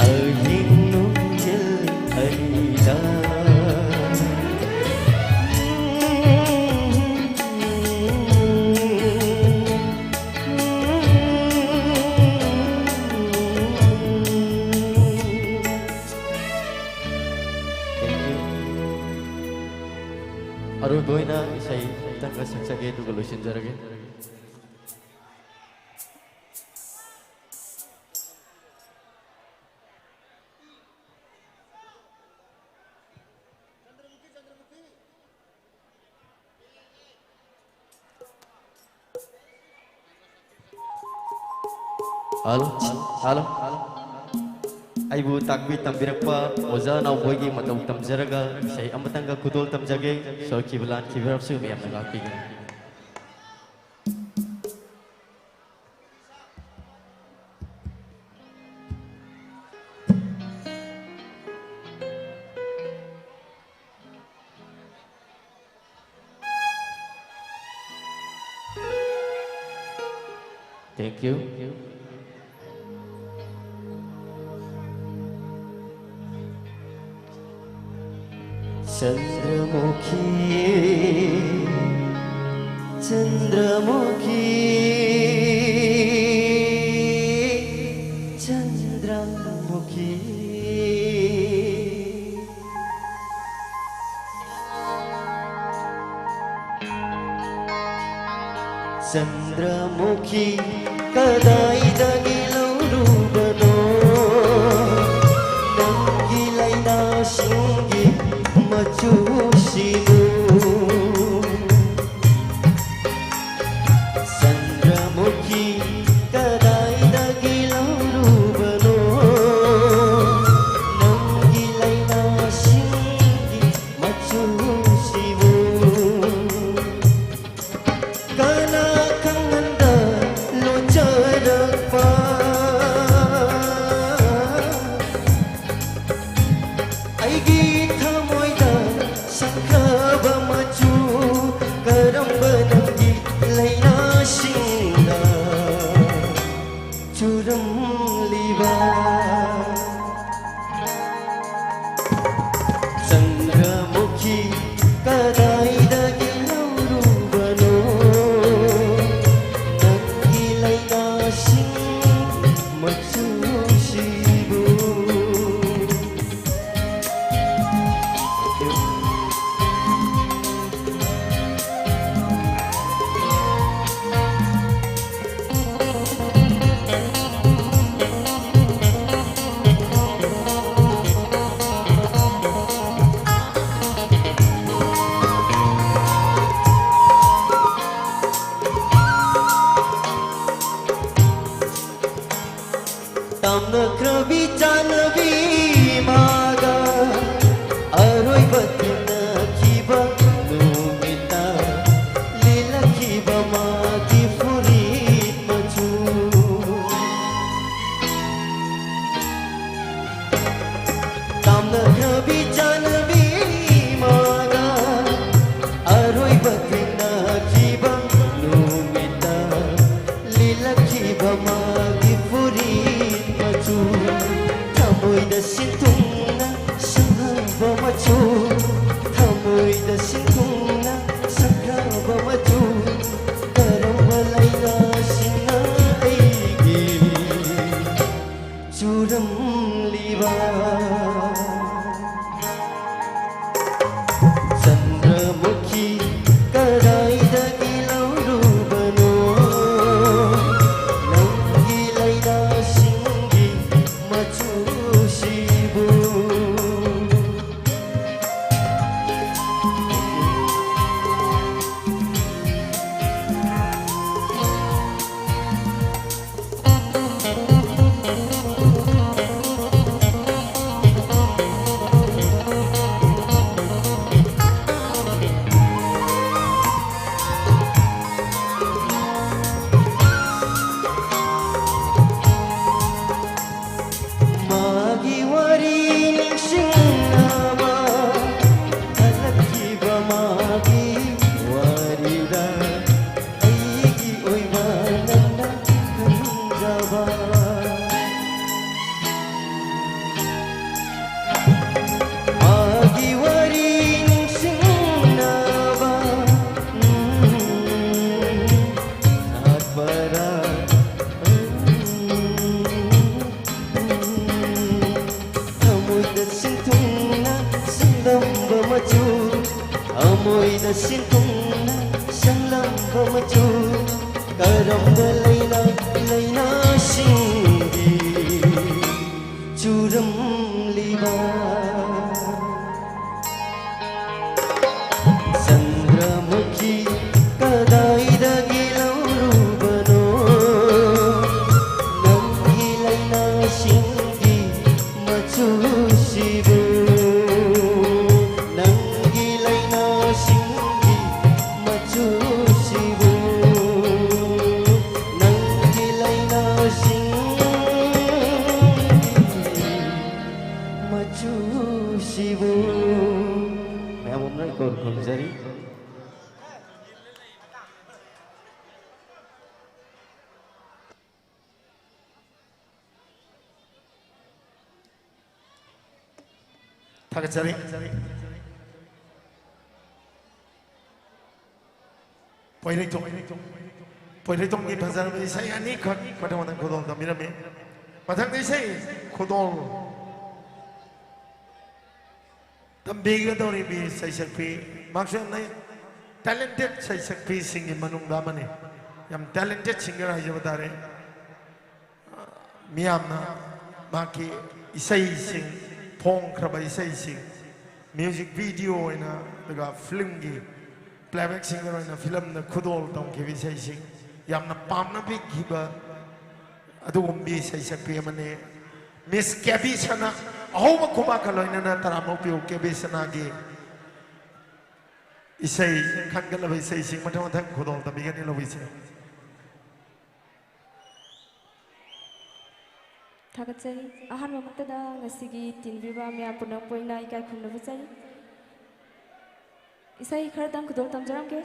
ꯑꯍꯤꯡ ꯅꯨꯡꯊꯤꯜ ꯑꯅꯤꯗ꯫ Thank you. ꯑꯔꯣꯏꯕ ꯑꯣꯏꯅ ꯏꯁꯩ ꯑꯃꯇꯪꯒ ꯁꯛꯆꯒꯦ, ꯑꯗꯨꯒ ꯂꯣꯏꯁꯤꯟ- ꯁꯤꯟꯖꯔꯒꯦ꯫ Hello, hello. ꯑꯩꯕꯨ ꯇꯥꯛꯄꯤ ꯇꯝꯕꯤꯔꯛꯄ ꯑꯣꯖꯥ ꯅꯥꯎꯕꯣꯏꯒꯤ ꯃꯇꯧ ꯇꯝꯖꯔꯒ ꯏꯁꯩ ꯑꯃꯇꯪꯒ ꯈꯨꯗꯣꯜ ꯇꯝꯖꯒꯦ꯫ ꯁꯣꯏꯈꯤꯕ ꯂꯥꯟꯈꯤꯕ ꯌꯥꯎꯔꯕꯁꯨ ꯃꯌꯥꯝꯅ ꯉꯥꯛꯄꯤꯒꯅꯤ꯫ Thank you. ꯆꯟꯗ꯭ꯔꯃꯨꯈꯤ, ꯆꯟꯗ꯭ꯔꯃꯨꯈꯤ, ꯆꯟꯗ꯭ꯔꯃꯨꯈꯤ꯫ ꯆꯟꯗ꯭ꯔꯃꯨꯈꯤ ꯀꯗꯥꯏꯗꯒꯤ ꯂꯧꯔꯨꯕꯅꯣ ꯅꯪꯒꯤ ꯂꯥꯏꯅꯥꯁꯤꯡꯒꯤ ꯃꯆꯨꯁꯤꯕꯨ? ꯆꯟꯗ꯭ꯔꯃꯨꯈꯤ ꯀꯗꯥꯏꯗꯒꯤ ꯂꯧꯔꯨꯕꯅꯣ ꯅꯪꯒꯤ ꯂꯥꯏꯅꯥꯁꯤꯡꯒꯤ ꯃꯆꯨꯁꯤꯕꯨ? ꯀꯅꯥ ꯈꯪꯍꯟꯗ ꯂꯣꯟꯖꯔꯛꯄ ꯑꯩꯒꯤ ꯊꯃꯣꯏꯗ ꯁꯪꯈ꯭ꯔ ꯀꯔꯝꯕ ꯂꯩꯅꯥ, ꯂꯩꯅꯥꯁꯤꯡꯒꯤ ꯆꯨꯔꯝꯂꯤꯕ ꯆꯟꯗ꯭ꯔꯃꯨꯈꯤ ꯀꯗꯥꯏꯗꯒꯤ ꯂꯧꯔꯨꯕꯅꯣ? ꯅꯪꯒꯤ ꯂꯩꯅꯥꯁꯤꯡꯒꯤ ꯃꯆꯨꯁꯤꯕꯨ, ꯅꯪꯒꯤ ꯂꯩꯅꯥꯁꯤꯡꯒꯤ ꯃꯆꯨꯁꯤꯕꯨ, ꯅꯪꯒꯤ ꯂꯩꯅꯥꯁꯤꯡꯒꯤ ꯃꯆꯨꯁꯤꯕꯨ꯫ ꯃꯌꯥꯝ ꯑꯃ ꯏꯀꯣꯟ ꯈꯨꯔꯨꯝꯖꯔꯤ꯫ ꯊꯥꯒꯠꯆꯔꯤ꯫ ꯄꯣꯏꯔꯩꯊꯣꯡ, ꯄꯣꯏꯔꯩꯊꯣꯡꯒꯤ ꯐꯖꯔꯕ ꯏꯁꯩ ꯑꯅꯤꯈꯛ ꯃꯊꯪ ꯃꯊꯪ ꯈꯨꯗꯣꯜ ꯇꯝꯕꯤꯔꯝꯃꯤ꯫ ꯃꯊꯪꯗ ꯏꯁꯩ ꯈꯨꯗꯣꯜ ꯇꯝꯕꯤꯒꯗꯧꯔꯤꯕꯤ ꯁꯩꯁꯛꯄꯤ, ꯃꯍꯥꯛꯁꯨ ꯌꯥꯝꯅ talented ꯁꯩꯁꯛꯄꯤꯁꯤꯡꯒꯤ ꯃꯅꯨꯡꯗ ꯑꯃꯅꯤ꯫ ꯌꯥꯝ talented singer ꯍꯥꯏꯖꯕ ꯇꯥꯔꯦ꯫ ꯃꯤꯌꯥꯝꯅ ꯃꯍꯥꯛꯀꯤ ꯏꯁꯩꯁꯤꯡ, ꯐꯣꯡꯈ꯭ꯔꯕ ꯏꯁꯩꯁꯤꯡ, music video ꯑꯣꯏꯅ, ꯑꯗꯨꯒ filmꯒꯤ playback singer ꯑꯣꯏꯅ filmꯗ ꯈꯨꯗꯣꯜ ꯇꯝꯈꯤꯕ ꯏꯁꯩꯁꯤꯡ ꯌꯥꯝꯅ ꯄꯥꯝꯅꯕꯤꯈꯤꯕ ꯑꯗꯨꯒꯨꯝꯕꯤ ꯏꯁꯩ ꯁꯛꯄꯤ ꯑꯃꯅꯤ꯫ Miss ꯀꯦꯕꯤ ꯁꯅꯥ, ꯑꯍꯧꯕ ꯈꯨꯕꯥꯛꯀ ꯂꯣꯏꯅꯅ ꯇꯔꯥꯝꯅ ꯑꯣꯛꯄꯤꯌꯨ ꯀꯦꯕꯤ ꯁꯅꯥꯒꯤ ꯏꯁꯩ, ꯈꯟꯒꯠꯂꯕ ꯏꯁꯩꯁꯤꯡ ꯃꯊꯪ ꯃꯊꯪ ꯈꯨꯗꯣꯜ ꯇꯝꯕꯤꯒꯅꯤ ꯂꯧꯕꯤꯁꯦ꯫ ꯊꯥꯒꯠꯆꯔꯤ꯫ ꯑꯍꯥꯟꯕꯃꯛꯇꯗ ꯉꯁꯤꯒꯤ ꯇꯤꯟꯕꯤꯕ ꯃꯌꯥꯝ ꯄꯨꯝꯅꯃꯛꯄꯨ ꯑꯩꯅ ꯏꯀꯥꯏ ꯈꯨꯝꯅꯕ ꯆꯪꯏ꯫ ꯏꯁꯩ ꯈꯔꯇꯪ ꯈꯨꯗꯣꯜ ꯇꯝꯖꯔꯝꯒꯦ꯫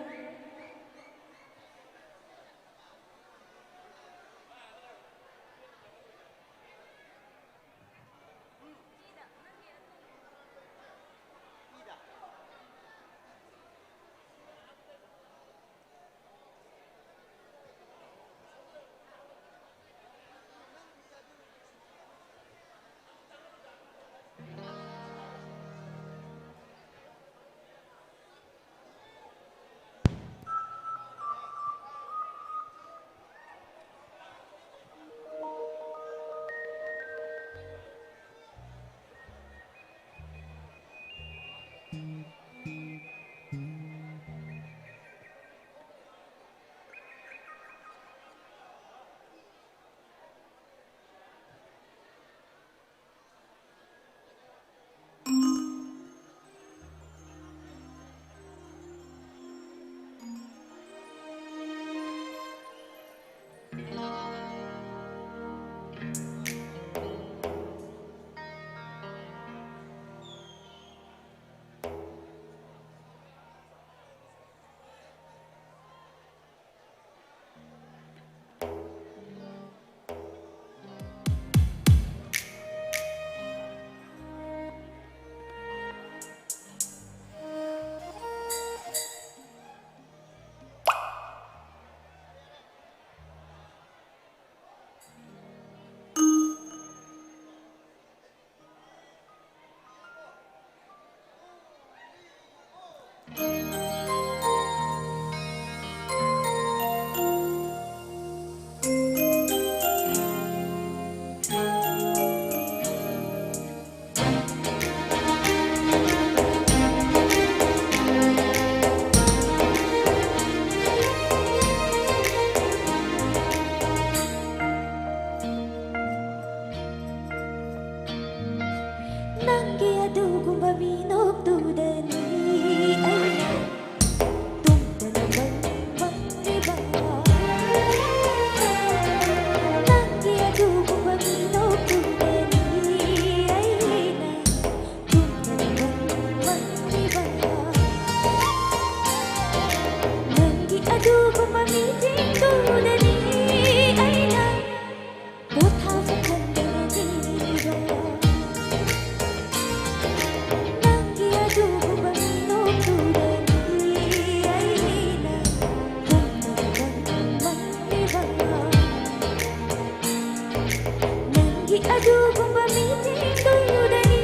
ꯑꯗꯨꯒꯨꯝꯕ ꯃꯤꯁꯤꯡꯗꯨꯗꯅꯤ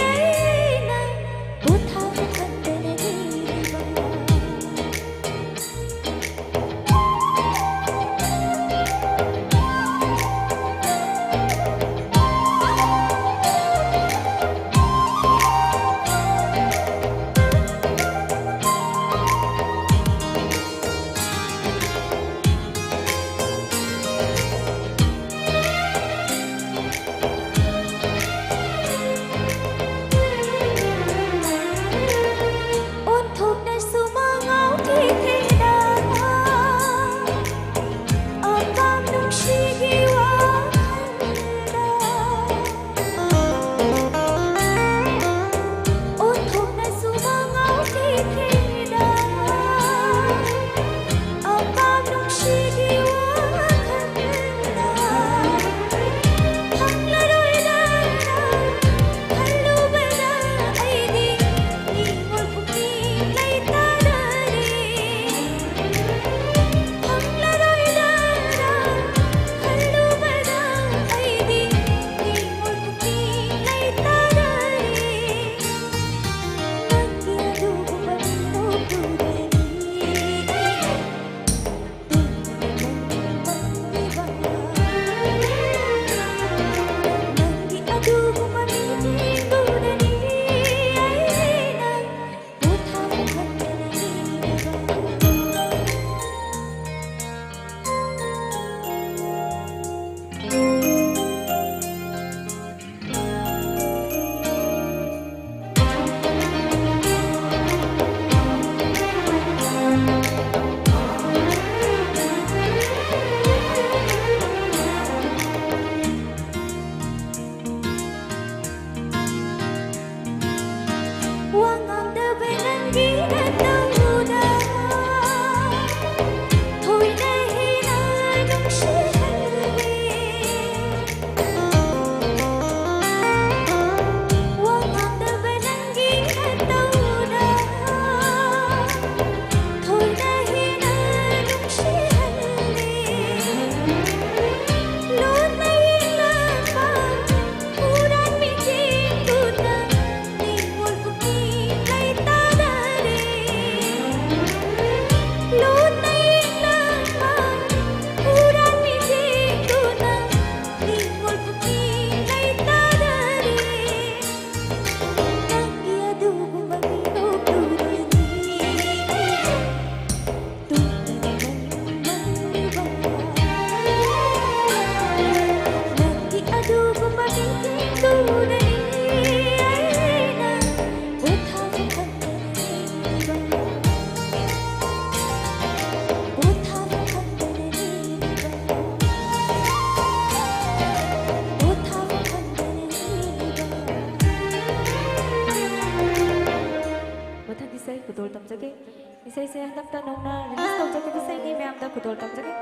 ꯑꯩꯅ ꯄꯣꯊꯥꯕ ꯐꯪꯗꯅ ꯂꯩꯔꯤꯕ꯫ ꯁꯦ ꯍꯟꯗꯛꯇ ꯅꯧꯅ release ꯇꯧꯖꯈꯤꯕ ꯏꯁꯩꯅꯤ, ꯃꯌꯥꯝꯗ ꯈꯨꯗꯣꯜ ꯇꯝꯖꯒꯦ꯫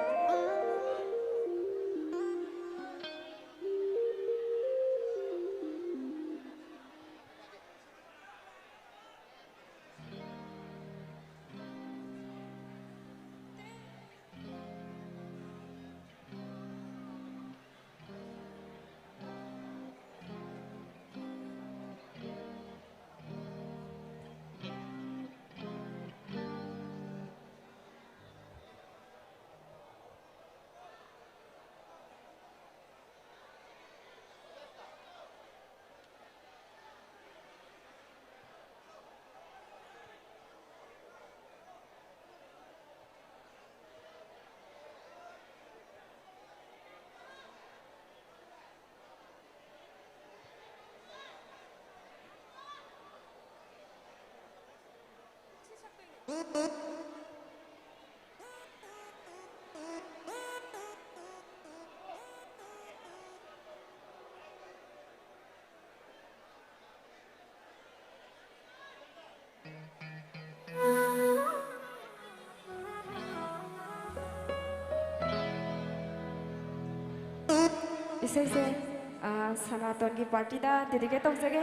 ꯏꯁꯩꯁꯦ, ꯑ, ꯁꯅꯥꯇꯣꯟꯒꯤ party ꯗ dedicate ꯇꯧꯖꯒꯦ꯫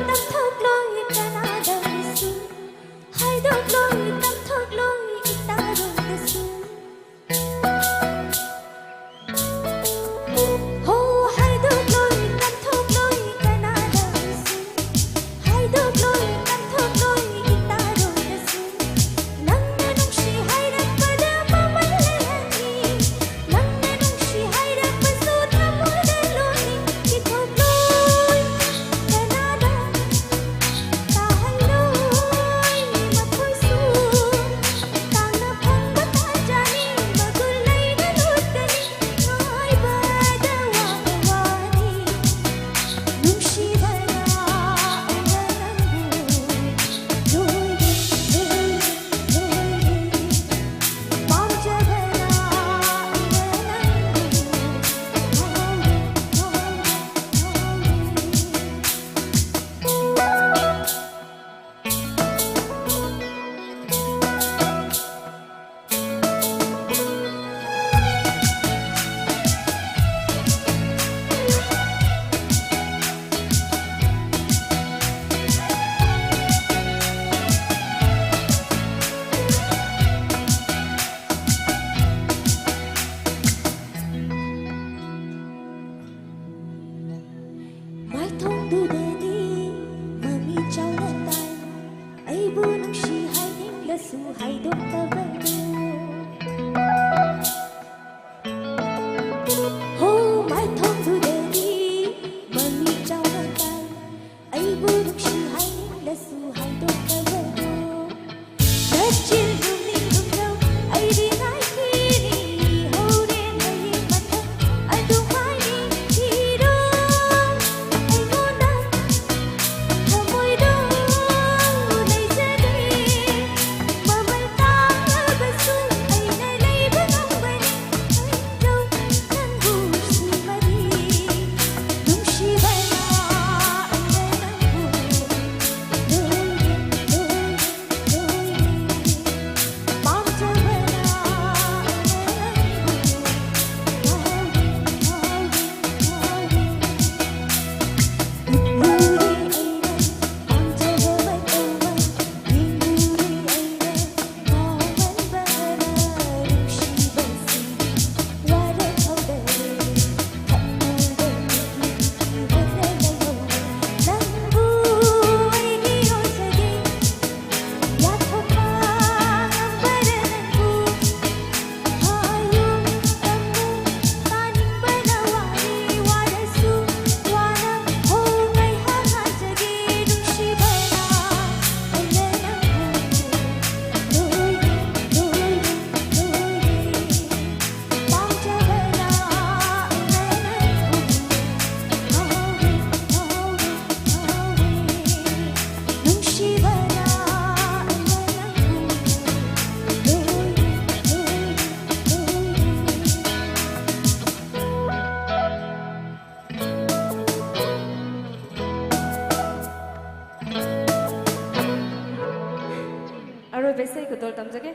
ꯇꯝꯊꯣꯛꯂꯣꯏ ꯀꯅꯥꯗꯁꯨ, ꯍꯥꯏꯗꯣꯛꯂꯣꯏ ꯇꯝꯊꯣꯛꯂꯣꯏ ꯏꯇꯥꯔꯣꯗꯁꯨ꯫ ꯍꯣ, ꯍꯥꯏꯗꯣꯛꯂꯣꯏ ꯇꯝꯊꯣꯛꯂꯣꯏ ꯀꯅꯥꯗꯁꯨ, ꯍꯥꯏꯗꯣꯛꯂꯣꯏ ꯇꯝꯊꯣꯛꯂꯣꯏ ꯏꯇꯥꯔꯣꯗꯁꯨ꯫ ꯅꯪꯅ ꯅꯨꯡꯁꯤ ꯍꯥꯏꯔꯛꯄꯗ ꯃꯃꯜ ꯂꯩꯍꯟꯅꯤ, ꯅꯪꯅ ꯅꯨꯡꯁꯤ ꯍꯥꯏꯔꯛꯄꯁꯨ ꯊꯃꯣꯏꯗ ꯂꯣꯏ ꯄꯤꯊꯣꯛꯂꯣꯏ꯫ ꯀꯅꯥꯗ ꯇꯥꯍꯜꯂꯣꯏ ꯃꯈꯣꯏꯁꯨ꯫ ꯇꯥꯡꯅ ꯐꯪꯕ ꯇꯥꯟꯖꯥꯅꯤ, ꯃꯒꯨꯟ ꯂꯩꯅ ꯂꯣꯠꯀꯅꯤ꯫ ꯉꯥꯏꯕꯗ ꯋꯥꯕ ꯋꯥꯅꯤ꯫ ꯅꯨꯡꯁꯤꯕꯅ ꯑꯩꯅ ꯅꯪꯕꯨ ꯂꯣꯏꯔꯦ, ꯂꯣꯏꯔꯦ, ꯂꯣꯏꯔꯦ꯫ ꯄꯥꯝꯖꯕꯅ ꯑꯩꯅ ꯅꯪꯕꯨ ꯉꯥꯎꯔꯦ, ꯉꯥꯎꯔꯦ, ꯉꯥꯎꯔꯦ꯫ ꯃꯥꯏꯊꯣꯡꯗꯨꯗꯗꯤ ꯃꯃꯤ ꯆꯥꯎꯅ ꯇꯥꯏ, ꯑꯩꯕꯨ ꯅꯨꯡꯁꯤ ꯍꯥꯏꯅꯤꯡꯂꯁꯨ ꯍꯥꯏꯗꯣꯛꯇꯕꯗꯨ꯫ ꯍꯣ, ꯃꯥꯏꯊꯣꯡꯗꯨꯗꯗꯤ ꯃꯃꯤ ꯆꯥꯎꯅ ꯇꯥꯏ, ꯑꯩꯕꯨ ꯅꯨꯡꯁꯤ ꯍꯥꯏꯅꯤꯡꯂꯁꯨ ꯍꯥꯏꯗꯣꯛꯇꯕꯗꯨ꯫ ꯅꯆꯤꯟ ꯅꯨꯃꯤꯠ ꯅꯨꯡꯊꯪ ꯑꯩꯗꯤ ꯉꯥꯏꯈꯤꯅꯤ, ꯍꯣꯔꯦꯟ ꯍꯌꯦꯡ ꯃꯊꯪ ꯑꯗꯨꯃꯥꯏꯅ ꯊꯤꯔꯣ꯫ ꯑꯩꯉꯣꯟꯗ ꯊꯃꯣꯏꯗꯣ ꯂꯩꯖꯗꯦ, ꯃꯃꯜ ꯇꯥꯡꯂꯕꯁꯨ ꯑꯩꯅ ꯂꯩꯕ ꯉꯝꯒꯅꯤ꯫ ꯑꯩꯗꯣ ꯅꯪꯕꯨ ꯅꯨꯡꯁꯤꯕꯗꯤ, ꯅꯨꯡꯁꯤꯕꯅ ꯑꯩꯅ ꯅꯪꯕꯨ ꯂꯣꯏꯔꯦ꯫ ꯏꯁꯩ ꯈꯨꯗꯣꯜ ꯇꯝꯖꯒꯦ꯫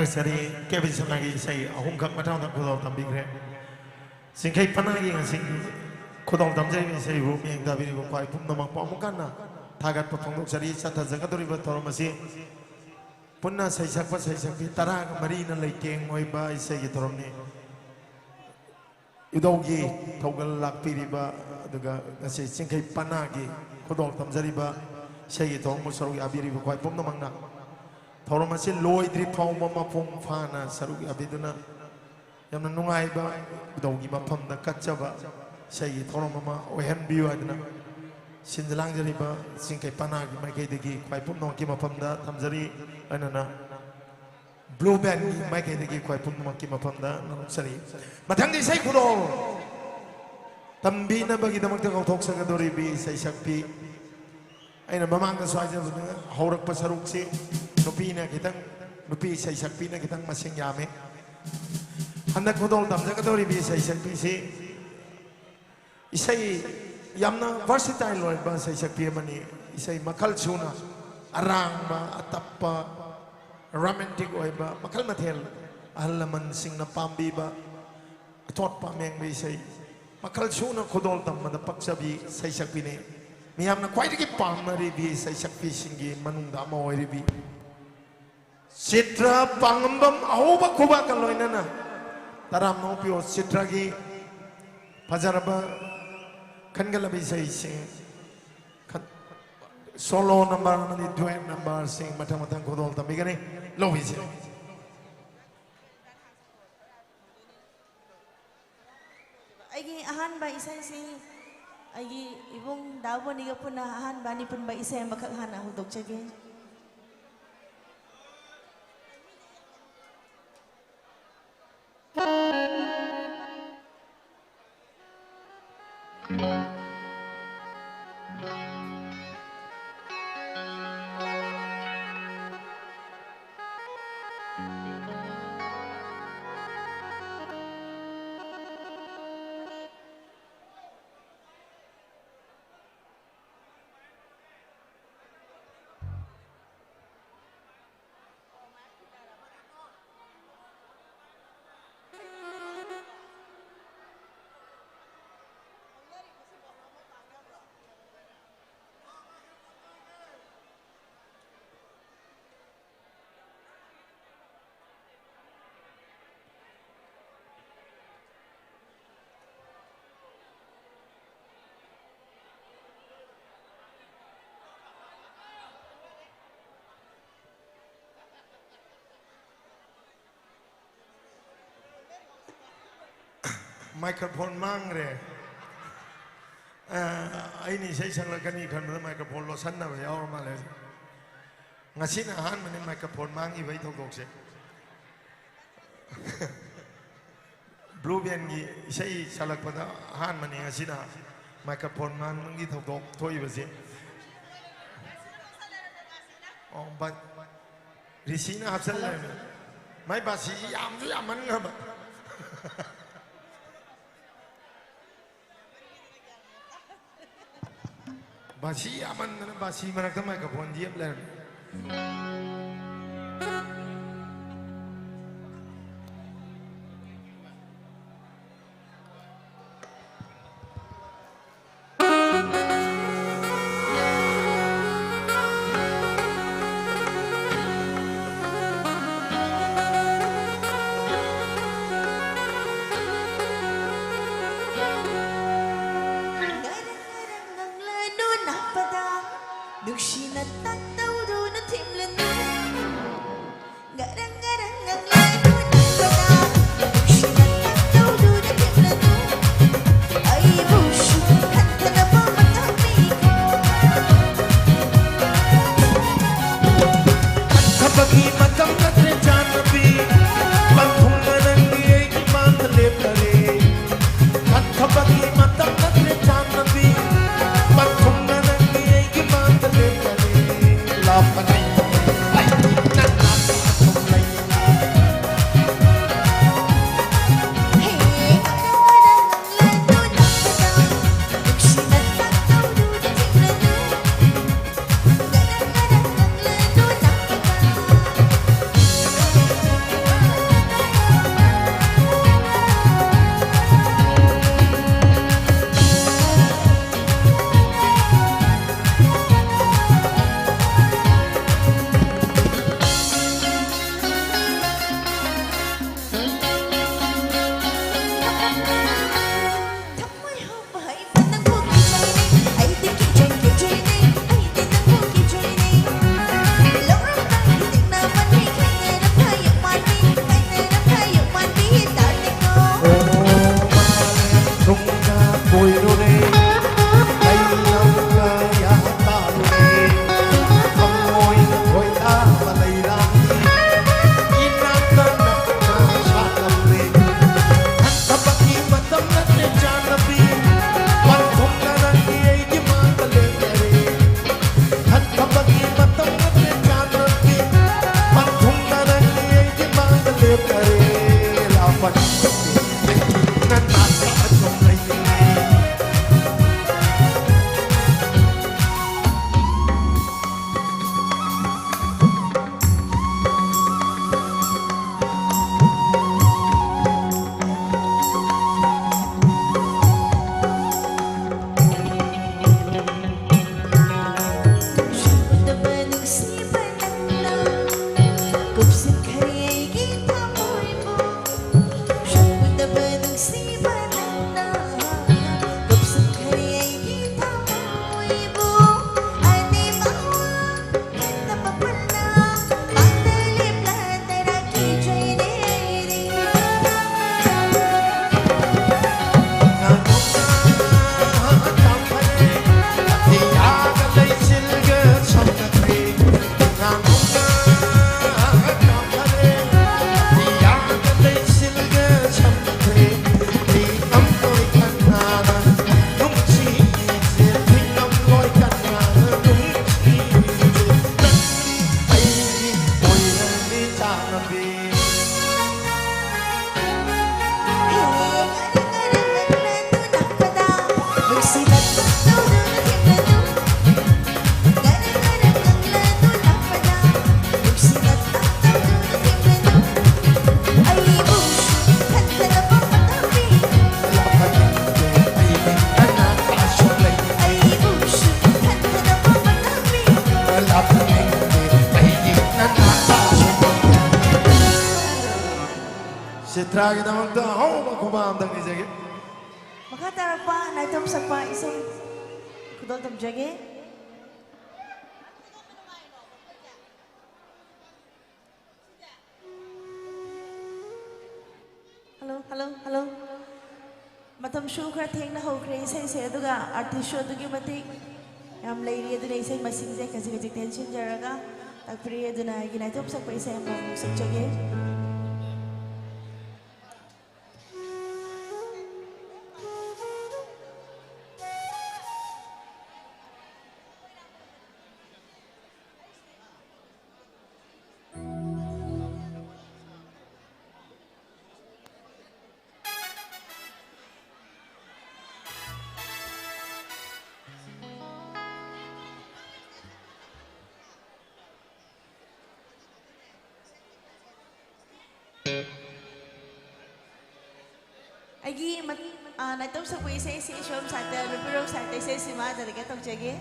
ꯁꯔꯤ ꯀꯦ ꯕꯤ ꯁꯅꯥꯒꯤ ꯏꯁꯩ ꯑꯍꯨꯝꯈꯛ ꯃꯊꯪ ꯃꯊꯪ ꯈꯨꯗꯣꯜ ꯇꯝꯕꯤꯈ꯭ꯔꯦ꯫ ꯆꯤꯡꯈꯩ ꯄꯅꯥꯒꯤ ꯉꯁꯤꯒꯤ ꯈꯨꯗꯣꯜ ꯇꯝꯖꯔꯤꯕ ꯏꯁꯩꯕꯨ ꯃꯤꯠꯌꯦꯡ ꯇꯥꯕꯤꯔꯤꯕ ꯈ꯭ꯋꯥꯏ ꯄꯨꯝꯅꯃꯛꯄꯨ ꯑꯃꯨꯛ ꯍꯟꯅ ꯊꯥꯒꯠꯄ ꯐꯣꯡꯗꯣꯛꯆꯔꯤ꯫ ꯆꯠꯊꯖꯒꯗꯧꯔꯤꯕ ꯊꯧꯔꯝ ꯑꯁꯤ ꯄꯨꯟꯅ ꯁꯩꯁꯛꯄ ꯁꯩꯁꯛꯄꯤ ꯇꯔꯥꯒ ꯃꯔꯤꯅ ꯂꯩꯇꯦꯡ ꯑꯣꯏꯕ ꯏꯁꯩꯒꯤ ꯊꯧꯔꯝꯅꯤ꯫ ꯏꯙꯧꯒꯤ ꯊꯧꯒꯜ ꯂꯥꯛꯄꯤꯔꯤꯕ, ꯑꯗꯨꯒ ꯉꯁꯤ ꯆꯤꯡꯈꯩ ꯄꯅꯥꯒꯤ ꯈꯨꯗꯣꯜ ꯇꯝꯖꯔꯤꯕ ꯏꯁꯩꯒꯤ ꯊꯧꯔꯝꯕꯨ ꯁꯔꯨꯛ ꯌꯥꯕꯤꯔꯤꯕ ꯈ꯭ꯋꯥꯏ ꯄꯨꯝꯅꯃꯛꯅ ꯊꯧꯔꯝ ꯑꯁꯤ ꯂꯣꯏꯗ꯭ꯔꯤ ꯐꯥꯎꯕ ꯃꯄꯨꯡ ꯐꯥꯅ ꯁꯔꯨꯛ ꯌꯥꯕꯤꯗꯨꯅ ꯌꯥꯝꯅ ꯅꯨꯡꯉꯥꯏꯕ, ꯏꯙꯧꯒꯤ ꯃꯐꯝꯗ ꯀꯠꯆꯕ ꯏꯁꯩꯒꯤ ꯊꯧꯔꯝ ꯑꯃ ꯑꯣꯏꯍꯟꯕꯤꯌꯨ ꯍꯥꯏꯗꯨꯅ ꯁꯤꯟꯖ ꯂꯥꯡꯖꯔꯤꯕ ꯆꯤꯡꯈꯩ ꯄꯅꯥꯒꯤ ꯃꯥꯏꯀꯩꯗꯒꯤ ꯈ꯭ꯋꯥꯏ ꯄꯨꯝꯅꯃꯛꯀꯤ ꯃꯐꯝꯗ ꯊꯝꯖꯔꯤ꯫ ꯂꯣꯏꯅꯅ ꯕ꯭ꯂꯨ ꯕꯦꯟꯒꯤ ꯃꯥꯏꯀꯩꯗꯒꯤ ꯈ꯭ꯋꯥꯏ ꯄꯨꯝꯅꯃꯛꯀꯤ ꯃꯐꯝꯗ ꯅꯣꯛꯆꯔꯤ꯫ ꯃꯊꯪꯗꯤ ꯏꯁꯩ ꯈꯨꯗꯣꯜ ꯇꯝꯕꯤꯅꯕꯒꯤꯗꯃꯛꯇ ꯀꯧꯊꯣꯛꯆꯒꯗꯧꯔꯤꯕꯤ ꯏꯁꯩ ꯁꯛꯄꯤ, ꯑꯩꯅ ꯃꯃꯥꯡꯗꯁꯨ ꯍꯥꯏꯖꯕꯗꯨꯅ, ꯍꯧꯔꯛꯄ ꯁꯔꯨꯛꯁꯤ ꯅꯨꯄꯤꯅ ꯈꯤꯇꯪ, ꯅꯨꯄꯤ ꯏꯁꯩ ꯁꯛꯄꯤꯅ ꯈꯤꯇꯪ ꯃꯁꯤꯡ ꯌꯥꯝꯃꯤ꯫ ꯍꯟꯗꯛ ꯈꯨꯗꯣꯜ ꯇꯝꯖꯒꯗꯧꯔꯤꯕꯤ ꯏꯁꯩ ꯁꯛꯄꯤꯁꯤ ꯏꯁꯩ ꯌꯥꯝꯅ versatile ꯑꯣꯏꯕ ꯏꯁꯩ ꯁꯛꯄꯤ ꯑꯃꯅꯤ꯫ ꯏꯁꯩ ꯃꯈꯜ ꯁꯨꯅ, ꯑꯔꯥꯡꯕ, ꯑꯇꯞꯄ, romantic ꯑꯣꯏꯕ, ꯃꯈꯜ ꯃꯊꯦꯜ, ꯑꯍꯜ ꯂꯃꯟꯁꯤꯡꯅ ꯄꯥꯝꯕꯤꯕ, ꯑꯊꯣꯠꯄ ꯑꯃꯦꯡꯕ ꯏꯁꯩ ꯃꯈꯜ ꯁꯨꯅ ꯈꯨꯗꯣꯜ ꯇꯝꯕꯗ ꯄꯛꯆꯕꯤ ꯏꯁꯩ ꯁꯛꯄꯤꯅꯤ꯫ ꯃꯤꯌꯥꯝꯅ ꯈ꯭ꯋꯥꯏꯗꯒꯤ ꯄꯥꯝꯅꯔꯤꯕꯤ ꯏꯁꯩ ꯁꯛꯄꯤꯁꯤꯡꯒꯤ ꯃꯅꯨꯡꯗ ꯑꯃ ꯑꯣꯏꯔꯤꯕꯤ ꯆꯤꯇ꯭ꯔ ꯄꯥꯉꯝꯕꯝ ꯑꯍꯧꯕ ꯈꯨꯕꯥꯛꯀ ꯂꯣꯏꯅꯅ ꯇꯔꯥꯝꯅ ꯑꯣꯛꯄꯤꯌꯣ꯫ ꯆꯤꯇ꯭ꯔꯒꯤ ꯐꯖꯔꯕ ꯈꯟꯒꯠꯂꯕ ꯏꯁꯩꯁꯤꯡ, ꯈꯟ-, solo number ꯑꯃꯗꯤ duet numberꯁꯤꯡ ꯃꯊꯪ ꯃꯊꯪ ꯈꯨꯗꯣꯜ ꯇꯝꯕꯤꯒꯅꯤ꯫ ꯂꯧꯕꯤꯁꯤ꯫ ꯑꯩꯒꯤ ꯑꯍꯥꯟꯕ ꯏꯁꯩꯁꯤ ꯑꯩꯒꯤ ꯏꯕꯨꯡ ꯗꯥ ꯕꯣꯅꯤꯒ ꯄꯨꯟꯅ ꯑꯍꯥꯟꯕ ꯑꯅꯤ ꯄꯨꯟꯕ ꯏꯁꯩ ꯑꯃꯈꯛ ꯍꯥꯟꯅ ꯍꯧꯗꯣꯛꯆꯒꯦ꯫ ꯃꯥꯏꯀ꯭ꯔꯣꯐꯣꯟ ꯃꯥꯡꯈ꯭ꯔꯦ꯫ ꯑ, ꯑꯩꯅ ꯏꯁꯩ ꯁꯛꯂꯛꯀꯅꯤ ꯈꯟꯕꯗ ꯃꯥꯏꯀ꯭ꯔꯣꯐꯣꯟ ꯂꯣꯠꯁꯟꯅꯕ ꯌꯥꯎꯔ ꯃꯥꯜꯂꯦ꯫ ꯉꯁꯤꯅ ꯑꯍꯥꯟꯕꯅꯤ ꯃꯥꯏꯀ꯭ꯔꯣꯐꯣꯟ ꯃꯥꯡꯈꯤꯕꯒꯤ ꯊꯧꯗꯣꯛꯁꯦ꯫ ꯕ꯭ꯂꯨ ꯕꯦꯟꯒꯤ ꯏꯁꯩ ꯁꯛꯂꯛꯄꯗ ꯑꯍꯥꯟꯕꯅꯤ ꯉꯁꯤꯅ ꯃꯥꯏꯀ꯭ꯔꯣꯐꯣꯟ ꯃꯥꯡꯕꯒꯤ ꯊꯧꯗꯣꯛ ꯊꯣꯛꯏꯕꯁꯦ꯫ ꯑꯣ, ꯕ-, ꯔꯤꯁꯤꯅ ꯍꯥꯞꯆꯜꯂꯦ꯫ ꯃꯥꯏ ꯕꯥꯁꯤꯁꯤ ꯌꯥꯝꯁꯨ ꯌꯥꯝꯃꯟꯈ꯭ꯔꯕ꯫ ꯕꯥꯁꯤ ꯌꯥꯝꯃꯟꯗꯅ ꯕꯥꯁꯤ ꯃꯔꯛꯇ ꯃꯥꯏꯀ꯭ꯔꯣꯐꯣꯟ ꯌꯦꯞ ꯂꯩꯔꯝꯃꯦ꯫ ꯅꯨꯡꯁꯤꯅ ꯇꯥꯛꯇꯧꯗꯨꯅ ꯊꯦꯝꯂꯅꯨ꯫ ꯉꯔꯪ ꯉꯔꯪ ꯉꯪꯂꯅꯨ ꯅꯛꯄꯗ, ꯅꯨꯡꯁꯤꯅ ꯇꯥꯛꯇꯧꯗꯨꯅ ꯊꯦꯝꯂꯅꯨ꯫ ꯑꯩꯕꯨꯁꯨ ꯈꯟꯊꯅꯕ ꯃꯇꯝ ꯄꯤꯈꯣ꯫ ꯈꯟꯊꯕꯒꯤ ꯃꯇꯝ ꯅꯠꯇ꯭ꯔꯦ ꯆꯥꯟꯅꯕꯤ, ꯄꯟꯊꯨꯡꯅ ꯅꯪꯗꯤ ꯑꯩꯒꯤ ꯃꯥꯡꯗ ꯂꯦꯞꯂꯔꯦ꯫ ꯈꯟꯊꯕꯒꯤ ꯃꯇꯝ ꯅꯠꯇ꯭ꯔꯦ ꯆꯥꯟꯅꯕꯤ, ꯄꯟꯊꯨꯡꯅ ꯅꯪꯗꯤ ꯑꯩꯒꯤ ꯃꯥꯡꯗ ꯂꯦꯞꯂꯔꯦ꯫ ꯂꯥꯞꯄꯅꯤ ꯑꯩꯗꯤ ꯅꯪ ꯂꯥꯞꯅ ꯑꯗꯨꯝ ꯂꯩ꯫ ꯃꯄꯥ ꯑꯝꯇꯪ ꯅꯤꯖꯒꯦ꯫ ꯃꯈꯥ ꯇꯥꯔꯛꯄ ꯅꯥꯏꯇꯣꯝ ꯁꯛꯄ ꯏꯁꯩ ꯈꯨꯗꯣꯜ ꯇꯝꯖꯒꯦ꯫ Hello, hello, hello. ꯃꯇꯝꯁꯨ ꯈꯔ ꯊꯦꯡꯅ ꯍꯧꯈ꯭ꯔꯦ ꯏꯁꯩꯁꯦ, ꯑꯗꯨꯒ ꯑꯥꯔꯇꯤꯁꯁꯨ ꯑꯗꯨꯛꯀꯤ ꯃꯇꯤꯛ ꯌꯥꯝ ꯂꯩꯔꯤ, ꯑꯗꯨꯅ ꯏꯁꯩ ꯃꯁꯤꯡꯁꯦ ꯈꯖꯤꯛ ꯈꯖꯤꯛ ꯇꯦꯟꯁꯤꯟꯖꯔꯒ ꯇꯥꯛꯄꯤꯔꯤ꯫ ꯑꯗꯨꯅ ꯑꯩꯒꯤ ꯅꯥꯏꯇꯣꯝ ꯁꯛꯄ ꯏꯁꯩ ꯑꯃꯃꯨꯛ ꯁꯛꯆꯒꯦ꯫ ꯑꯩꯒꯤ ꯃꯠ- ꯑ, ꯅꯥꯏꯇꯣꯝ ꯁꯛꯄ ꯏꯁꯩꯁꯤ ꯁꯣꯝ ꯁꯥꯏꯠꯇ, ꯅꯨꯄꯤꯔꯣꯝ ꯁꯥꯏꯠꯇ ꯏꯁꯩꯁꯤ ꯃꯥ dedicate ꯇꯧꯖꯒꯦ꯫